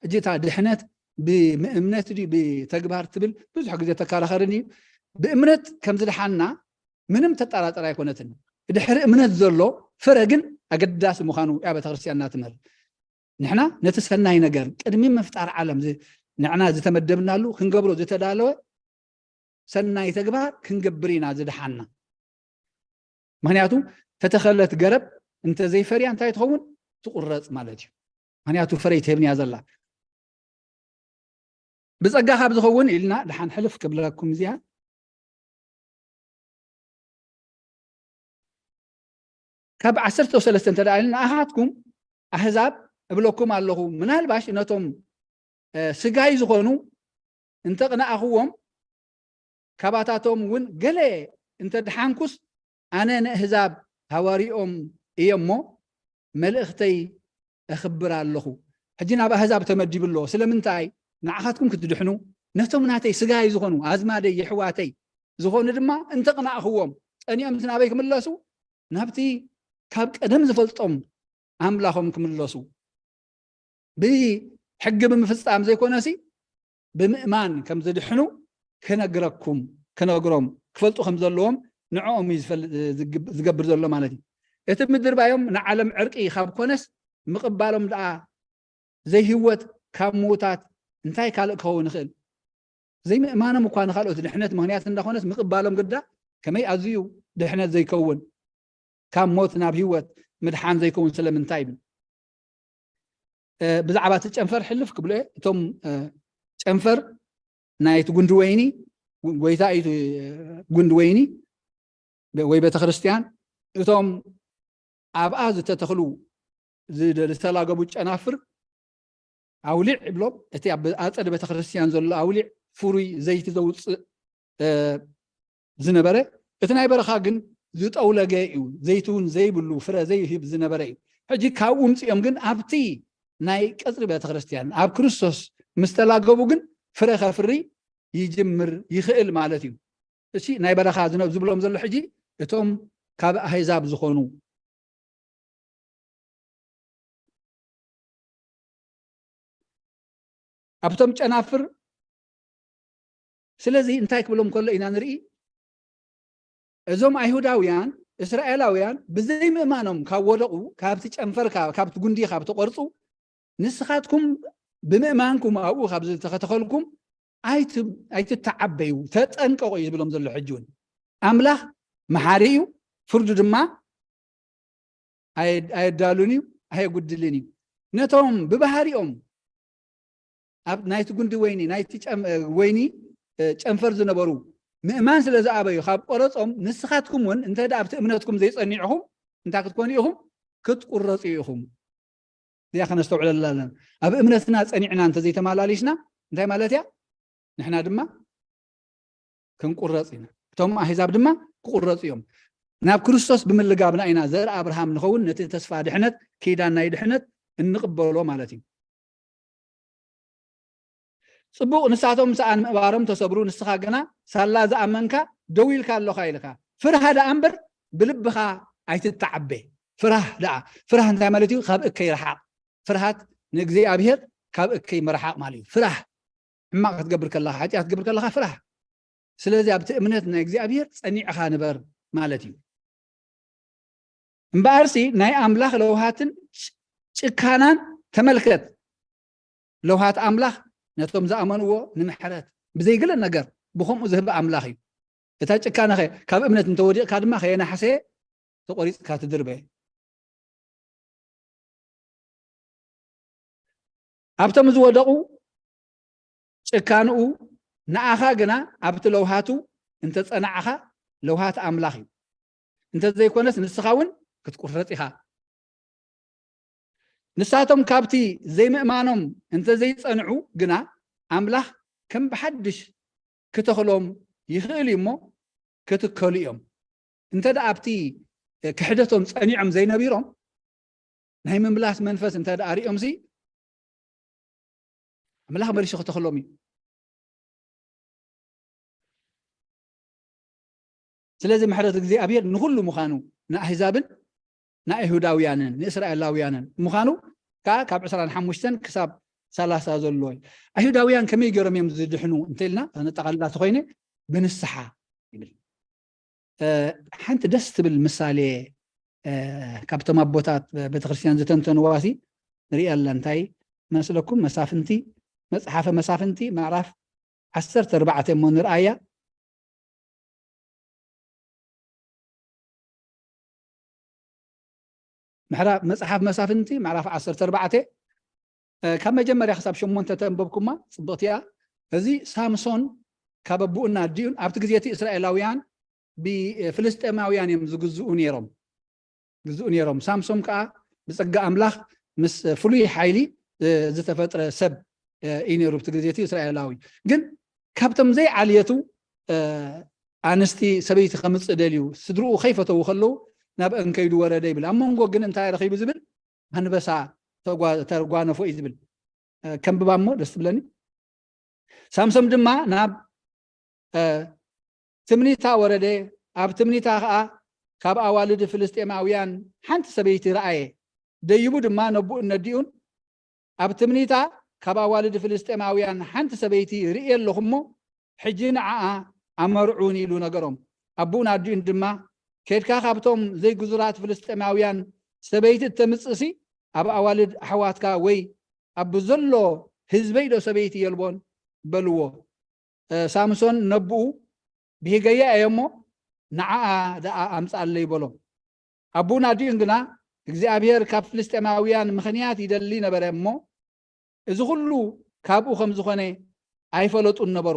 ሕጂ እታ ድሕነት ብእምነት ድዩ ብተግባር ትብል ብዙሕ ግዜ ተከራኸርን እዩ። ብእምነት ከም ዝደሓንና ምንም ተጠራጠር ኣይኮነትን። ድሕሪ እምነት ዘሎ ፍረ ግን ኣገዳሲ ምዃኑ እያ ቤተክርስትያንና ትምህር። ንሕና ነቲ ሰናይ ነገር ቅድሚ ምፍጣር ዓለም ዝ-፣ ንዕና ዝተመደብናሉ ክንገብሮ ዝተዳለወ ሰናይ ተግባር ክንገብር ኢና ዝደሓንና። ምኽንያቱ ተተኸለት ገረብ እንተ ዘይፈርያ እንታይ ትኸውን? ትቑረጽ ማለት እዩ። ምኽንያቱ ፍረ ኣይትህብን እያ ዘላ። ብጸጋ ካብ ዝኸውን ኢልና ደሓን ሕልፍ ክብለኩም እዚኣ። ካብ ዓሰርተ ሰለስተ እንተ ደኣ ኢልና፣ ንኣኻትኩም ኣህዛብ እብለኩም ኣለኹ፣ ምናልባሽ ነቶም፣ እ፣ ስጋይ ዝኾኑ እንተ ቅንኣኽዎም፣ ካባታቶም እውን ገለ እንተ ድሓንኩስ፣ ኣነ ንኣህዛብ ሃዋርይኦም እየ እሞ፣ መልእኽተይ እኽብር ኣለኹ። ሕጂ ናብ ኣህዛብ ተመዲቡ ኣሎ። ስለምንታይ? ንዓኻትኩም ክትድሕኑ፣ ነቶም ናተይ ስጋይ ዝኾኑ፣ ኣዝማደይ፣ የሕዋተይ ዝኾኑ ድማ እንተ ቅንኣኽዎም፣ ቀኒኦም ናበይ ክምለሱ? ናብቲ ካብ ቀደም ዝፈልጦም ኣምላኾም ክምለሱ። ብሕጊ ብምፍጻም ዘይኮነሲ፣ ብምእማን ከም ዝድሕኑ ክነግረኩም፣ ክነግሮም፣ ክፈልጡ ከም ዘለዎም ንዕኦም እዩ ዝፈል-፣ ዝግብ-፣ ዝገብር ዘሎ ማለት እዩ። እቲ ምድርባዮም ንዓለም ዕርቂ ካብ ኮነስ፣ ምቕባሎም ደኣ ዘይህይወት ካብ ምዉታት እንታይ ካልእ ክኸውን ይኽእል? ዘይምእማኖም እኳ ንኻልኦት ድሕነት ምኽንያት እንዳኾነስ፣ ምቕባሎም ግዳ ከመይ ኣዝዩ ድሕነት ዘይከውን፣ ካብ ሞት ናብ ህይወት ምድሓን ዘይከውን ስለምንታይ ይብል። እ፣ ብዛዕባ እቲ ጨንፈር ሕልፍ ክብሎ እየ። እቶም፣ እ፣ ጨንፈር ናይቲ ጉንዲ ወይኒ፣ ጎይታ እዩ እቲ ጉንዲ ወይኒ ወይ ቤተክርስትያን። እቶም ኣብኣ ዝተተኽሉ፣ ዝደ-፣ ዝተላገቡ ጨናፍር ኣውሊዕ ይብሎም። እቲ ኣብ ኣጸደ ቤተክርስትያን ዘሎ ኣውሊዕ ፍሩይ ዘይቲ ዘውጽእ፣ እ፣ ዝነበረ፣ እቲ ናይ በረኻ ግን ዝጠውለገ እዩ፣ ዘይቲ እውን ዘይብሉ፣ ፍረ ዘይህብ ዝነበረ እዩ። ሕጂ ካብኡ ምጺኦም ግን ኣብቲ ናይ ቀጽሪ ቤተክርስትያን ኣብ ክርስቶስ ምስ ተላገቡ ግን ፍረ ከፍሪ ይጅምር ይኽእል ማለት እዩ። እሺ፣ ናይ በረኻ ዝነ-፣ ዝብሎም ዘሎ ሕጂ እቶም ካብ ኣህዛብ ዝኾኑ ኣብቶም ጨናፍር። ስለዚ እንታይ ክብሎም ከሎ ኢና ንርኢ? እዞም ኣይሁዳውያን፣ እስራኤላውያን ብዘይምእማኖም ካብ ወደቑ፣ ካብቲ ጨንፈር፣ ካብ፣ ካብቲ ጉንዲ ካብ ተቖርጹ፣ ንስኻትኩም ብምእማንኩም ኣብኡ ካብ ዝተኸተኸልኩም ኣይት-፣ ኣይትተዓበዩ፣ ተጠንቀቑ እዩ ዝብሎም ዘሎ። ሕጂ እውን ኣምላኽ መሓሪ እዩ፣ ፍርዱ ድማ ኣየ-፣ ኣየዳሉን እዩ፣ ኣየጉድልን እዩ። ነቶም ብባህሪኦም ኣብ ናይቲ ጉንዲ ወይኒ፣ ናይቲ ጨም-፣ ወይኒ፣ እ፣ ጨንፈር ዝነበሩ ምእማን ስለ ዝኣበዩ ካብ ቆረጾም፣ ንስኻትኩም እውን እንተ ደኣ ኣብቲ እምነትኩም ዘይጸኒዕኹም እንታይ ክትኮኑ ኢኹም? ክትቁረጹ ኢኹም። እዚኣ ከነስተውዕለላ ኣለና። ኣብ እምነትና ጸኒዕና እንተ ዘይተመላሊስና እንታይ ማለት እያ? ንሕና ድማ ክንቁረጽ ኢና። እቶም ኣህዛብ ድማ ክቁረጹ እዮም። ናብ ክርስቶስ ብምልጋብና ኢና ዘርኢ ኣብርሃም ንኸውን፣ ነቲ ተስፋ ድሕነት፣ ኪዳን ናይ ድሕነት እንቕበሎ ማለት እዩ። ጽቡቕ፣ ንሳቶም ሰኣን ምእባሮም ተሰብሩ፣ ንስኻ ግና ሳላ ዝኣመንካ ደው ኢልካ ኣለኻ ኢልካ። ፍርሃ ደኣ እምበር ብልብኻ ኣይትተዓበ። ፍራህ ደኣ። ፍራህ እንታይ ማለት እዩ? ካብ እከይ ረሓቕ። ፍርሃት ንእግዚኣብሔር ካብ እከይ ምርሓቕ ማለት እዩ። ፍራህ፣ ሕማቕ ክትገብር ከለኻ፣ ሓጢኣት ክትገብር ከለኻ ፍራህ። ስለዚ ኣብቲ እምነት ናይ እግዚኣብሔር ጸኒዕኻ ንበር ማለት እዩ። እምበኣርሲ ናይ ኣምላኽ ለውሃትን ጭ-፣ ጭካናን ተመልከት። ለውሃት ኣምላኽ ነቶም ዝኣመንዎ ንምሕረት ብዘይግለ ነገር ብኸምኡ ዝህብ ኣምላኽ እዩ። እታ ጭካነኸ ካብ እምነት እንተወዲቕካ ድማ ከየናሕሰየ ተቖሪጽካ ትድርበ። ኣብቶም ዝወደቑ ጭካንኡ፣ ንኣኻ ግና ኣብቲ ለውሃቱ እንተጸናዕኻ ለውሃት ኣምላኽ እዩ። እንተዘይኮነስ ንስኻ እውን ክትቁረጽ ኢኻ። ንሳቶም ካብቲ ዘይምእማኖም እንተዘይጸንዑ ግና ኣምላኽ ከም ብሓድሽ ክተኽሎም ይኽእል እዩ እሞ ክትከሉ እዮም። እንተ ደኣ ኣብቲ ክሕደቶም ጸኒዖም ዘይነቢሮም ናይ ምምላስ መንፈስ እንተ ደኣ ርእዮምሲ ኣምላኽ መሊሱ ክተኽሎም እዩ። ስለዚ ምሕረት እግዚኣብሔር ንኹሉ ምዃኑ፣ ንኣህዛብን ንኣይሁዳውያንን ንእስራኤላውያንን ምዃኑ ከዓ ካብ ዕስራን ሓሙሽተን ክሳብ ሰላሳ ዘሎ እዩ። ኣይሁዳውያን ከመይ ገይሮም እዮም ዝድሕኑ እንተኢልና፣ ነጠቓልላ ተኾይነ፣ ብንስሓ ይብል። እ፣ ሓንቲ ደስ ትብል ምሳሌ፣ እ፣ ካብቶም ኣቦታት ቤተክርስትያን ዝተንተንዋሲ ንሪኢ ኣለና። እንታይ መስለኩም? መሳፍንቲ፣ መጽሓፈ መሳፍንቲ ምዕራፍ ዓሰርተ ኣርባዕተ እሞ ንርኣያ። ምዕራፍ፣ መጽሓፍ መሳፍንቲ ምዕራፍ ዓሰርተ ኣርባዕተ፣ እ፣ ካብ መጀመርያ ክሳብ ሸሞንተ ተንበብኩማ ጽብቕቲ እያ። እዚ ሳምሶን ካብ ኣቦኡን ኣዲኡን፣ ኣብቲ ግዜ እቲ እስራኤላውያን ብፍልስጤማውያን እዮም ዝግዝኡ ነይሮም፣ ግዝኡ ነይሮም። ሳምሶን ከዓ ብጸጋ ኣምላኽ ምስ ፍሉይ ሓይሊ፣ እ፣ ዝተፈጥረ ሰብ፣ እ፣ እዩ ነይሩ። ኣብቲ ግዜ እቲ እስራኤላዊ ግን ካብቶም ዘይዓልየቱ፣ እ፣ ኣንስቲ ሰበይቲ ከምጽእ ደልዩ፣ ስድርኡ ከይፈተዉ ከለዉ ናብአን ከይዱ ወረደ ይብል። ኣብ መንጎ ግን እንታይ ረኺቡ ዝብል? ኣንበሳ ተጓ-፣ ተጓነፎ እዩ ዝብል። እ፣ ከንብባ እሞ ደስ ትብለኒ። ሳምሶም ድማ ናብ፣ እ፣ ትምኒታ ወረደ። ኣብ ትምኒታ ኸዓ ካብ ኣዋልድ ፍልስጤማውያን ሓንቲ ሰበይቲ ረኣየ። ደይቡ ድማ ነቡኡን ነዲኡን፣ ኣብ ትምኒታ ካብ ኣዋልድ ፍልስጤማውያን ሓንቲ ሰበይቲ ርእየ ኣለኹ እሞ፣ ሕጂ ንዓኣ ኣመርዑኒ ኢሉ ነገሮም። ኣቡኡን ኣዲኡን ድማ፣ ኬድካ ካብቶም ዘይግዙራት ፍልስጤማውያን ሰበይቲ እተምጽእሲ፣ ኣብ ኣዋልድ ኣሕዋትካ ወይ ኣብ ዘሎ ህዝበይ ዶ ሰበይቲ የልቦን? በልዎ። እ፣ ሳምሶን ነብኡ፣ ብሂገያ እየ እሞ፣ ንዓኣ ደኣ ኣምጽኣለይ በሎ። ኣቡኡን ኣዲኡን ግና፣ እግዚኣብሔር ካብ ፍልስጤማውያን ምኽንያት ይደሊ ነበረ እሞ፣ እዚ ኹሉ ካብኡ ከም ዝኾነ ኣይፈለጡን ነበሩ።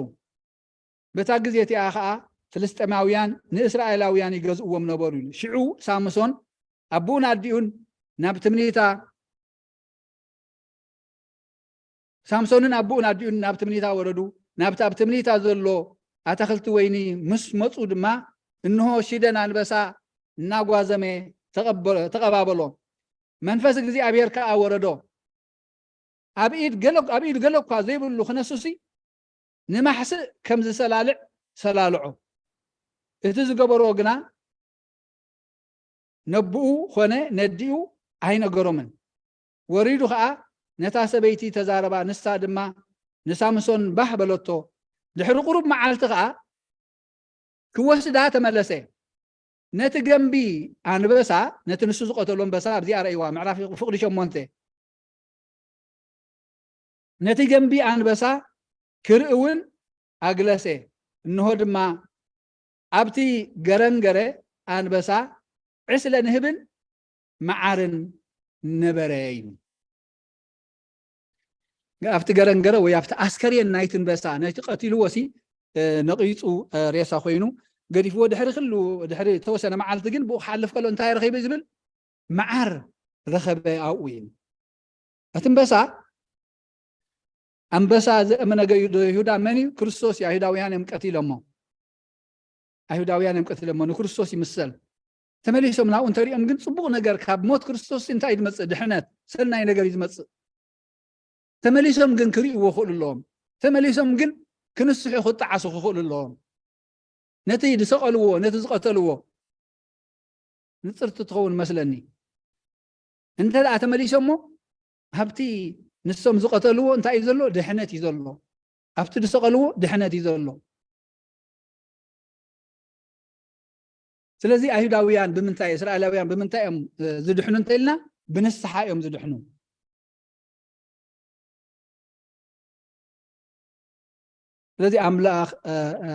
በታ ግዜ እቲኣ ኸኣ ፍልስጤማውያን ንእስራኤላውያን ይገዝእዎም ነበሩ ኢሉ። ሽዑ ሳምሶን ኣቡኡን ኣዲኡን ናብ ትምኒታ፣ ሳምሶንን ኣቡኡን ኣዲኡን ናብ ትምኒታ ወረዱ። ናብቲ ኣብ ትምኒታ ዘሎ ኣታኽልቲ ወይኒ ምስ መጹ ድማ፣ እንሆ ሽደን ኣንበሳ እናጓዘመ ተቐበ-፣ ተቐባበሎ። መንፈስ እግዚኣብሔር ከኣ ወረዶ። ኣብ ኢድ ገለ፣ ኣብ ኢድ ገለ እኳ ዘይብሉ ክነሱሲ ንማሕስእ ከም ዝሰላልዕ ሰላልዖ። እቲ ዝገበርዎ ግና ነብኡ ኾነ ነዲኡ ኣይነገሮምን። ወሪዱ ኸኣ ነታ ሰበይቲ ተዛረባ፣ ንሳ ድማ ንሳምሶን ባህ በለቶ። ድሕሪ ቁሩብ መዓልቲ ኸኣ ክወስዳ ተመለሰ። ነቲ ገንቢ ኣንበሳ፣ ነቲ ንሱ ዝቐተሎ ኣንበሳ፣ ኣብዚኣ ረእይዋ፣ ምዕራፍ ፍቕዲ ሸሞንተ። ነቲ ገንቢ ኣንበሳ ክርኢ እውን ኣግለሰ። እንሆ ድማ ኣብቲ ገረንገረ ኣንበሳ ዕስለ ንህብን መዓርን ነበረ እዩ። ኣብቲ ገረንገረ ወይ ኣብቲ ኣስከሬን ናይቲ ኣንበሳ፣ ናይቲ ቀቲልዎ ሲ፣ እ፣ ነቒጹ፣ እ፣ ሬሳ ኮይኑ ገዲፍዎ። ድሕሪ ክሉ፣ ድሕሪ ተወሰነ መዓልቲ ግን ብኡ ክሓልፍ ከሎ እንታይ ረኺበ ዝብል መዓር ረኸበ ኣብኡ እዩ። እቲ ኣንበሳ፣ ኣንበሳ ዘእመነ ገ-፣ ይሁዳ መን እዩ? ክርስቶስ እዩ። ኣይሁዳውያን እዮም ቀቲሎሞ። ኣይሁዳውያን እዮም ቀቲሎሞ። ንክርስቶስ ይምሰል። ተመሊሶም ናብኡ እንተሪኦም ግን ጽቡቕ ነገር ካብ ሞት ክርስቶስ እንታይ እዩ ዝመጽእ? ድሕነት፣ ሰናይ ነገር እዩ ዝመጽእ። ተመሊሶም ግን ክርእይዎ ክእሉ ኣለዎም። ተመሊሶም ግን ክንስሑ ክጠዓሱ ክኽእሉ ኣለዎም። ነቲ ዝሰቐልዎ፣ ነቲ ዝቐተልዎ ንጽርቲ ትኸውን መስለኒ። እንተ ደኣ ተመሊሶሞ፣ ኣብቲ ንሶም ዝቐተልዎ እንታይ እዩ ዘሎ? ድሕነት እዩ ዘሎ። ኣብቲ ዝሰቐልዎ ድሕነት እዩ ዘሎ። ስለዚ ኣይሁዳውያን ብምንታይ፣ እስራኤላውያን ብምንታይ እዮም፣ እ፣ ዝድሕኑ እንተ ኢልና፣ ብንስሓ እዮም ዝድሕኑ። ስለዚ ኣምላኽ፣ እ፣ እ፣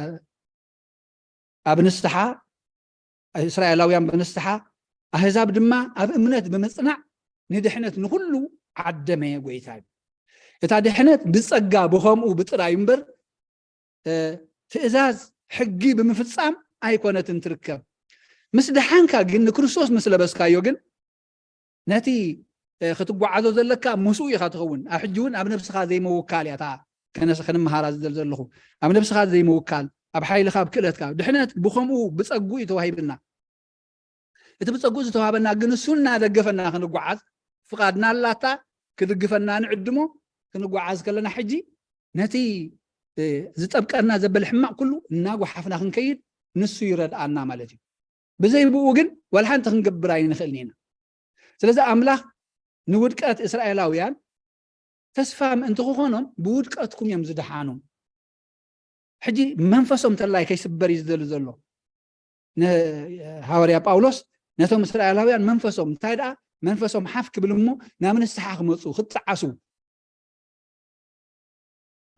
ኣብ ንስሓ፣ እስራኤላውያን ብንስሓ፣ ኣህዛብ ድማ ኣብ እምነት ብምጽናዕ ንድሕነት ንኹሉ ዓደመ ጎይታ እዩ። እታ ድሕነት ብጸጋ ብኸምኡ ብጥራዩ እምበር፣ እ፣ ትእዛዝ ሕጊ ብምፍጻም ኣይኮነትን ትርከብ። ምስ ደሓንካ ግን፣ ንክርስቶስ ምስ ለበስካዮ ግን፣ ነቲ፣ እ፣ ክትጓዓዞ ዘለካ ምስኡ ኢኻ ትኸውን። ኣብ ሕጂ እውን ኣብ ነብስኻ ዘይምውካል እያ እታ ከነስ-፣ ክንመሃራ ዝደል ዘለኹ። ኣብ ነብስኻ ዘይምውካል፣ ኣብ ሓይልኻ፣ ኣብ ክእለትካ። ድሕነት ብኸምኡ ብጸግኡ እዩ ተዋሂብና። እቲ ብጸግኡ ዝተዋህበና ግን እሱ እናደገፈና ክንጓዓዝ ፍቓድና ኣላታ፣ ክድግፈና ንዕድሞ። ክንጓዓዝ ከለና ሕጂ ነቲ፣ እ፣ ዝጠብቀና ዘበለ ሕማቕ ኩሉ እናጓሓፍና ክንከይድ ንሱ ይረድኣና ማለት እዩ። ብዘይ ብኡ ግን ዋላ ሓንቲ ክንገብር ኣይንኽእልን ኢና። ስለዚ ኣምላኽ ንውድቀት እስራኤላውያን ተስፋ ምእንቲ ክኾኖም ብውድቀትኩም እዮም ዝደሓኑ። ሕጂ መንፈሶም ተላይ ከይስበር እዩ ዝደሊ ዘሎ። ንሃዋርያ ጳውሎስ ነቶም እስራኤላውያን መንፈሶም እንታይ ደኣ መንፈሶም ሓፍ ክብል እሞ ናብ ንስሓ ክመፁ ክጠዓሱ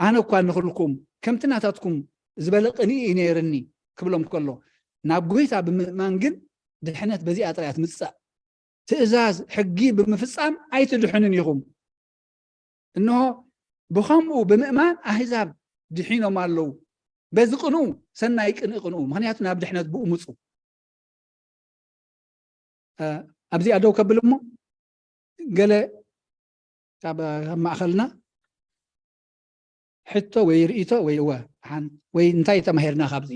ኣነ እኳ ንኽልኩም ከምቲ ናታትኩም ዝበለ ቅንኢ እዩ ነይርኒ ክብሎም ከሎ ናብ ጎይታ ብምእማን ግን ድሕነት በዚኣ ጥራይ እያ ትምጻእ። ትእዛዝ ሕጊ ብምፍጻም ኣይትድሕኑን ኢኹም። እንሆ ብኸምኡ ብምእማን ኣህዛብ ድሒኖም ኣለዉ። በዚ ቅንኡ ሰናይ ቅንኢ ቅንኡ፣ ምኽንያቱ ናብ ድሕነት ብኡ ምጹ። ኣብዚኣ ደው ከብል እሞ ገለ ካብ ማእኸልና ሕቶ ወይ ርእይቶ ወይ እወ ወይ እንታይ ተማሂርና ካብዚ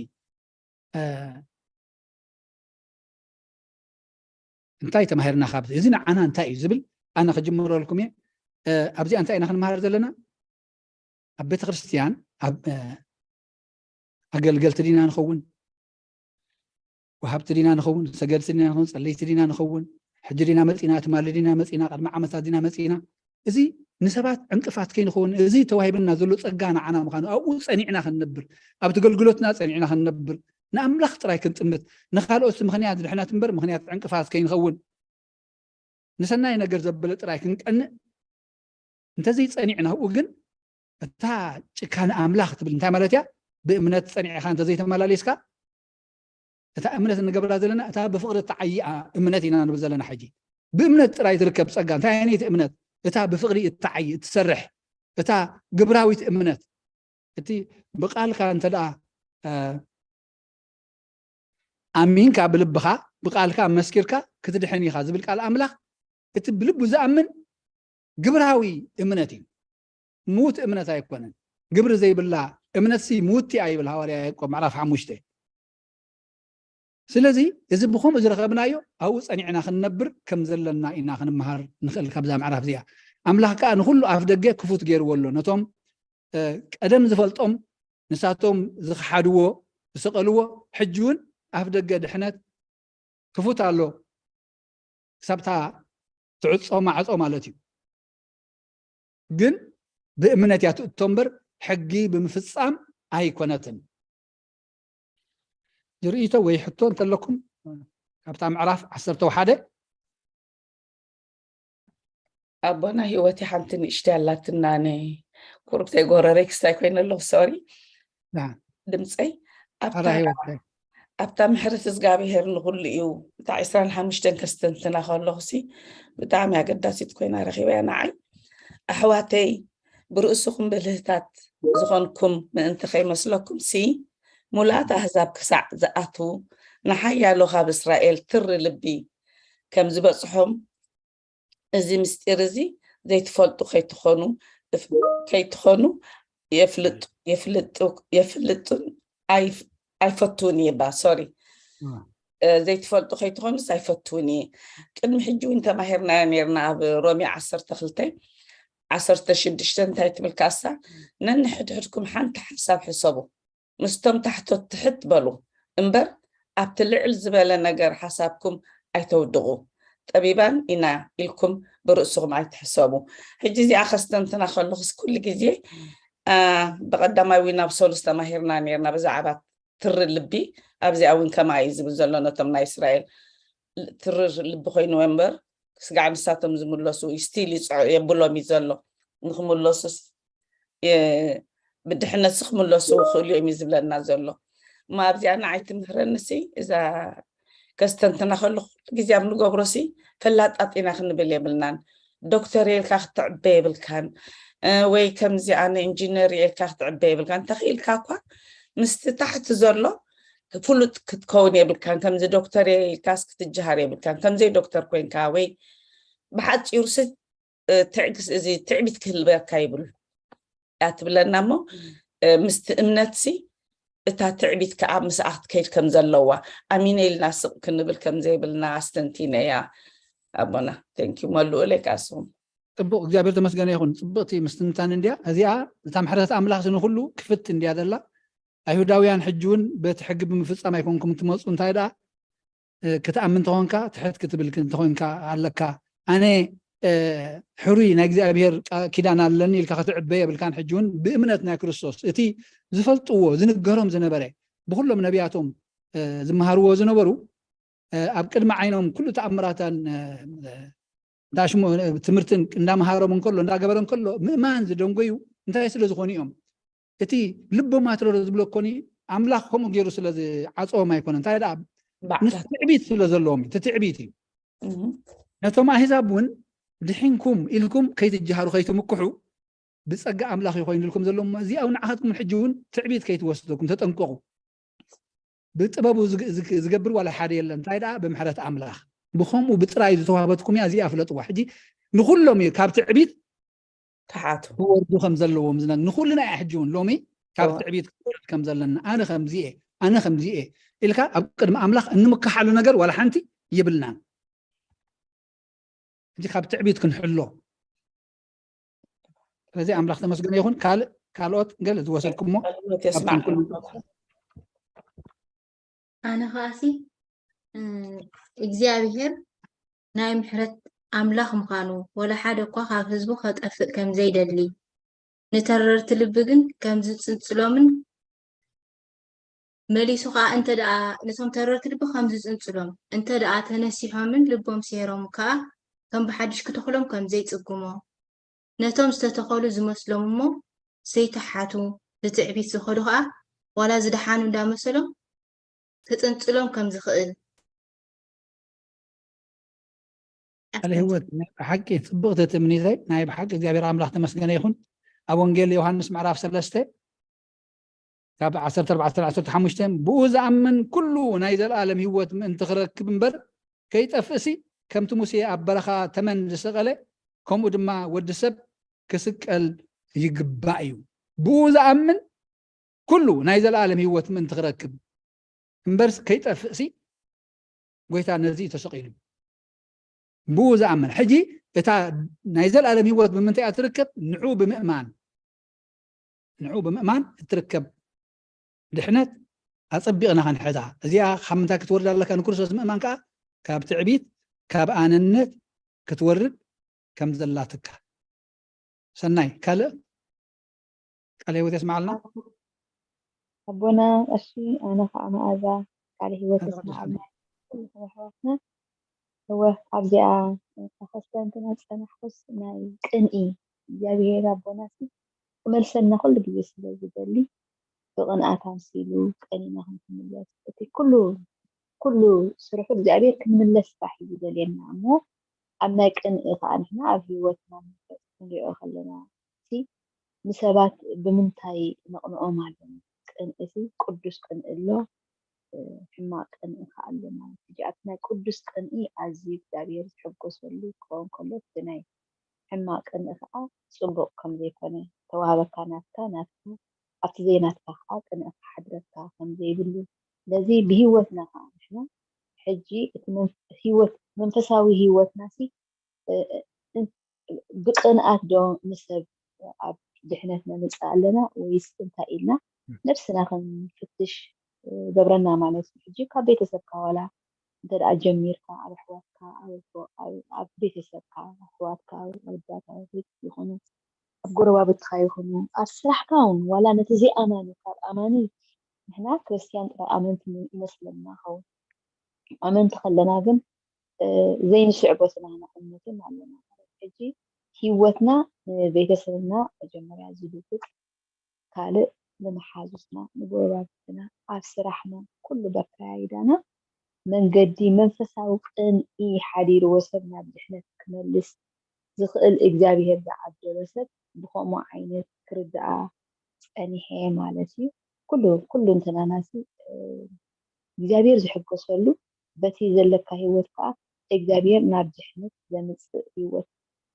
እንታይ ተማሂርና ካብዚ እዚ ንዓና እንታይ እዩ ዝብል ኣነ ክጅምረልኩም እየ። ኣብዚኣ እንታይ ኢና ክንመሃር ዘለና? ኣብ ቤተክርስትያን ኣብ ኣገልገልቲ ዲና ንኸውን? ወሃብቲ ዲና ንኸውን? ሰገድቲ ዲና ንኸውን? ጸለይቲ ዲና ንኸውን? ሕጂ ዲና መጺና? ትማሊ ዲና መጺና? ቅድሚ ዓመታት ዲና መጺና? እዚ ንሰባት ዕንቅፋት ከይንኸውን፣ እዚ ተዋሂብና ዘሎ ጸጋ ንዓና ምዃኑ ኣብኡ ጸኒዕና ክንነብር፣ ኣብቲ ኣገልግሎትና ጸኒዕና ክንነብር፣ ንኣምላኽ ጥራይ ክንጥምት፣ ንኻልኦት ምኽንያት ድሕነት እምበር ምኽንያት ዕንቅፋት ከይንኸውን፣ ንሰናይ ነገር ዘበለ ጥራይ ክንቀንእ እንተዘይጸኒዕና፣ ኣብኡ ግን እታ ጭካነ ኣምላኽ ትብል እንታይ ማለት እያ? ብእምነት ጸኒዕኻ እንተዘይተመላሊስካ እታ እምነት እንገብራ ዘለና እታ ብፍቕሪ እትዓይኣ እምነት ኢና ንብል ዘለና። ሕጂ ብእምነት ጥራይ ትርከብ ጸጋ እንታይ ዓይነይቲ እምነት? እታ ብፍቕሪ እትዓይ እትሰርሕ እታ ግብራዊት እምነት። እቲ ብቃልካ እንተ ደኣ ኣሚንካ ብልብኻ ብቃልካ መስኪርካ ክትድሕን ኢኻ ዝብል ቃል ኣምላኽ እቲ ብልቡ ዝኣምን ግብራዊ እምነት እዩ። ምዉት እምነት ኣይኮነን። ግብሪ ዘይብላ እምነትሲ ምውቲ እያ ይብል ሃዋርያ ያዕቆብ ምዕራፍ ሓሙሽተ። ስለዚ እዚ ብኸምኡ ዝረኸብናዮ ኣብኡ ጸኒዕና ክንነብር ከም ዘለና ኢና ክንመሃር ንኽእል ካብዛ ምዕራፍ እዚኣ። ኣምላኽ ከኣ ንኹሉ ኣፍ ደገ ክፉት ገይርዎ ኣሎ። ነቶም ቀደም ዝፈልጦም ንሳቶም ዝኸሓድዎ ዝሰቐልዎ ሕጂ እውን ኣፍ ደገ ድሕነት ክፉት ኣሎ። ክሳብታ ትዕጾ ማዕጾ ማለት እዩ። ግን ብእምነት እያ ትእቶ እምበር ሕጊ ብምፍጻም ኣይኮነትን። ዝርእይቶ ወይ ሕቶ እንተለኩም ካብታ ምዕራፍ ዓሰርተ ሓደ ኣቦና ህይወት ሓንቲ ንእሽተይ ኣላትና ነ ቁሩብተይ ጎረረይ ክስታይ ኮይነ ኣለኹ ሶሪ ድምፀይ ኣብታ ምሕረት እግዚኣብሄር ንኩሉ እዩ። እታ ዕስራን ሓሙሽተን ከስተንትና ከለኹ ሲ ብጣዕሚ ኣገዳሲት ኮይና ረኺበያ ንዓይ። ኣሕዋተይ ብርእስኹም ብልህታት ዝኾንኩም ምእንቲ ከይመስለኩም ሲ ሙሉኣት ኣህዛብ ክሳዕ ዝኣትዉ ንሓያሎ ካብ እስራኤል ትሪ ልቢ ከም ዝበጽሖም እዚ ምስጢር እዚ ዘይትፈልጡ ከይትኾኑ ከይትኾኑ የፍልጡ የፍልጡ የፍልጡን ኣይፈትውን እየ ባ ሶሪ ዘይትፈልጡ ከይትኾኑስ ኣይፈትውን እየ። ቅድሚ ሕጂ እውን ተማሂርናዮ ነርና ኣብ ሮሜ ዓሰርተ ክልተ ዓሰርተ ሽዱሽተ እንታይ ትብል ካሳ ነንሕድሕድኩም ሓንቲ ሓሳብ ሕሰቡ ምስቶም ታሕቶት ትሕት በሉ እምበር ኣብቲ ልዕል ዝበለ ነገር ሓሳብኩም ኣይተውድቑ። ጠቢባን ኢና ኢልኩም ብርእስኹም ኣይትሕሰቡ። ሕጂ እዚኣ ከስተንትና ከለኹስ ኩሉ ግዜ ብቐዳማይ ናብ ሰሉስ ተማሂርና ነርና ብዛዕባ ትሪ ልቢ ኣብዚኣ እውን ከማ እዩ ዝብል ዘሎ ነቶም ናይ እስራኤል ትርር ልቢ ኮይኑ እምበር ስጋዕ ንሳቶም ዝምለሱ ስቲል ይፅዖ የብሎም እዩ ዘሎ ንክምለሱስ ብድሕነት ሲ ክምለሱ ክኽእሉ እዮም እዩ ዝብለና ዘሎ እሞ ኣብዚኣ ንዓይ ትምህረኒ ሲ እዛ ከስተንትና ከሎ ኩሉ ግዜ ኣብ ንገብሮ ሲ ፈላጣጥ ኢና ክንብል የብልናን ዶክተር ኢልካ ክትዕበ የብልካን ወይ ከምዚ ኣነ ኢንጂነር ኢልካ ክትዕበ የብልካን እንተኽኢልካ እኳ ምስቲ ታሕቲ ዘሎ ፍሉጥ ክትከውን የብልካን ከምዚ ዶክተር ኢልካስ ክትጀሃር የብልካን ከምዘይ ዶክተር ኮይንካ ወይ ብሓፂሩ ሲ ትዕግስ እዚ ትዕቢት ክህልበካ ይብሉ እያ ትብለና እሞ ምስቲ እምነት ሲ እታ ትዕቢት ከዓ ምስኣ ክትከይድ ከም ዘለዋ ኣሚነ ኢልና ስቕ ክንብል ከም ዘይብልና ኣስተንቲነ እያ ኣቦና ቴንኪ መልኡ ለይካስኹም ፅቡቅ እግዚኣብሔር ተመስገነ ይኹን ፅብቅቲ ምስትንታን እንዲያ እዚኣ እታ ምሕረት ኣምላኽ ንኩሉ ክፍት እንዲያ ዘላ ኣይሁዳውያን ሕጂ እውን በቲ ሕጊ ብምፍጻም ኣይኮንኩም ትመፁ፣ እንታይ ደኣ ክትኣምን እንተኾንካ፣ ትሕት ክትብል እንተኾንካ ኣለካ። ኣነ ሕሩይ ናይ እግዚኣብሔር ኪዳን ኣለኒ ኢልካ ክትዕበ የብልካን። ሕጂ እውን ብእምነት ናይ ክርስቶስ እቲ ዝፈልጥዎ ዝንገሮም ዝነበረ ብኩሎም ነቢያቶም ዝመሃርዎ ዝነበሩ ኣብ ቅድሚ ዓይኖም ኩሉ ተኣምራታን ትምህርትን እንዳመሃሮም እንከሎ እንዳገበረ እንከሎ ምእማን ዝደንጎዩ እንታይ ስለ ዝኾኑ እዮም? እቲ ልቦም ኣትረሮ ዝብለኮኒ ኣምላኽ ከምኡ ገይሩ ስለ ዝዓፀዎም ኣይኮነ። እንታይ ደኣ ምስ ትዕቢት ስለ ዘለዎም እዩ። ትዕቢት እዩ። ነቶም ኣህዛብ እውን ድሒንኩም ኢልኩም ከይትጀሃሩ ከይትምክሑ ብፀጋ ኣምላኽ እዩ ኮይኑ ኢልኩም ዘለዎም። እዚኣ እውን ንዓኻትኩም ሕጂ እውን ትዕቢት ከይትወስደኩም ተጠንቀቑ። ብጥበቡ ዝገብር ዋላ ሓደ የለን። እንታይ ደኣ ብምሕረት ኣምላኽ ብኸምኡ ብጥራይ ዝተዋህበትኩም እያ። እዚኣ ፍለጥዋ። ሕጂ ንኹሎም እዩ ካብ ትዕቢት ክሓቱ ክወርዱ ከም ዘለዎም ዝነ ንኹልና እያ። ሕጂ እውን ሎሚ ካብ ትዕቢት ክወርድ ከም ዘለና ኣነ ከምዚ እየ ኣነ ከምዚ እየ ኢልካ ኣብ ቅድሚ ኣምላኽ እንምክሓሉ ነገር ዋላ ሓንቲ የብልናን። ሕጂ ካብ ትዕቢት ክንሕሎ። ስለዚ ኣምላኽ ተመስገነ ይኹን። ካልእ ካልኦት ገለ ዝወሰድኩሞ ኣነ ከኣሲ እግዚኣብሔር ናይ ምሕረት ኣምላኽ ምዃኑ ወላ ሓደ እኳ ካብ ህዝቡ ከጠፍእ ከም ዘይደሊ ንተረርቲ ልቢ ግን ከም ዝጽንጽሎምን መሊሱ ከኣ እንተ ደኣ ነቶም ተረርቲ ልቢ ከም ዝጽንጽሎም እንተ ደኣ ተነሲሖምን ልቦም ሴሮም ከኣ ከም ብሓድሽ ክተኽሎም ከም ዘይጽግሞ ነቶም ዝተተኸሉ ዝመስሎም እሞ ዘይተሓቱ ብትዕቢት ዝኸዱ ከኣ ዋላ ዝደሓኑ እንዳመሰሎም ክጽንጽሎም ከም ዝኽእል ቃለ ህይወት ናይ ብሓቂ ጽብቕቲ ትምኒተይ ናይ ብሓቂ እግዚኣብሔር ኣምላኽ ተመስገነ ይኹን። ኣብ ወንጌል ዮሃንስ ምዕራፍ ሰለስተ ካብ ዓሰርተ ኣርባዕተ ዓሰርተ ሓሙሽተ ብኡ ዝኣምን ኩሉ ናይ ዘለኣለም ህይወት ምእንቲ ክረክብ እምበር ከይጠፍእሲ ከምቲ ሙሴ ኣብ በረኻ ተመን ዝሰቐለ ከምኡ ድማ ወዲ ሰብ ክስቀል ይግባእ እዩ። ብኡ ዝኣምን ኩሉ ናይ ዘለኣለም ህይወት ምእንቲ ክረክብ እምበርስ ከይጠፍእሲ ጎይታ ነዚ እዩ ተሰቒሉ። ብኡ ዝኣምን ሕጂ እታ ናይ ዘለኣለም ህይወት ብምንታይ እያ ትርከብ? ንዑ ብምእማን ንዑ ብምእማን እትርከብ ድሕነት ኣጸቢቕና ክንሕዛ። እዚኣ ካብ ምንታይ ክትወርድ ኣለካ? ንክርስቶስ ምእማን ከዓ ካብ ትዕቢት ካብ ኣነነት ክትወርድ ከም ዘላትካ። ሰናይ ካልእ ቃለ ህይወት የስምዓልና። ኣቦና ቀሺ ኣነ ከዓ መኣዛ ቃለ ህይወት የስምዓልና። ኣሕዋትና እወ ኣብዚኣ ተኸስተንትና ዝፀናሕኩስ ናይ ቅንኢ እግዚኣብሔር ኣቦና ሲ ክመልሰልና ኩሉ ግዜ ስለ ዝደሊ ብቕንኣት ኣምሲሉ ቀኒና ክንምለስ እቲ ኩሉ ኩሉ ስርሑ እግዚኣብሔር ክንምለስ ጥራሕ እዩ ዝደልየና እሞ ኣብ ናይ ቅንኢ ከዓ ንሕና ኣብ ህይወትና ክንሪኦ ከለና ሲ ንሰባት ብምንታይ ነቕንኦም ኣለና ቅንኢ ሲ ቅዱስ ቅንኢ ኣሎ ሕማቅ ቅንኢ ከኣ ኣሎ ማለት እዩ። ኣብቲ ናይ ቅዱስ ቅንኢ ኣዝዩ እግዚኣብሔር ዝሕጎሰሉ ክኸውን ከሎ እቲ ናይ ሕማቅ ቅንኢ ከኣ ጽቡቅ ከም ዘይኮነ ተዋህበካ ናትካ ናትካ ኣብቲ ዘይናትካ ከኣ ቅንኢ ክሓድረካ ከም ዘይብሉ ስለዚ ብህይወትና ከኣ ንሕና ሕጂ እቲ ህይወት መንፈሳዊ ህይወትና ሲ ብቅንኣት ዶ ንሰብ ኣብ ድሕነት ነምፅእ ኣለና ወይስ እንታይ ኢልና ነብስና ክንፍትሽ ገብረና ማለት እዩ። ሕጂ ካብ ቤተሰብካ ዋላ እንተ ደኣ ጀሚርካ ኣብ ኣሕዋትካ ኣብ ኣቦ ኣብ ኣብ ቤተሰብካ ኣሕዋትካ ኣወዳት ኣወደት ይኹኑ ኣብ ጎረባብትኻ ይኹኑ ኣብ ስራሕካ እውን ዋላ ነቲ ዘይኣማኒ ካብ ኣማኒ ንሕና ክርስትያን ጥራይ ኣመንቲ ይመስለና ኸውን ኣመንቲ ከለና ግን ዘይንስዕቦ ስናና እምነትን ኣለና ማለት ሕጂ ህይወትና ንቤተሰብና መጀመርያ ዝልውጥ ካልእ ንመሓዙትና ንጎረባብትና ኣብ ስራሕና ኩሉ በካያይዳና መንገዲ መንፈሳዊ ቅንኢ ሓዲርዎ ሰብ ናብ ድሕነት ክመልስ ዝኽእል እግዚኣብሄር ዝዓደሎ ሰብ ብኸምኡ ዓይነት ክርድኣ ጸኒሐ ማለት እዩ። ኩሉ ኩሉ እንትናናሲ እግዚኣብሔር ዝሕጎሰሉ በቲ ዘለካ ህይወት ከዓ እግዚኣብሔር ናብ ድሕነት ዘምፅእ ህይወት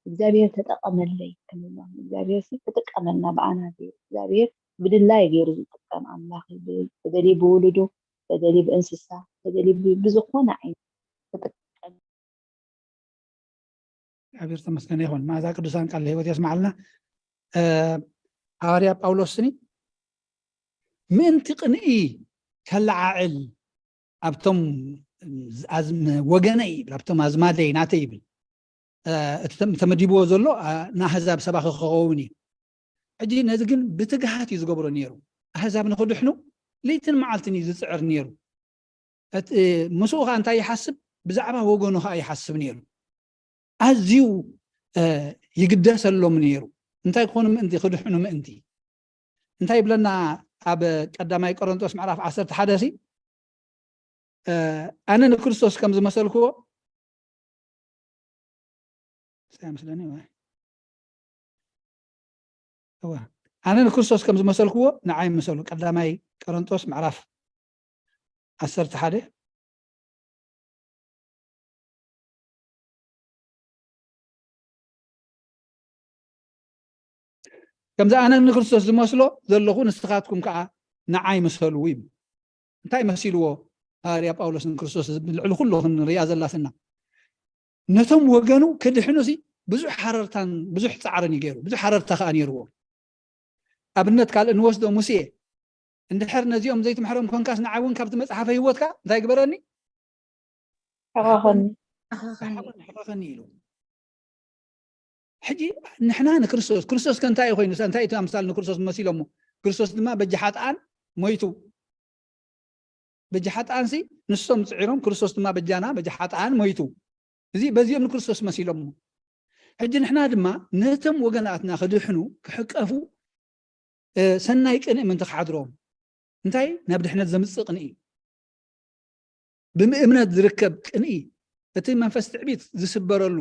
እግዚኣብሔር ተጠቀመለይ ክንብሎም እግዚኣብሔር ሲ ክጥቀመልና ብኣና ገይሩ እግዚኣብሔር ብድላይ ገይሩ ዝጥቀም ኣምላኽ እዩ። ተደልዩ ብውሉዱ ተደልዩ ብእንስሳ ተደልዩ ብዝኮነ ዓይነት ክጥቀም እግዚኣብሔር ዝተመስገነ ይኹን። መዓዛ ቅዱሳን ቃል ህይወት የስማዓልና። ሃዋርያ ጳውሎስ ስኒ ምእንቲ ቅንኢ ከለዓዕል ኣብቶም ወገነይ ይብል፣ ኣብቶም ኣዝማደይ ናተይ ይብል። እቲ ተመዲብዎ ዘሎ ንኣህዛብ ሰባኺ ክኸውን እዩ። ሕጂ ነዚ ግን ብትግሃት እዩ ዝገብሮ ነይሩ። ኣህዛብ ንክድሕኑ ለይትን መዓልትን እዩ ዝፅዕር ነይሩ። ምስኡ ከዓ እንታይ ይሓስብ? ብዛዕባ ወገኑ ከዓ ይሓስብ ነይሩ። ኣዝዩ ይግደሰሎም ነይሩ። እንታይ ክኾኑ ምእንቲ? ክድሕኑ ምእንቲ። እንታይ ይብለና ኣብ ቀዳማይ ቆሮንቶስ ምዕራፍ ዓሰርተ ሓደ ሲ ኣነ ንክርስቶስ ከም ዝመሰልክዎ ኣነ ንክርስቶስ ከም ዝመሰልክዎ ንዓይ ምሰሉ። ቀዳማይ ቆሮንቶስ ምዕራፍ ዓሰርተ ሓደ ከምዚ ኣነ ንክርስቶስ ዝመስሎ ዘለኹ ንስኻትኩም ከዓ ንዓይ ምሰሉ ይብል። እንታይ መሲልዎ ሃዋርያ ጳውሎስ ንክርስቶስ ልዕሊ ኩሉ ክንሪኣ ዘላትና? ነቶም ወገኑ ክድሕኑ ሲ ብዙሕ ሓረርታን ብዙሕ ፃዕርን እዩ ገይሩ። ብዙሕ ሓረርታ ከዓ ነይርዎ። ኣብነት ካልእ ንወስዶ ሙሴ እንድሕር ነዚኦም ዘይትምሕሮም ኮንካስ ንዓይ እውን ካብቲ መፅሓፈ ህይወትካ እንታይ ግበረኒ? ሕቐኸኒ። ሕቐኸኒ ኢሉ። ሕጂ ንሕና ንክርስቶስ፣ ክርስቶስ ከ እንታይ እዩ ኮይኑ? እንታይ እቲ ኣምሳል ንክርስቶስ መሲሎሞ? ክርስቶስ ድማ በጃ ሓጥኣን ሞይቱ። በጃ ሓጥኣን ሲ ንሶም ፅዒሮም፣ ክርስቶስ ድማ በጃና በጃ ሓጥኣን ሞይቱ። እዚ በዚኦም ንክርስቶስ መሲሎሞ። ሕጂ ንሕና ድማ ነቶም ወገናትና ክድሕኑ ክሕቀፉ ሰናይ ቅንኢ ምእንቲ ክሓድሮም እንታይ ናብ ድሕነት ዘምፅእ ቅንኢ ብምእምነት ዝርከብ ቅንኢ እቲ መንፈስ ትዕቢት ዝስበረሉ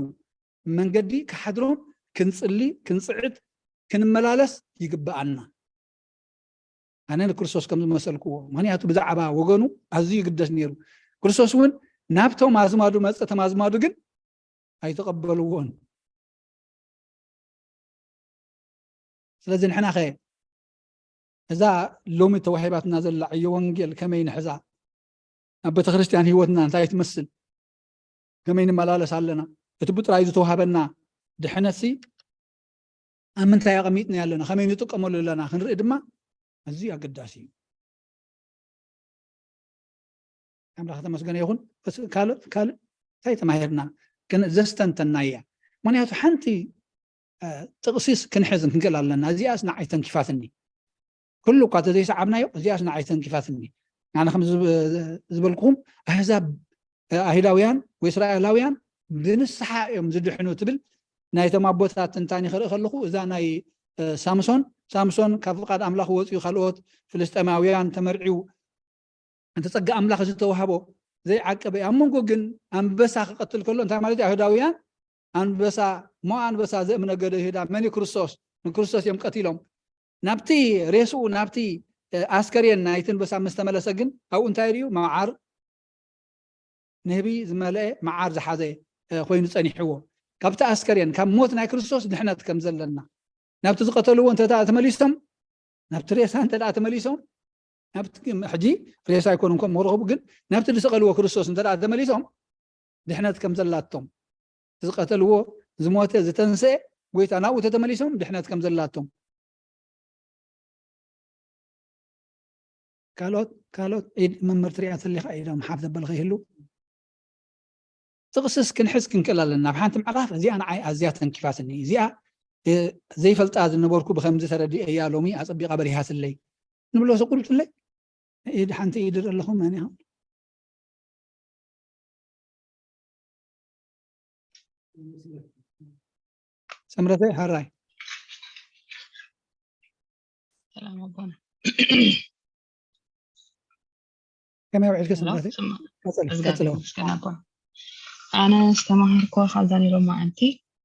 መንገዲ ክሓድሮም ክንፅሊ ክንፅዕት ክንመላለስ ይግብኣና። ኣነ ንክርስቶስ ከም ዝመሰልክዎ ምክንያቱ ብዛዕባ ወገኑ ኣዝዩ ይግደስ ነይሩ። ክርስቶስ እውን ናብቶም ኣዝማዱ መፀ፣ እቶም ኣዝማዱ ግን ኣይተቐበልዎን። ስለዚ ንሕና ኸ እዛ ሎሚ ተዋሂባትና ዘላ ዕዮ ወንጌል ከመይ ንሕዛ? ኣብ ቤተክርስትያን ህይወትና እንታይ ትመስል? ከመይ ንመላለስ ኣለና? እቲ ብጥራይ ዝተዋሃበና ድሕነትሲ ኣብ ምንታይ ኣቐሚጥና ኣለና? ከመይ ንጥቀመሉ ኣለና? ክንርኢ ድማ ኣዝዩ ኣገዳሲ እዩ። ኣምላኽ ተመስገነ ይኹን። ካልእ ካልእ እንታይ ተማሂርና? ግን ዘስተንተና እያ። ምክንያቱ ሓንቲ ጥቕሲስ ክንሕዝ ክንክእል ኣለና። እዚኣስ ንዓይ ተንኪፋትኒ። ኩሉ እኳ ተዘይሰዓብናዮ እዚኣስ ንዓይ ተንኪፋትኒ። ኣነ ከም ዝበልኩኹም ኣህዛብ ኣሂዳውያን ወይ እስራኤላውያን ብንስሓ እዮም ዝድሕኑ ትብል ናይቶም ኣቦታት ትንታኒ ክርኢ ከለኹ እዛ ናይ ሳምሶን ሳምሶን ካብ ፍቓድ ኣምላኽ ወፂኡ ካልኦት ፍልስጤማውያን ተመርዒው እቲ ጸጋ ኣምላኽ ዝተዋህቦ ዘይዓቀበ ኣብ መንጎ ግን ኣንበሳ ክቐትል ከሎ እንታይ ማለት እዩ? ኣይሁዳውያን ኣንበሳ ሞ ኣንበሳ ዘእምነገደ ይሁዳ መን እዩ? ክርስቶስ። ንክርስቶስ እዮም ቀቲሎም። ናብቲ ሬስኡ ናብቲ ኣስከሬን ናይቲ ኣንበሳ ምስ ተመለሰ ግን ኣብኡ እንታይ ርእዩ? መዓር ንህቢ ዝመልአ መዓር ዝሓዘ ኮይኑ ጸኒሕዎ። ካብቲ ኣስከሬን ካብ ሞት ናይ ክርስቶስ ድሕነት ከም ዘለና ናብቲ ዝቐተልዎ እንተ ተመሊሶም ናብቲ ሬሳ እንተ ተመሊሶም ናብቲ ሕጂ ሬሳ ኣይኮኑን ከም ክረኽቡ ግን ናብቲ ዝሰቐልዎ ክርስቶስ እንተ ተመሊሶም ድሕነት ከም ዘላቶም ዝቐተልዎ ዝሞተ ዝተንስአ ጎይታ ናብኡ ተተመሊሶም ድሕነት ከም ዘላቶም ካልኦት ካልኦት ኢድ መምህር ትሪኣ ተሊኻ ኢዶም ሓፍ ዘበል ከይህሉ ጥቕስስ ክንሕዝ ክንክእል ኣለና። ኣብ ሓንቲ ምዕራፍ እዚኣ ንዓይ ኣዝያ ተንኪፋትኒ። እዚኣ ዘይፈልጣ ዝነበርኩ ብከምዚ ተረዲኤያ ሎሚ ኣጸቢቓ በሪሃትለይ ንብሎ ስቁልትለይ ኢድ ሓንቲ ኢድ ኣለኹም መን ኢኹም? ሰምረተይ ሓራይ ሰላም ኣቦና ከመይ ውዒልኪ ስምረተይ? ኣነ ዝተማሃርኮ ካብዛ ሎማዓንቲ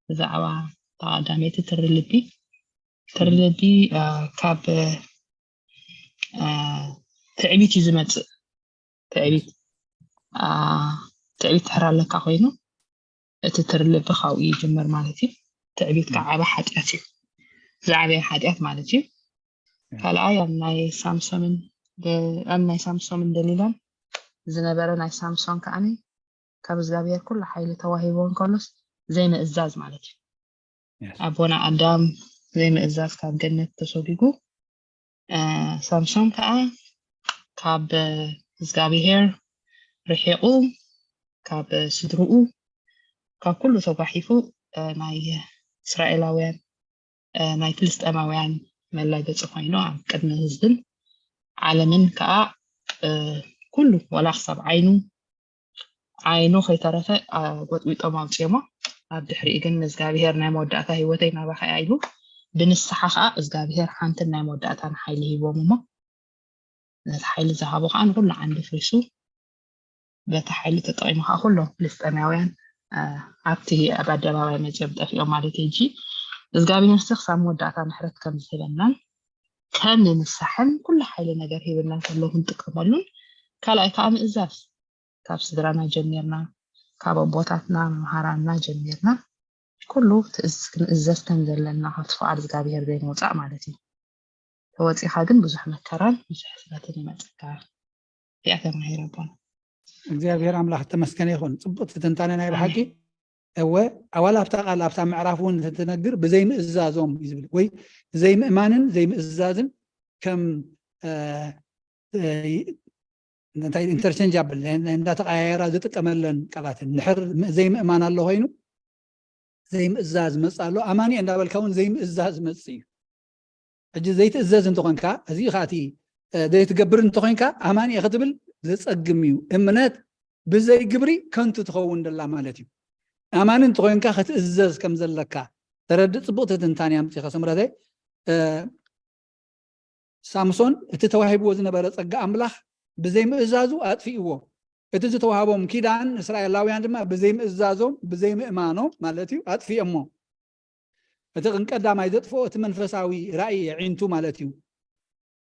ብዛዕባ ተቐዳመይቲ ትሪ ልቢ ትሪ ልቢ ካብ ትዕቢት እዩ ዝመፅእ። ትዕቢት ትዕቢት ድሕር ኣለካ ኮይኑ እቲ ትሪ ልቢ ካብኡ ይጅምር ማለት እዩ። ትዕቢት ከዓ ዓቢ ሓጢኣት እዩ። ዝዓበየ ሓጢኣት ማለት እዩ። ካልኣይ ኣብ ናይ ሳምሶምን ኣብ ናይ ሳምሶምን ደሊላን ዝነበረ ናይ ሳምሶን ከዓኒ ካብ እግዚኣብሔር ኩሉ ሓይሊ ተዋሂቦ እንከሎስ ዘይምእዛዝ ማለት እዩ። ኣቦና ኣዳም ዘይምእዛዝ ካብ ገነት ተሰጒጉ ሳምሶን ከዓ ካብ እግዚኣብሄር ርሒቑ፣ ካብ ስድርኡ፣ ካብ ኩሉ ተጓሒፉ ናይ እስራኤላውያን፣ ናይ ፍልስጤማውያን መላገፂ ኮይኑ ኣብ ቅድሚ ህዝብን ዓለምን ከዓ ኩሉ ዋላ ክሳብ ዓይኑ ዓይኑ ከይተረፈ ጎጥቢጦም ኣውፅኦሞ። ኣብ ድሕሪኡ ግን እግዚኣብሄር ናይ መወዳእታ ህይወተይ ናባኻ እያ ኢሉ ብንስሓ ከዓ እግዚኣብሄር ሓንትን ናይ መወዳእታን ሓይሊ ሂቦም እሞ ነቲ ሓይሊ ዝሃቦ ከዓ ንኩሉ ዓንዲ ፍሪሱ በቲ ሓይሊ ተጠቂሙ ከዓ ኩሎም ፍልስጤማውያን ኣብቲ ኣብ ኣደባባይ መፅኦም ጠፊኦም ማለት እዩ። ሕጂ እግዚኣብሄር ሲ ክሳብ መወዳእታ ምሕረት ከም ዝህበናን ከም ንንሳሕን ኩሉ ሓይሊ ነገር ሂብና ከሎ ክንጥቀመሉን ካልኣይ ከዓ ምእዛዝ ካብ ስድራና ጀሚርና ካብ ኣቦታትና መምሃራንና ጀሚርና ኩሉ ትእዝ ክንእዘዝ ከም ዘለና ካብቲ ፍቓድ እግዚኣብሄር ዘይንወፃእ ማለት እዩ። ተወፂኻ ግን ብዙሕ መከራን ብዙሕ ሕስረትን ይመፀካ። እዚኣ ተማሂረ ኣቦና። እግዚኣብሔር ኣምላኽ ተመስገነ ይኹን። ፅቡቅ ትንታነ ናይ ብሓቂ። እወ ኣዋላ ኣብታ ቃል ኣብታ ምዕራፍ እውን ትነግር ብዘይምእዛዞም እዩ ዝብል ወይ ዘይምእማንን ዘይምእዛዝን ከም እንታይ ኢንተርቸንጃብል እንዳተቀያየራ ዝጥቀመለን ቃላት ድሕር ዘይምእማን ኣሎ ኮይኑ ዘይምእዛዝ መፅ ኣሎ ኣማኒ እንዳበልካ እውን ዘይምእዛዝ መፅ እዩ። ሕጂ ዘይትእዘዝ እንተኾንካ እዚ ከኣ እቲ ዘይትገብር እንተኾንካ ኣማኒ ክትብል ዘፀግም እዩ። እምነት ብዘይ ግብሪ ከንቱ ትኸውን ደላ ማለት እዩ። ኣማኒ እንተኾይንካ ክትእዘዝ ከም ዘለካ ተረድእ። ፅቡቅ ትንታኔ ኣምፂኻ ስምረተይ። ሳምሶን እቲ ተዋሂብዎ ዝነበረ ጸጋ ኣምላኽ ብዘይምእዛዙ ኣጥፊእዎ። እቲ ዝተዋህቦም ኪዳን እስራኤላውያን ድማ ብዘይምእዛዞም ብዘይምእማኖም ማለት እዩ ኣጥፊኦሞ። እቲ ቅን ቀዳማይ ዘጥፍኦ እቲ መንፈሳዊ ራእይ የዒንቱ ማለት እዩ።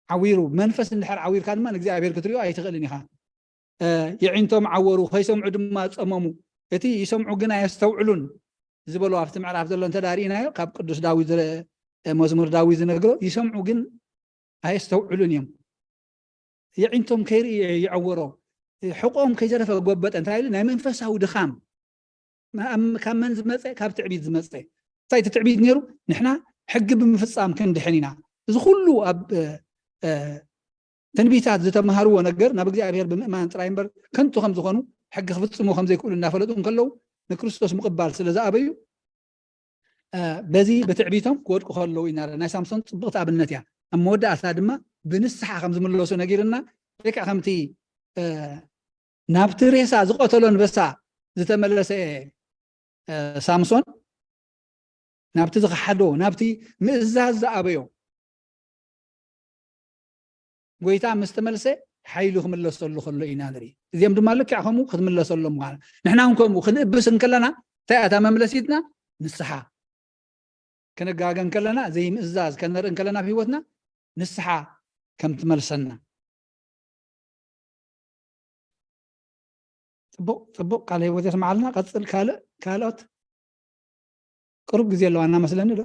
ዓዊሩ መንፈስ እንድሕር ዓዊርካ ድማ ንእግዚኣብሔር ክትሪኦ ኣይትኽእልን ኢኻ። የዒንቶም ዓወሩ፣ ከይሰምዑ ድማ ጸመሙ። እቲ ይሰምዑ ግን ኣየስተውዕሉን ዝበሎ ኣብቲ ምዕራፍ ዘሎ እንተ ርኢናዮ ካብ ቅዱስ ዳዊት መዝሙር ዳዊት ዝነግሮ ይሰምዑ ግን ኣየስተውዕሉን እዮም። የዒንቶም ከይርኢ ይዐወሮ፣ ሕቆም ከይተረፈ ጎበጠ። እንታይ ኢሉ ናይ መንፈሳዊ ድኻም ካብ መን ዝመፀ? ካብ ትዕቢት ዝመፀ። እንታይ እቲ ትዕቢት ነይሩ? ንሕና ሕጊ ብምፍፃም ክንድሕን ኢና። እዚ ኩሉ ኣብ ትንቢታት ዝተምሃርዎ ነገር ናብ እግዚኣብሔር ብምእማን ጥራይ እምበር ከንቱ ከም ዝኾኑ ሕጊ ክፍፅሙ ከም ዘይክእሉ እናፈለጡ እንከለዉ ንክርስቶስ ምቕባል ስለ ዝኣበዩ በዚ ብትዕቢቶም ክወድቁ ከለዉ ኢና። ናይ ሳምሶን ፅብቕቲ ኣብነት እያ። ኣብ መወዳእታ ድማ ብንስሓ ከም ዝምለሱ ነጊርና ልክዕ ከምቲ ናብቲ ሬሳ ዝቐተሎ ኣንበሳ ዝተመለሰ ሳምሶን ናብቲ ዝኸሓዶ ናብቲ ምእዛዝ ዝኣበዮ ጎይታ ምስ ተመልሰ ሓይሉ ክምለሰሉ ከሎ ኢና ንርኢ። እዚኦም ድማ ልክዕ ከምኡ ክትምለሰሎም ምዃና ንሕና እውን ከምኡ ክንእብስ እንከለና እንታይ እያ እታ መምለሲትና? ንስሓ። ክንጋገ እንከለና ዘይምእዛዝ ከነርኢ እንከለና ኣብ ህይወትና ንስሓ ከም ትመልሰና። ፅቡቅ ፅቡቅ ቃለ ህይወት የስምዓልና። ቀፅል ካልእ ካልኦት ቅሩብ ግዜ ኣለዋ እናመስለኒ ዶ?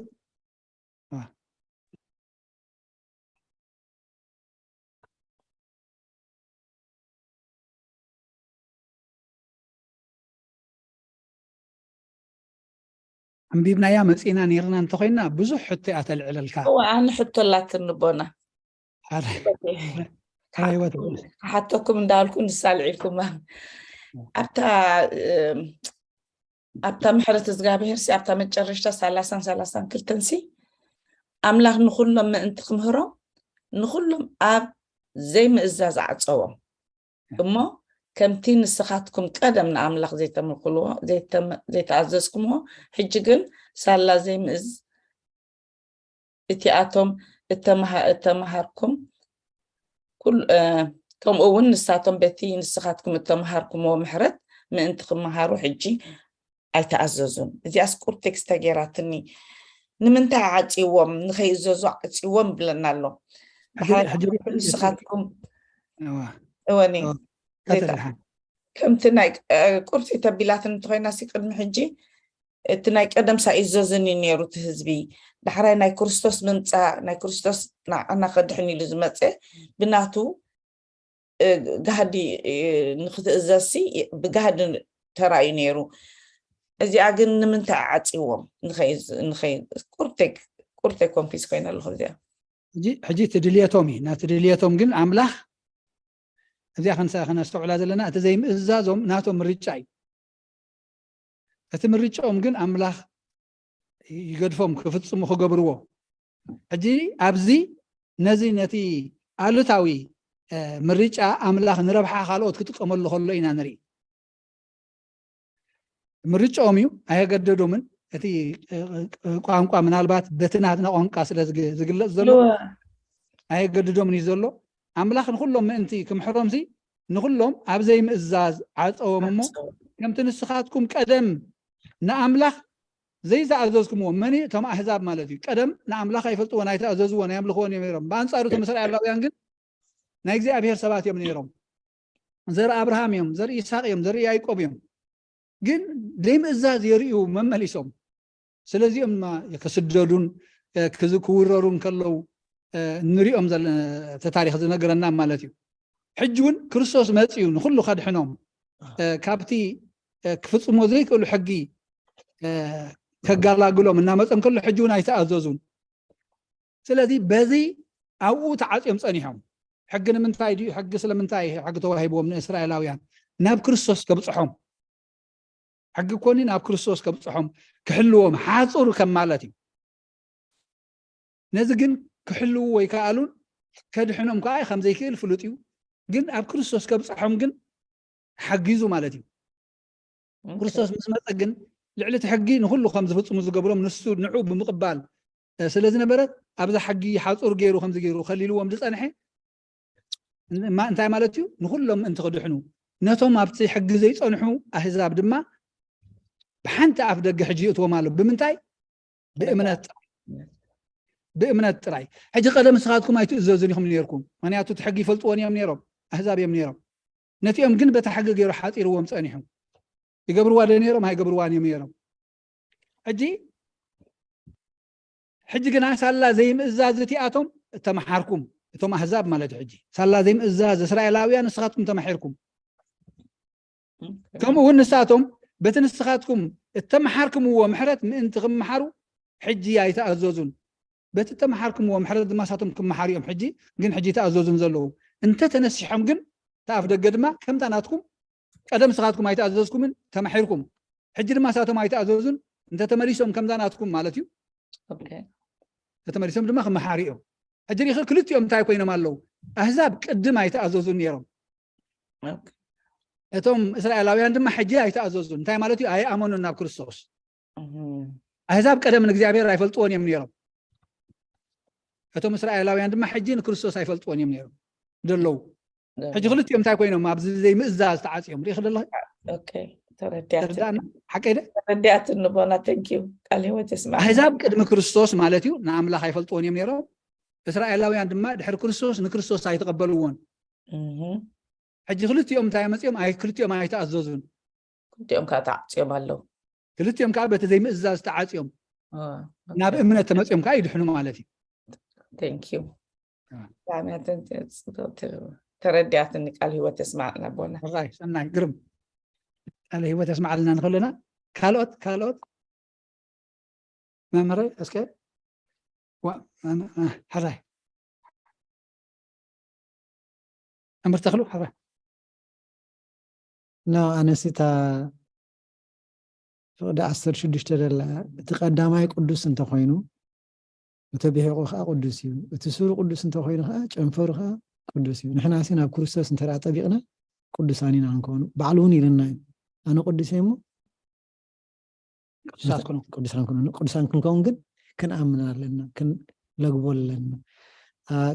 ኣንቢብናያ መፂና ነይርና እንተኮይና ብዙሕ ሕቶ እያ ተልዕለልካ። እወ ኣነ ሕቶ ኣላትኒ ኣቦና። ሕራይ ወትሩ። ክሓተኩም እንዳበልኩ ንሳ ኣልዒልኩማ። ኣብታ ኣብታ ምሕረት እግዚኣብሄር ሲ ኣብታ መጨረሽታ ሰላሳን ሰላሳን ክልተን ሲ ኣምላኽ ንኹሎም ምእንቲ ክምህሮም ንኹሎም ኣብ ዘይምእዛዝ ዓጸዎም እሞ ከምቲ ንስኻትኩም ቀደም ንኣምላኽ ዘይተምልኹልዎ ዘይተኣዘዝኩምዎ ሕጂ ግን ሳላ ዘይምእዝ እቲኣቶም እተምሃርኩም ከምኡ እውን ንሳቶም በቲ ንስኻትኩም እተምሃርኩምዎ ምሕረት ምእንቲ ክምሃሩ ሕጂ ኣይተኣዘዙን። እዚኣስ ቁር ቴክስት ተገይራትኒ። ንምንታይ ዓፂዎም ንኸይእዘዙ ዓፂዎም ብለና ኣሎ። ንስኻትኩም እወኒ ከምቲ ናይ ቁርቲ ተቢላትን እንተኮይና ሲ ቅድሚ ሕጂ እቲ ናይ ቀደም ሳይዘዝን እዩ ነይሩ እቲ ህዝቢ። ዳሕራይ ናይ ክርስቶስ ምምፃእ ናይ ክርስቶስ ንዓና ከድሕን ኢሉ ዝመፀ ብናቱ ጋህዲ ንክትእዘዝሲ ብጋህዲ ተራእዩ ነይሩ። እዚኣ ግን ንምንታይ ዓፂዎም ንኸይ ቁርቴ ኮንፊዝ ኮይነ ኣለኹ እዚኣ ሕጂ እቲ ድልየቶም እዩ። ናቲ ድልየቶም ግን ኣምላኽ፣ እዚኣ ከነስተውዕላ ዘለና፣ እቲ ዘይምእዛዞም ናቶም ምርጫ እዩ። እቲ ምርጫኦም ግን ኣምላኽ ይገድፎም ክፍጽሙ ክገብርዎ። ሕጂ ኣብዚ ነዚ ነቲ ኣሉታዊ ምርጫ ኣምላኽ ንረብሓ ካልኦት ክጥቀመሉ ከሎ ኢና ንርኢ። ምርጫኦም እዩ፣ ኣየገደዶምን። እቲ ቋንቋ ምናልባት በቲ ናትና ቋንቋ ስለ ዝግለጽ ዘሎ ኣየገድዶምን እዩ ዘሎ። ኣምላኽ ንኩሎም ምእንቲ ክምሕሮምሲ ንኩሎም ኣብ ዘይምእዛዝ ዓጸዎም እሞ፣ ከምቲ ንስኻትኩም ቀደም ንኣምላኽ ዘይተኣዘዝኩምዎ፣ መን እዩ? እቶም ኣህዛብ ማለት እዩ። ቀደም ንኣምላኽ ኣይፈልጥዎን ኣይተኣዘዝዎን ኣየምልኽዎን እዮም ነይሮም። ብኣንጻሩ እቶም እስራኤላውያን ግን ናይ እግዚኣብሔር ሰባት እዮም ነይሮም። ዘርኢ ኣብርሃም እዮም፣ ዘርኢ ይስሐቅ እዮም፣ ዘርኢ ያዕቆብ እዮም። ግን ዘይምእዛዝ የርእዩ መመሊሶም። ስለዚኦም ድማ ክስደዱን ክውረሩን ከለዉ ንሪኦም ተታሪክ ዝነግረና ማለት እዩ። ሕጂ እውን ክርስቶስ መፅዩ ንኩሉ ከድሕኖም ካብቲ ክፍፅሞ ዘይክእሉ ሕጊ ከጋላግሎም እናመፀ እንከሎ ሕጂ እውን ኣይተኣዘዙን። ስለዚ በዚ ኣብኡ ተዓፅዮም ፀኒሖም። ሕጊ ንምንታይ ድዩ? ሕጊ ስለምንታይ ሕጊ ተዋሂብዎም ንእስራኤላውያን? ናብ ክርስቶስ ከብፅሖም። ሕጊ ኮኒ ናብ ክርስቶስ ከብፅሖም፣ ክሕልዎም ሓፁር ከም ማለት እዩ። ነዚ ግን ክሕልው ወይ ከኣሉን ከድሕኖም ከዓ ከም ዘይክእል ፍሉጥ እዩ። ግን ኣብ ክርስቶስ ከብፅሖም ግን ሓጊዙ ማለት እዩ። ክርስቶስ ምስ መፀ ግን ልዕሊ እቲ ሕጊ ንኩሉ ከም ዝፍፅሙ ዝገብሮም ንሱ ንዑ ብምቕባል ስለ ዝነበረ ኣብዛ ሕጊ ሓፁር ገይሩ ከምዚ ገይሩ ከሊልዎም ዝፀንሐ እንታይ ማለት እዩ? ንኩሎም ምእንቲ ክድሕኑ ነቶም ኣብቲ ሕጊ ዘይፀንሑ ኣህዛብ ድማ ብሓንቲ ኣፍ ደገ ሕጂ ይእትዎም ኣሎ። ብምንታይ? ብእምነት ጥራይ። ብእምነት ጥራይ። ሕጂ ቀደም ንስኻትኩም ኣይትእዘዙን ኢኹም ነርኩም፣ ምክንያቱ እቲ ሕጊ ይፈልጥዎን እዮም ነሮም፣ ኣህዛብ እዮም ነሮም። ነቲኦም ግን በታ ሕጊ ገይሩ ሓፂርዎም ፀኒሑ። ይገብርዋ ዶ ነሮም? ኣይገብርዋን እዮም ነሮም። ሕጂ ሕጂ ግና ሳላ ዘይምእዛዝ እቲኣቶም እተመሓርኩም፣ እቶም ኣህዛብ ማለት እዩ። ሕጂ ሳላ ዘይምእዛዝ እስራኤላውያን ንስኻትኩም ተማሒርኩም። ከምኡ እውን ንሳቶም በቲ ንስኻትኩም እተመሓርክምዎ ምሕረት ምእንቲ ክመሓሩ ሕጂ ኣይተኣዘዙን። በቲ እተመሓርክምዎ ምሕረት ድማ ንሳቶም ክመሓሩ እዮም ሕጂ ግን ሕጂ ተኣዘዙን ዘለዉ። እንተተነሲሖም ግን ተኣፍ ደገ ድማ ከምታ ናትኩም ቀደም ንስኻትኩም ኣይተኣዘዝኩምን ተማሒርኩም፣ ሕጂ ድማ ንሳቶም ኣይተኣዘዙን እንተተመሊሶም ከምዛ ናትኩም ማለት እዩ። ተመሊሶም ድማ ክመሓሩ እዮም። ሕጂ ሪኺ ክልቲኦም እንታይ ኮይኖም ኣለዉ? ኣህዛብ ቅድም ኣይተኣዘዙን ነይሮም። እቶም እስራኤላውያን ድማ ሕጂ ኣይተኣዘዙን። እንታይ ማለት እዩ? ኣይኣመኑን ናብ ክርስቶስ። ኣህዛብ ቀደም ንእግዚኣብሔር ኣይፈልጥዎን እዮም ነይሮም። እቶም እስራኤላውያን ድማ ሕጂ ንክርስቶስ ኣይፈልጥዎን እዮም ነይሮም ዘለዉ። ሕጂ ክልቲኦም እንታይ ኮይኖም ኣብዚ ዘይምእዛዝ ተዓፅዮም ሪኢኺ ዘለኺ? ተረዲኣትኒ። ሓቀይ ደ? ተረዲኣትኒ ቦና። Thank you። ቃል ህይወት የስማዕ። ኣህዛብ ቅድሚ ክርስቶስ ማለት እዩ ንኣምላኽ ኣይፈልጥዎን እዮም ነይሮም። እስራኤላውያን ድማ ድሕሪ ክርስቶስ ንክርስቶስ ኣይተቐበልዎን። ሕጂ ክልቲኦም እንታይ መፅኦም? ኣይ ክልቲኦም ኣይተኣዘዙን። ክልቲኦም ከዓ ተዓፅዮም ኣለዉ። ክልቲኦም ከዓ በቲ ዘይምእዛዝ ተዓፅዮም ናብ እምነት ተመፅኦም ከዓ ይድሕኑ ማለት እዩ። Thank you። ተረዲኣትኒ። ቃል ህይወት የስማዕልና ቦና። ሰናይ ግርም። ቃል ህይወት የስማዕልና። ንኸለና ካልኦት ካልኦት መምህረይ እስከ ሓራይ መምህር ተኽሉ ሓራይ ና ኣነሲታ ፍቕዲ ዓሰርተ ሽዱሽተ ደላ እቲ ቀዳማይ ቅዱስ እንተኾይኑ እቲ ብሒቑ ከዓ ቅዱስ እዩ፣ እቲ ስሩ ቅዱስ እንተኾይኑ ከዓ ጨንፈሩ ከዓ ቅዱስ እዩ። ንሕና ሲ ናብ ክርስቶስ እንተ ጠቢቕና ቅዱሳን ኢና ክንከውኑ። ባዕሉ እውን ኢልና እዩ ኣነ ቅዱስ እየ እሞ ቅዱሳን ክንከውን ግን ክንኣምን ኣለና፣ ክንለግቦ ኣለና።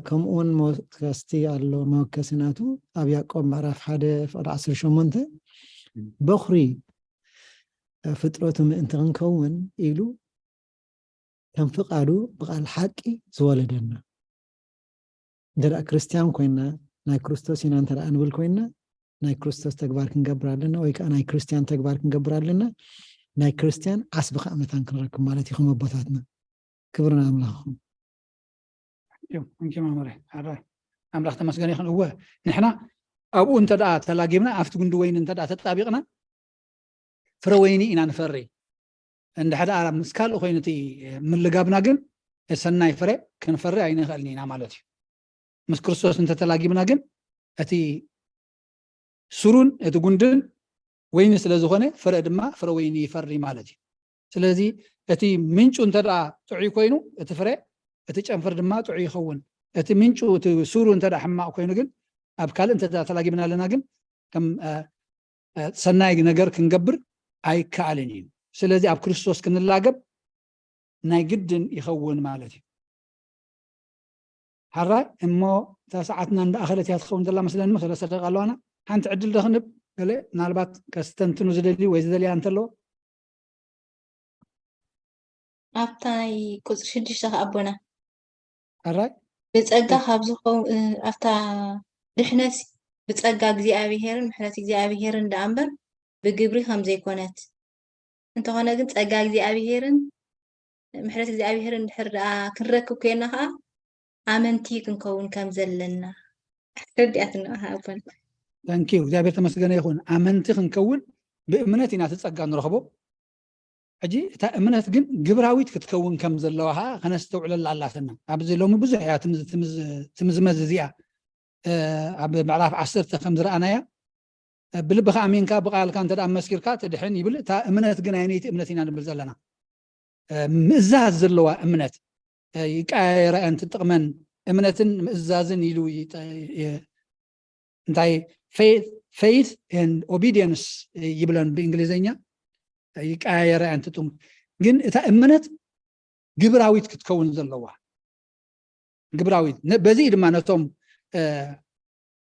ከምኡውን መወከስቲ ኣሎ። መወከሲ ናቱ ኣብ ያዕቆብ ምዕራፍ ሓደ ፍቕዲ ዓሰርተ ሸሞንተ በኹሪ ፍጥረቱ ምእንቲ ክንከውን ኢሉ ከም ፍቓዱ ብቓል ሓቂ ዝወለደና። እንተ ደኣ ክርስትያን ኮይና ናይ ክርስቶስ ኢና እንተ ደኣ ንብል ኮይና ናይ ክርስቶስ ተግባር ክንገብር ኣለና ወይ ከዓ ናይ ክርስትያን ተግባር ክንገብር ኣለና። ናይ ክርስትያን ዓስቢ ከዓ መታን ክንረክብ ማለት እዩ። ከም ኣቦታትና ክብሪ ንኣምላኽኹም። እዮም እንኪ መምህረ ሓራይ ኣምላኽ ተመስገን ይኹን። እወ ንሕና ኣብኡ እንተ ደኣ ተላጊብና ኣብቲ ጉንዲ ወይኒ እንተ ደኣ ተጣቢቕና ፍረ ወይኒ ኢና ንፈሪ። እንድሕር ደኣ ምስ ካልእ ኮይኑ እቲ ምልጋብና ግን ሰናይ ፍረ ክንፈሪ ኣይንኽእልን ኢና ማለት እዩ። ምስ ክርስቶስ እንተተላጊብና ግን እቲ ስሩን እቲ ጉንድን ወይኒ ስለ ዝኾነ ፍረ ድማ ፍረ ወይኒ ይፈሪ ማለት እዩ። ስለዚ እቲ ምንጩ እንተ ደኣ ጥዑይ ኮይኑ እቲ ፍረ እቲ ጨንፈር ድማ ጥዑይ ይኸውን። እቲ ምንጩ እቲ ስሩ እንተ ደኣ ሕማቕ ኮይኑ ግን ኣብ ካልእ እንተ ደኣ ተላጊብና ኣለና ግን ከም ሰናይ ነገር ክንገብር ኣይከኣልን እዩ። ስለዚ ኣብ ክርስቶስ ክንላገብ ናይ ግድን ይኸውን ማለት እዩ። ሓራይ እሞ እታ ሰዓትና እንዳኣኸለት እያ ትኸውን ዘላ መስለኒ። ሰለስተ ደቂቃ ኣለዋና። ሓንቲ ዕድል ደኽንብ ገለ ምናልባት ከስተንትኑ ዝደሊ ወይ ዝደልያ እንተለዎ። ኣብታ ናይ ቁፅሪ ሽዱሽተ ከ ኣቦና ሓራይ ብፀጋ ካብ ዝኸውን ኣብታ ድሕነት ብፀጋ እግዚኣብሄርን ምሕረት እግዚኣብሄርን ደኣ እምበር ብግብሪ ከም ዘይኮነት፣ እንተኾነ ግን ጸጋ እግዚኣብሄርን ምሕረት እግዚኣብሄርን እንድሕር ደኣ ክንረክብ ኮይና ኸኣ ኣመንቲ ክንከውን ከም ዘለና ኣስረዲኣትና ኣቦና። ታንኪዩ እግዚኣብሔር ተመስገነ ይኹን። ኣመንቲ ክንከውን ብእምነት ኢና እቲ ጸጋ ንረኽቦ። ሕጂ እታ እምነት ግን ግብራዊት ክትከውን ከም ዘለዋ ኸዓ ከነስተውዕለላ ኣላትና። ኣብዚ ሎሚ ብዙሕ እያ ትምዝ- ትምዝ- ትምዝመዝ እዚኣ። እ፣ ኣብ ምዕራፍ ዓሰርተ ከም ዝረኣናያ፣ እ፣ ብልብኻ ኣሚንካ ብቃልካ እንተ ደኣ መስኪርካ ትድሕን ይብል። እታ እምነት ግን ኣይነይቲ እምነት ኢና ንብል ዘለና። እ፣ ምእዛዝ ዘለዋ እምነት፣ እ፣ ይቀያየራ እየን ትጥቕመን። እምነትን ምእዛዝን ኢሉ ይጠ- የ- እንታይ faith and obedience ይብለን ብእንግሊዝኛ። ይቀያየራ እየን ትጥቕም። ግን እታ እምነት ግብራዊት ክትከውን ዘለዋ ግብራዊት ነ- በዚ ድማ ነቶም እ፣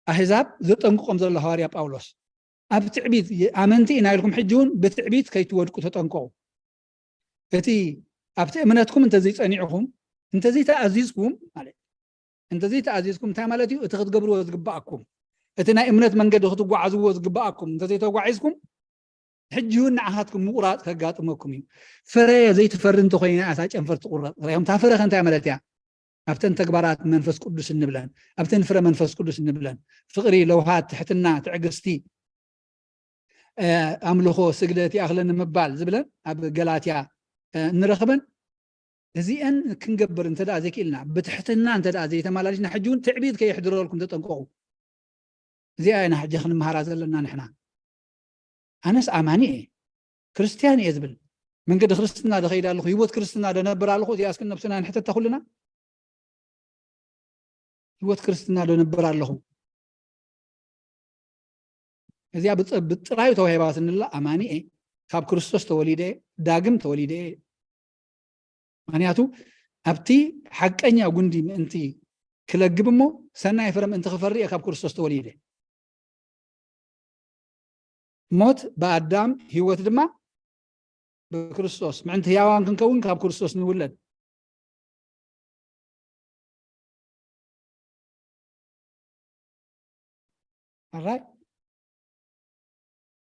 ኣህዛብ ዘጠንቅቆም ዘሎ ሃዋርያ ጳውሎስ ኣብ ትዕቢት የ- ኣመንቲ ኢና ኢልኩም ሕጂ እውን ብትዕቢት ከይትወድቁ ተጠንቀቁ። እቲ ኣብቲ እምነትኩም እንተዘይጸኒዕኹም እንተዘይተኣዚዝኩም ማለት እንተዘይተኣዚዝኩም እንታይ ማለት እዩ? እቲ ክትገብርዎ ዝግባኣኩም እቲ ናይ እምነት መንገዲ ክትጓዓዝዎ ዝግባኣኩም እንተዘይተጓዒዝኩም ሕጂ እውን ንዓኻትኩም ምቑራፅ ከጋጥመኩም እዩ። ፍረ ዘይትፈሪ እንተኮይና እታ ጨንፈር ትቑረፅ። ሪኦም እታ ፍረ ከ እንታይ ማለት እያ? ኣብተን ተግባራት መንፈስ ቅዱስ እንብለን ኣብተን ፍረ መንፈስ ቅዱስ እንብለን ፍቕሪ፣ ለውሃት፣ ትሕትና፣ ትዕግስቲ፣ እ፣ ኣምልኾ፣ ስግደት ይኣኽለኒ ምባል ዝብለን ኣብ ገላትያ እ፣ እንረኽበን እዚአን ክንገብር እንተ ደኣ ዘይክኢልና ብትሕትና እንተ ደኣ ዘይተማላሊስና ሕጂ እውን ትዕቢት ከየሕድረልኩም ተጠንቀቑ። እዚኣ ኢና ሕጂ ክንምሃራ ዘለና ንሕና። ኣነስ ኣማኒ እየ ክርስትያን እየ ዝብል መንገዲ ክርስትና ዶ ከይድ ኣለኹ ህይወት ክርስትና ዶ ነብር ኣለኹ እዚኣ እስኪ ነብስና ንሕተታ ኩልና። ህይወት ክርስትና ዶ ነብር ኣለኹ? እዚኣ ብጥ- ብጥራዩ ተዋሂባትንላ ኣማኒ እየ ካብ ክርስቶስ ተወሊደ እየ ዳግም ተወሊደ እየ። ምክንያቱ ኣብቲ ሓቀኛ ጉንዲ ምእንቲ ክለግብ እሞ ሰናይ ፍረ ምእንቲ ክፈሪ እየ ካብ ክርስቶስ ተወሊደ። ሞት ብኣዳም ህይወት ድማ ብክርስቶስ ምእንቲ ህያዋን ክንከውን ካብ ክርስቶስ ንውለድ። ኣራይ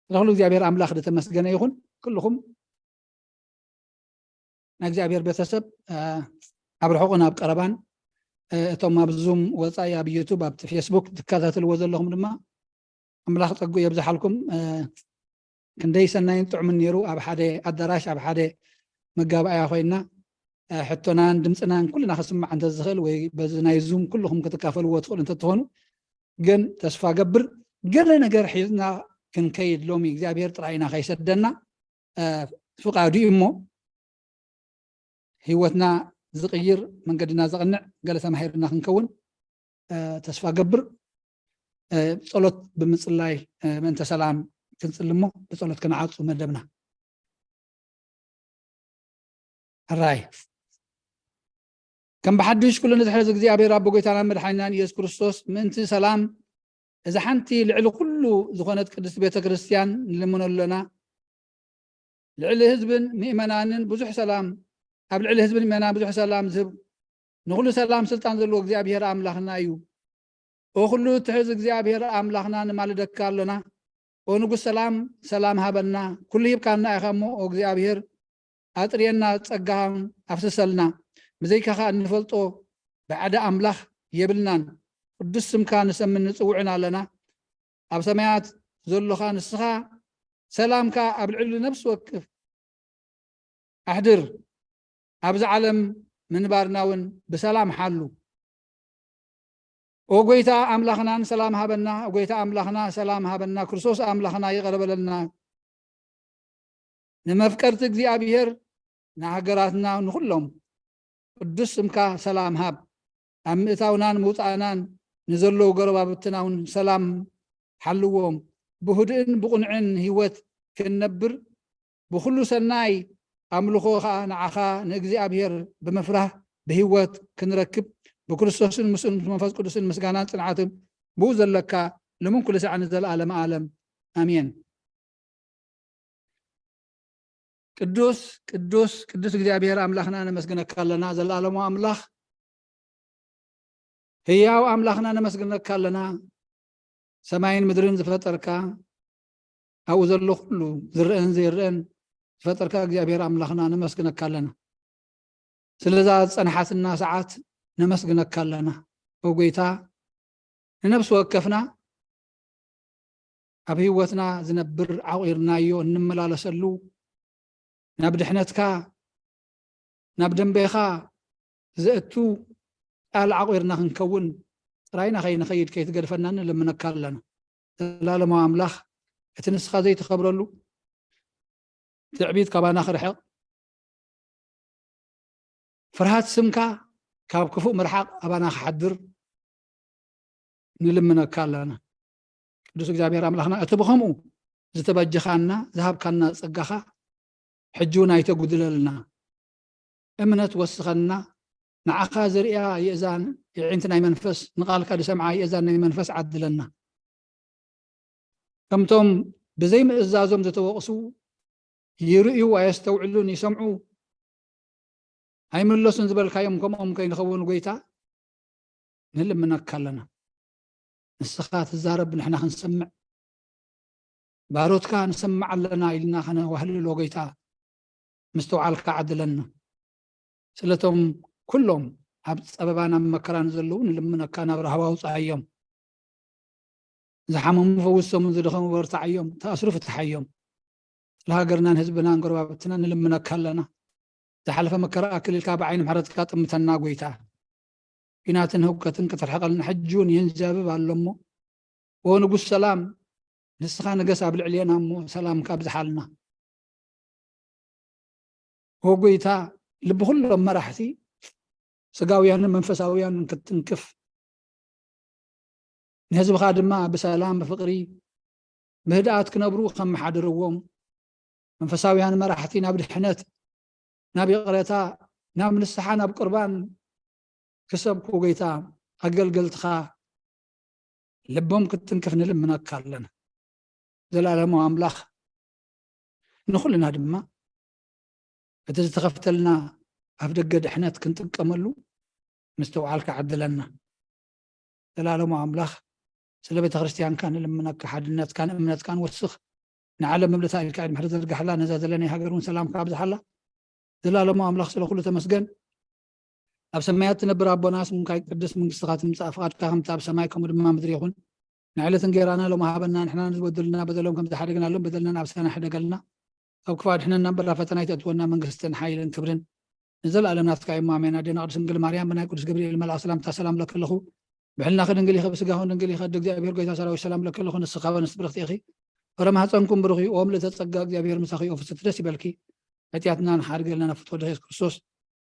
ረክሉ እግዚኣብሔር ኣምላኽ ዝተመስገነ ይኹን። ኩልኹም ናይ እግዚኣብሔር ቤተሰብ እ፣ ኣብ ርሑቕን ኣብ ቀረባን እ፣ እቶም ኣብ ዙም ወፃኢ ኣብ ዩቱብ ኣብቲ ፌስቡክ ትከታተልዎ ዘለኹም ድማ ኣምላኽ ጸጉ የብዝሓልኩም። እ፣ ክንደይ ሰናይን ጥዑምን ነይሩ ኣብ ሓደ ኣዳራሽ ኣብ ሓደ መጋባእያ ኮይና እ፣ ሕቶናን ድምፅናን ኩልና ክስማዕ እንተዝኽእል ወይ በዚ ናይ ዙም ኩልኹም ክትካፈልዎ ትኽእሉ እንተትኾኑ ግን ተስፋ ገብር ገለ ነገር ሒዝና ክንከይድ ሎሚ እግዚኣብሔር ጥራይና ከይሰደና እ፣ ፍቃዱ እዩ እሞ ህይወትና ዝቕይር መንገድና ዘቕንዕ ገለ ተማሂርና ክንከውን እ፣ ተስፋ ገብር። እ፣ ጸሎት ብምጽላይ እ፣ ምእንተ ሰላም ክንጽሊ እሞ ብጸሎት ክንዓጹ መደብና። ሕራይ ከም ብሓድሽ ኩሉ ንዝሕዝ እግዚኣብሔር ኣቦ ጎይታናን መድሓኒናን ኢየሱስ ክርስቶስ ምእንቲ ሰላም እዛ ሓንቲ ልዕሊ ኩሉ ዝኾነት ቅድስቲ ቤተ ክርስቲያን ንልምኖ ኣለና። ልዕሊ ህዝብን ምእመናንን ብዙሕ ሰላም ኣብ ልዕሊ ህዝብን ምእመናን ብዙሕ ሰላም ዝህብ ንኹሉ ሰላም ስልጣን ዘለዎ እግዚኣብሔር ኣምላኽና እዩ። ኦ ኩሉ እትሕዝ እግዚኣብሔር ኣምላኽና ንማልደካ ኣሎና። ኦ ንጉስ ሰላም ሰላም ሃበና። ኩሉ ሂብካና ኢኻ እሞ ኦ እግዚኣብሔር ኣጥርየና ጸጋኻን ኣፍስሰልና። ብዘይካኻ እንፈልጦ ብዓደ ኣምላኽ የብልናን። ቅዱስ ስምካ ንሰምን ንጽውዕን ኣለና። ኣብ ሰማያት ዘሎኻ ንስኻ ሰላምካ ኣብ ልዕሊ ነፍሲ ወክፍ ኣሕድር። ኣብዚ ዓለም ምንባርና እውን ብሰላም ሓሉ። ኦ ጎይታ ኣምላኽና ንሰላም ሃበና፣ ኦ ጎይታ ኣምላኽና ሰላም ሃበና፣ ክርስቶስ ኣምላኽና ይቕረ በለልና። ንመፍቀርቲ እግዚኣብሔር ንሃገራትና ንኹሎም ቅዱስ ስምካ ሰላም ሃብ። ኣብ ምእታውናን ምውፃእናን ንዘለዉ ጎረባብትና እውን ሰላም ሓልዎም። ብህዱእን ብቕኑዕን ህይወት ክንነብር ብኹሉ ሰናይ ኣምልኾ ኸዓ ንዓኻ ንእግዚኣብሔር ብምፍራህ ብህይወት ክንረክብ ብክርስቶስን ምስኡን ምስ መንፈስ ቅዱስን ምስጋናን ጽንዓትን ብኡ ዘለካ ልምን ኩሉ ሳዕ ንዘለኣለመ ዓለም ኣሜን። ቅዱስ ቅዱስ ቅዱስ እግዚኣብሔር ኣምላኽና ነመስግነካ ኣለና። ዘለኣለማዊ ኣምላኽ ህያው ኣምላኽና ነመስግነካ ኣለና። ሰማይን ምድርን ዝፈጠርካ ኣብኡ ዘሎ ኩሉ ዝረአን ዘይረአን ዝፈጠርካ እግዚኣብሔር ኣምላኽና ነመስግነካ ኣለና። ስለዛ ዝጸንሓትና ሰዓት ነመስግነካ ኣለና። ኦ ጎይታ ንነብሲ ወከፍና ኣብ ህይወትና ዝነብር ዓቑርናዮ እንመላለሰሉ ናብ ድሕነትካ ናብ ደንቤኻ ዘእቱ ቃል ዓቑርና ክንከውን ጥራይና ከይንኸይድ ከይትገድፈና ንልምነካ ኣለና። ዘላለማዊ ኣምላኽ እቲ ንስኻ ዘይትኸብረሉ ትዕቢት ካባና ክርሕቕ ፍርሃት ስምካ ካብ ክፉእ ምርሓቕ ኣባና ክሓድር ንልምነካ ኣለና። ቅዱስ እግዚኣብሔር ኣምላኽና እቲ ብኸምኡ ዝተበጀኻና ዝሃብካና ጸጋኻ ሕጂ እውን ኣይተጉድለልና። እምነት ወስኸና። ንዓኻ ዝርእያ የእዛን የዒንቲ ናይ መንፈስ ንቓልካ ዝሰምዓ የእዛን ናይ መንፈስ ዓድለና። ከምቶም ብዘይምእዛዞም ዝተወቕሱ ይርእዩ ኣየስተውዕሉን ይሰምዑ ኣይምለሱን ዝበልካዮም ከምኦም ከይንኸውን ጎይታ ንልምነካ ኣለና። ንስኻ ትዛረብ ንሕና ክንሰምዕ ባሮትካ ንሰምዕ ኣለና ኢልና ከነዋህልሎ ጎይታ ምስትውዓልካ ዓድለና። ስለቶም ኩሎም ኣብ ጸበባን ኣብ መከራን ዘለዉ ንልምነካ ናብ ራህዋ ውፅኣዮም። ዝሓመሙ ፈውሶምን ዝደኸሙ በርትዓዮም፣ ተኣስሩ ፍትሓዮም። ስለ ሃገርናን ህዝብናን ጎረባብትና ንልምነካ ኣለና። ዝሓለፈ መከራ ኣክሊልካ ብዓይኒ ምሕረትካ ጥምተና ጎይታ። ኲናትን ህውከትን ክትርሕቐልና ሕጂ እውን የንዛብብ ኣሎ እሞ፣ ኦ ንጉስ ሰላም ንስኻ ንገስ ኣብ ልዕሌና እሞ ሰላምካ ኣብዝሓልና። ኦ ጎይታ ልቢ ኩሎም መራሕቲ ስጋውያንን መንፈሳውያንን ክትትንክፍ ንህዝብኻ ድማ ብሰላም ብፍቕሪ ብህድኣት ክነብሩ ከመሓድርዎም መንፈሳውያን መራሕቲ ናብ ድሕነት ናብ ይቕረታ ናብ ንስሓ ናብ ቁርባን ክሰብኩ ጎይታ ኣገልገልትኻ ልቦም ክትትንክፍ ንልምነካ ኣለና። ዘላለማዊ ኣምላኽ ንኹልና ድማ እቲ ዝተኸፍተልና ኣፍ ደገ ድሕነት ክንጥቀመሉ ምስትውዓልካ ዓድለና። ዘላለማዊ ኣምላኽ ስለ ቤተ ክርስቲያንካ ንልምነካ ሓድነትካን እምነትካን ወስኽ። ንዓለም መብለታ ኢልካ ኢድ ምሕረት ዘርጋሕላ ነዛ ዘለናይ ሃገር እውን ሰላምካ ኣብዝሓላ። ዘላለማዊ ኣምላኽ ስለ ኩሉ ተመስገን። ኣብ ሰማያት ትነብር ኣቦና ስምካ ይቀደስ መንግስትኻ ትምጻእ ፍቓድካ ከምቲ ኣብ ሰማይ ከምኡ ድማ ምድሪ ይኹን። ንዕለት እንጌራና ሎም ሃበና ንሕና ንዝበደሉና በደሎም ከም ዝሓደግናሎም በደልና ኣብ ሰና ሕደገልና ካብ ክፋ ድሕነና እምበር ፈተና ይተእትወና መንግስትን ሓይልን ክብርን ንዘለኣለም ናትካ እዩ ኣሜን። ኣዴና ቅድስት ድንግል ማርያም ብናይ ቅዱስ ገብርኤል መልኣክ ሰላምታ ሰላም ለክለኹ ብሕልና ክድንግል ይኸ ብስጋኹን ድንግል ይኸ እግዚኣብሔር ጎይታ ሰራዊት ሰላም ለክለኹ ንስኻ በንስ ብርኽቲ ኢኺ ፍረ ማህፀንኩም ብሩኽ እዩ ኦም ልእተ ጸጋ እግዚኣብሔር ምሳኺ ፍስት ደስ ይበልኪ። ኃጢአትናን ሓድገልና ነፍቶ ወደ የሱስ ክርስቶስ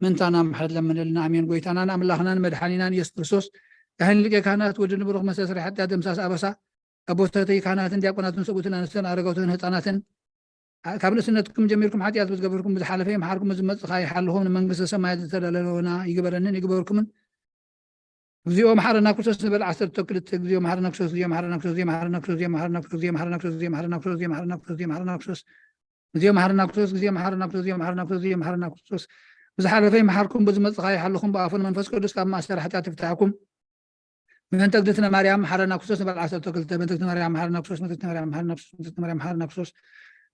ምእንታና ምሕረት ለምንልና ኣሜን። ጎይታናን ኣምላኽናን መድሓኒናን ኢየሱስ ክርስቶስ ካህን ሊቀ ካህናት ወድን ብሩኽ መስተስሪ ሓጢአት ደምሳስ ኣበሳ ኣቦታተይ ካህናትን ዲያቆናትን ሰብኡትን ኣንስትን ኣረጋውትን ህፃናትን ካብ ንእስነትኩም ጀሚርኩም ሓጢኣት ዝገበርኩም ብዝሓለፈ ይምሓርኩም ዝመፅእ ከዓ ይሓልኹም ንመንግስተ ሰማያት ዝተዳለወና ይግበረንን ይግበርኩምን። እግዚኦ መሓረና ክርስቶስ ንበል ዓሰርተ ክልተ እግዚኦ መሓረና ክርስቶስ እግዚኦ መሓረና ክርስቶስ እግዚኦ መሓረና ክርስቶስ እግዚኦ መሓረና ክርስቶስ እግዚኦ መሓረና ክርስቶስ እግዚኦ መሓረና ክርስቶስ እግዚኦ መሓረና ክርስቶስ እግዚኦ መሓረና ክርስቶስ እግዚኦ መሓረና ክርስቶስ እግዚኦ መሓረና ክርስቶስ ብዝሓለፈ ይምሓርኩም ብዝመፅእ ከዓ ይሓልኹም ብኣፉን መንፈስ ቅዱስ ካብ ማእሰር ሓጢኣት ይፍትሓኩም። መእንተ እግዝእትነ ማርያም መሓረና ክርስቶስ ንበል ዓሰርተ ክልተ መእንተ እግዝእትነ ማርያም መሓረና ክርስቶስ መእንተ እግዝእትነ ማርያም መሓረና ክርስቶስ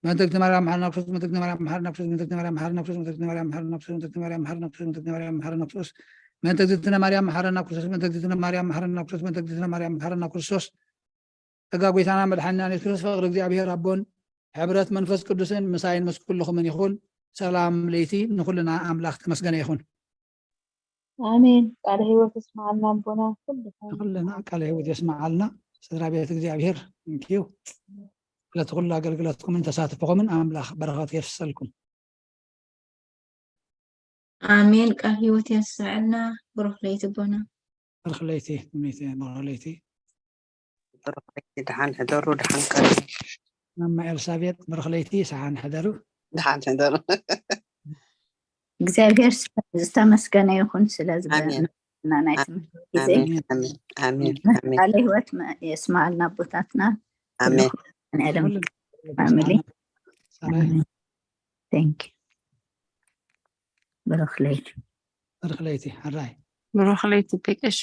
መእንተ እግዝእትነ ማርያም መሓረና ክርስቶስ መእንተ እግዝእትነ ማርያም መሓረና ክርስቶስ መእንተ እግዝእትነ ማርያም መሓረና ክርስቶስ መእንተ እግዝእትነ ማርያም መሓረና ክርስቶስ መእንተ እግዝእትነ ማርያም መሓረና ክርስቶስ መእንተ እግዝእትነ ማርያም መሓረና ክርስቶስ መእንተ እግዝእትነ ማርያም መሓረና ክርስቶስ መእንተ እግዝእትነ ማርያም መሓረና ክርስቶስ መእንተ እግዝእትነ ማርያም መሓረና ክርስቶስ ጸጋ ጎይታና መድሓኒና ኢየሱስ ክርስቶስ ፍቕሪ እግዚኣብሔር ኣቦን ሕብረት መንፈስ ቅዱስን ምሳይን ምስ ኩልኹምን ይኹን። ሰላም ለይቲ ንኹልና ኣምላኽ ተመስገነ ይኹን። ኣሜን። ቃለ ህይወት ይስማዓልና ኣቦና ኩሉ። ንኩልና ቃለ ህይወት የስማዓልና። ስድራ ቤት እግዚኣብሔር ንኪዩ ስለቲ ኩሉ ኣገልግሎትኩምን ተሳትፎኹምን ኣምላኽ በረኸት የፍሰልኩም። ኣሜን። ቃል ህይወት የስምዐልና። ብሩኽ ለይቲ ኣቦና። ብሩኽ ለይቲ ትምኒት፣ ብሩኽ ለይቲ። ብሩኽ ለይቲ፣ ደሓን ሕደሩ፣ ደሓን ቀርቡ። ማማ ኤልሳቤጥ ብሩኽ ለይቲ፣ ሰሓን ሕደሩ። ደሓን ሕደሩ። እግዚኣብሔር ዝተመስገነ ይኹን ስለዚ ኣሜን። ናይ ትምህርቲ ግዜ ኣሜን፣ ኣሜን፣ ኣሜን፣ ኣሜን፣ ቃለ ህይወት መ- የስማዓልና ኣቦታትና። ኣሜን። መድኃኔዓለም ኩሉ ፋሚሊ። ሰራይ Thank you። ብሩኽ ለይቲ። ብሩኽ ለይቲ ሕራይ ብሩኽ ለይቲ ቀሺ።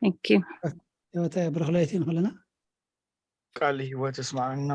Thank you። ህይወተ ብሩኽ ለይቲ ንኹልና። ቃል ህይወት የስማዓልና።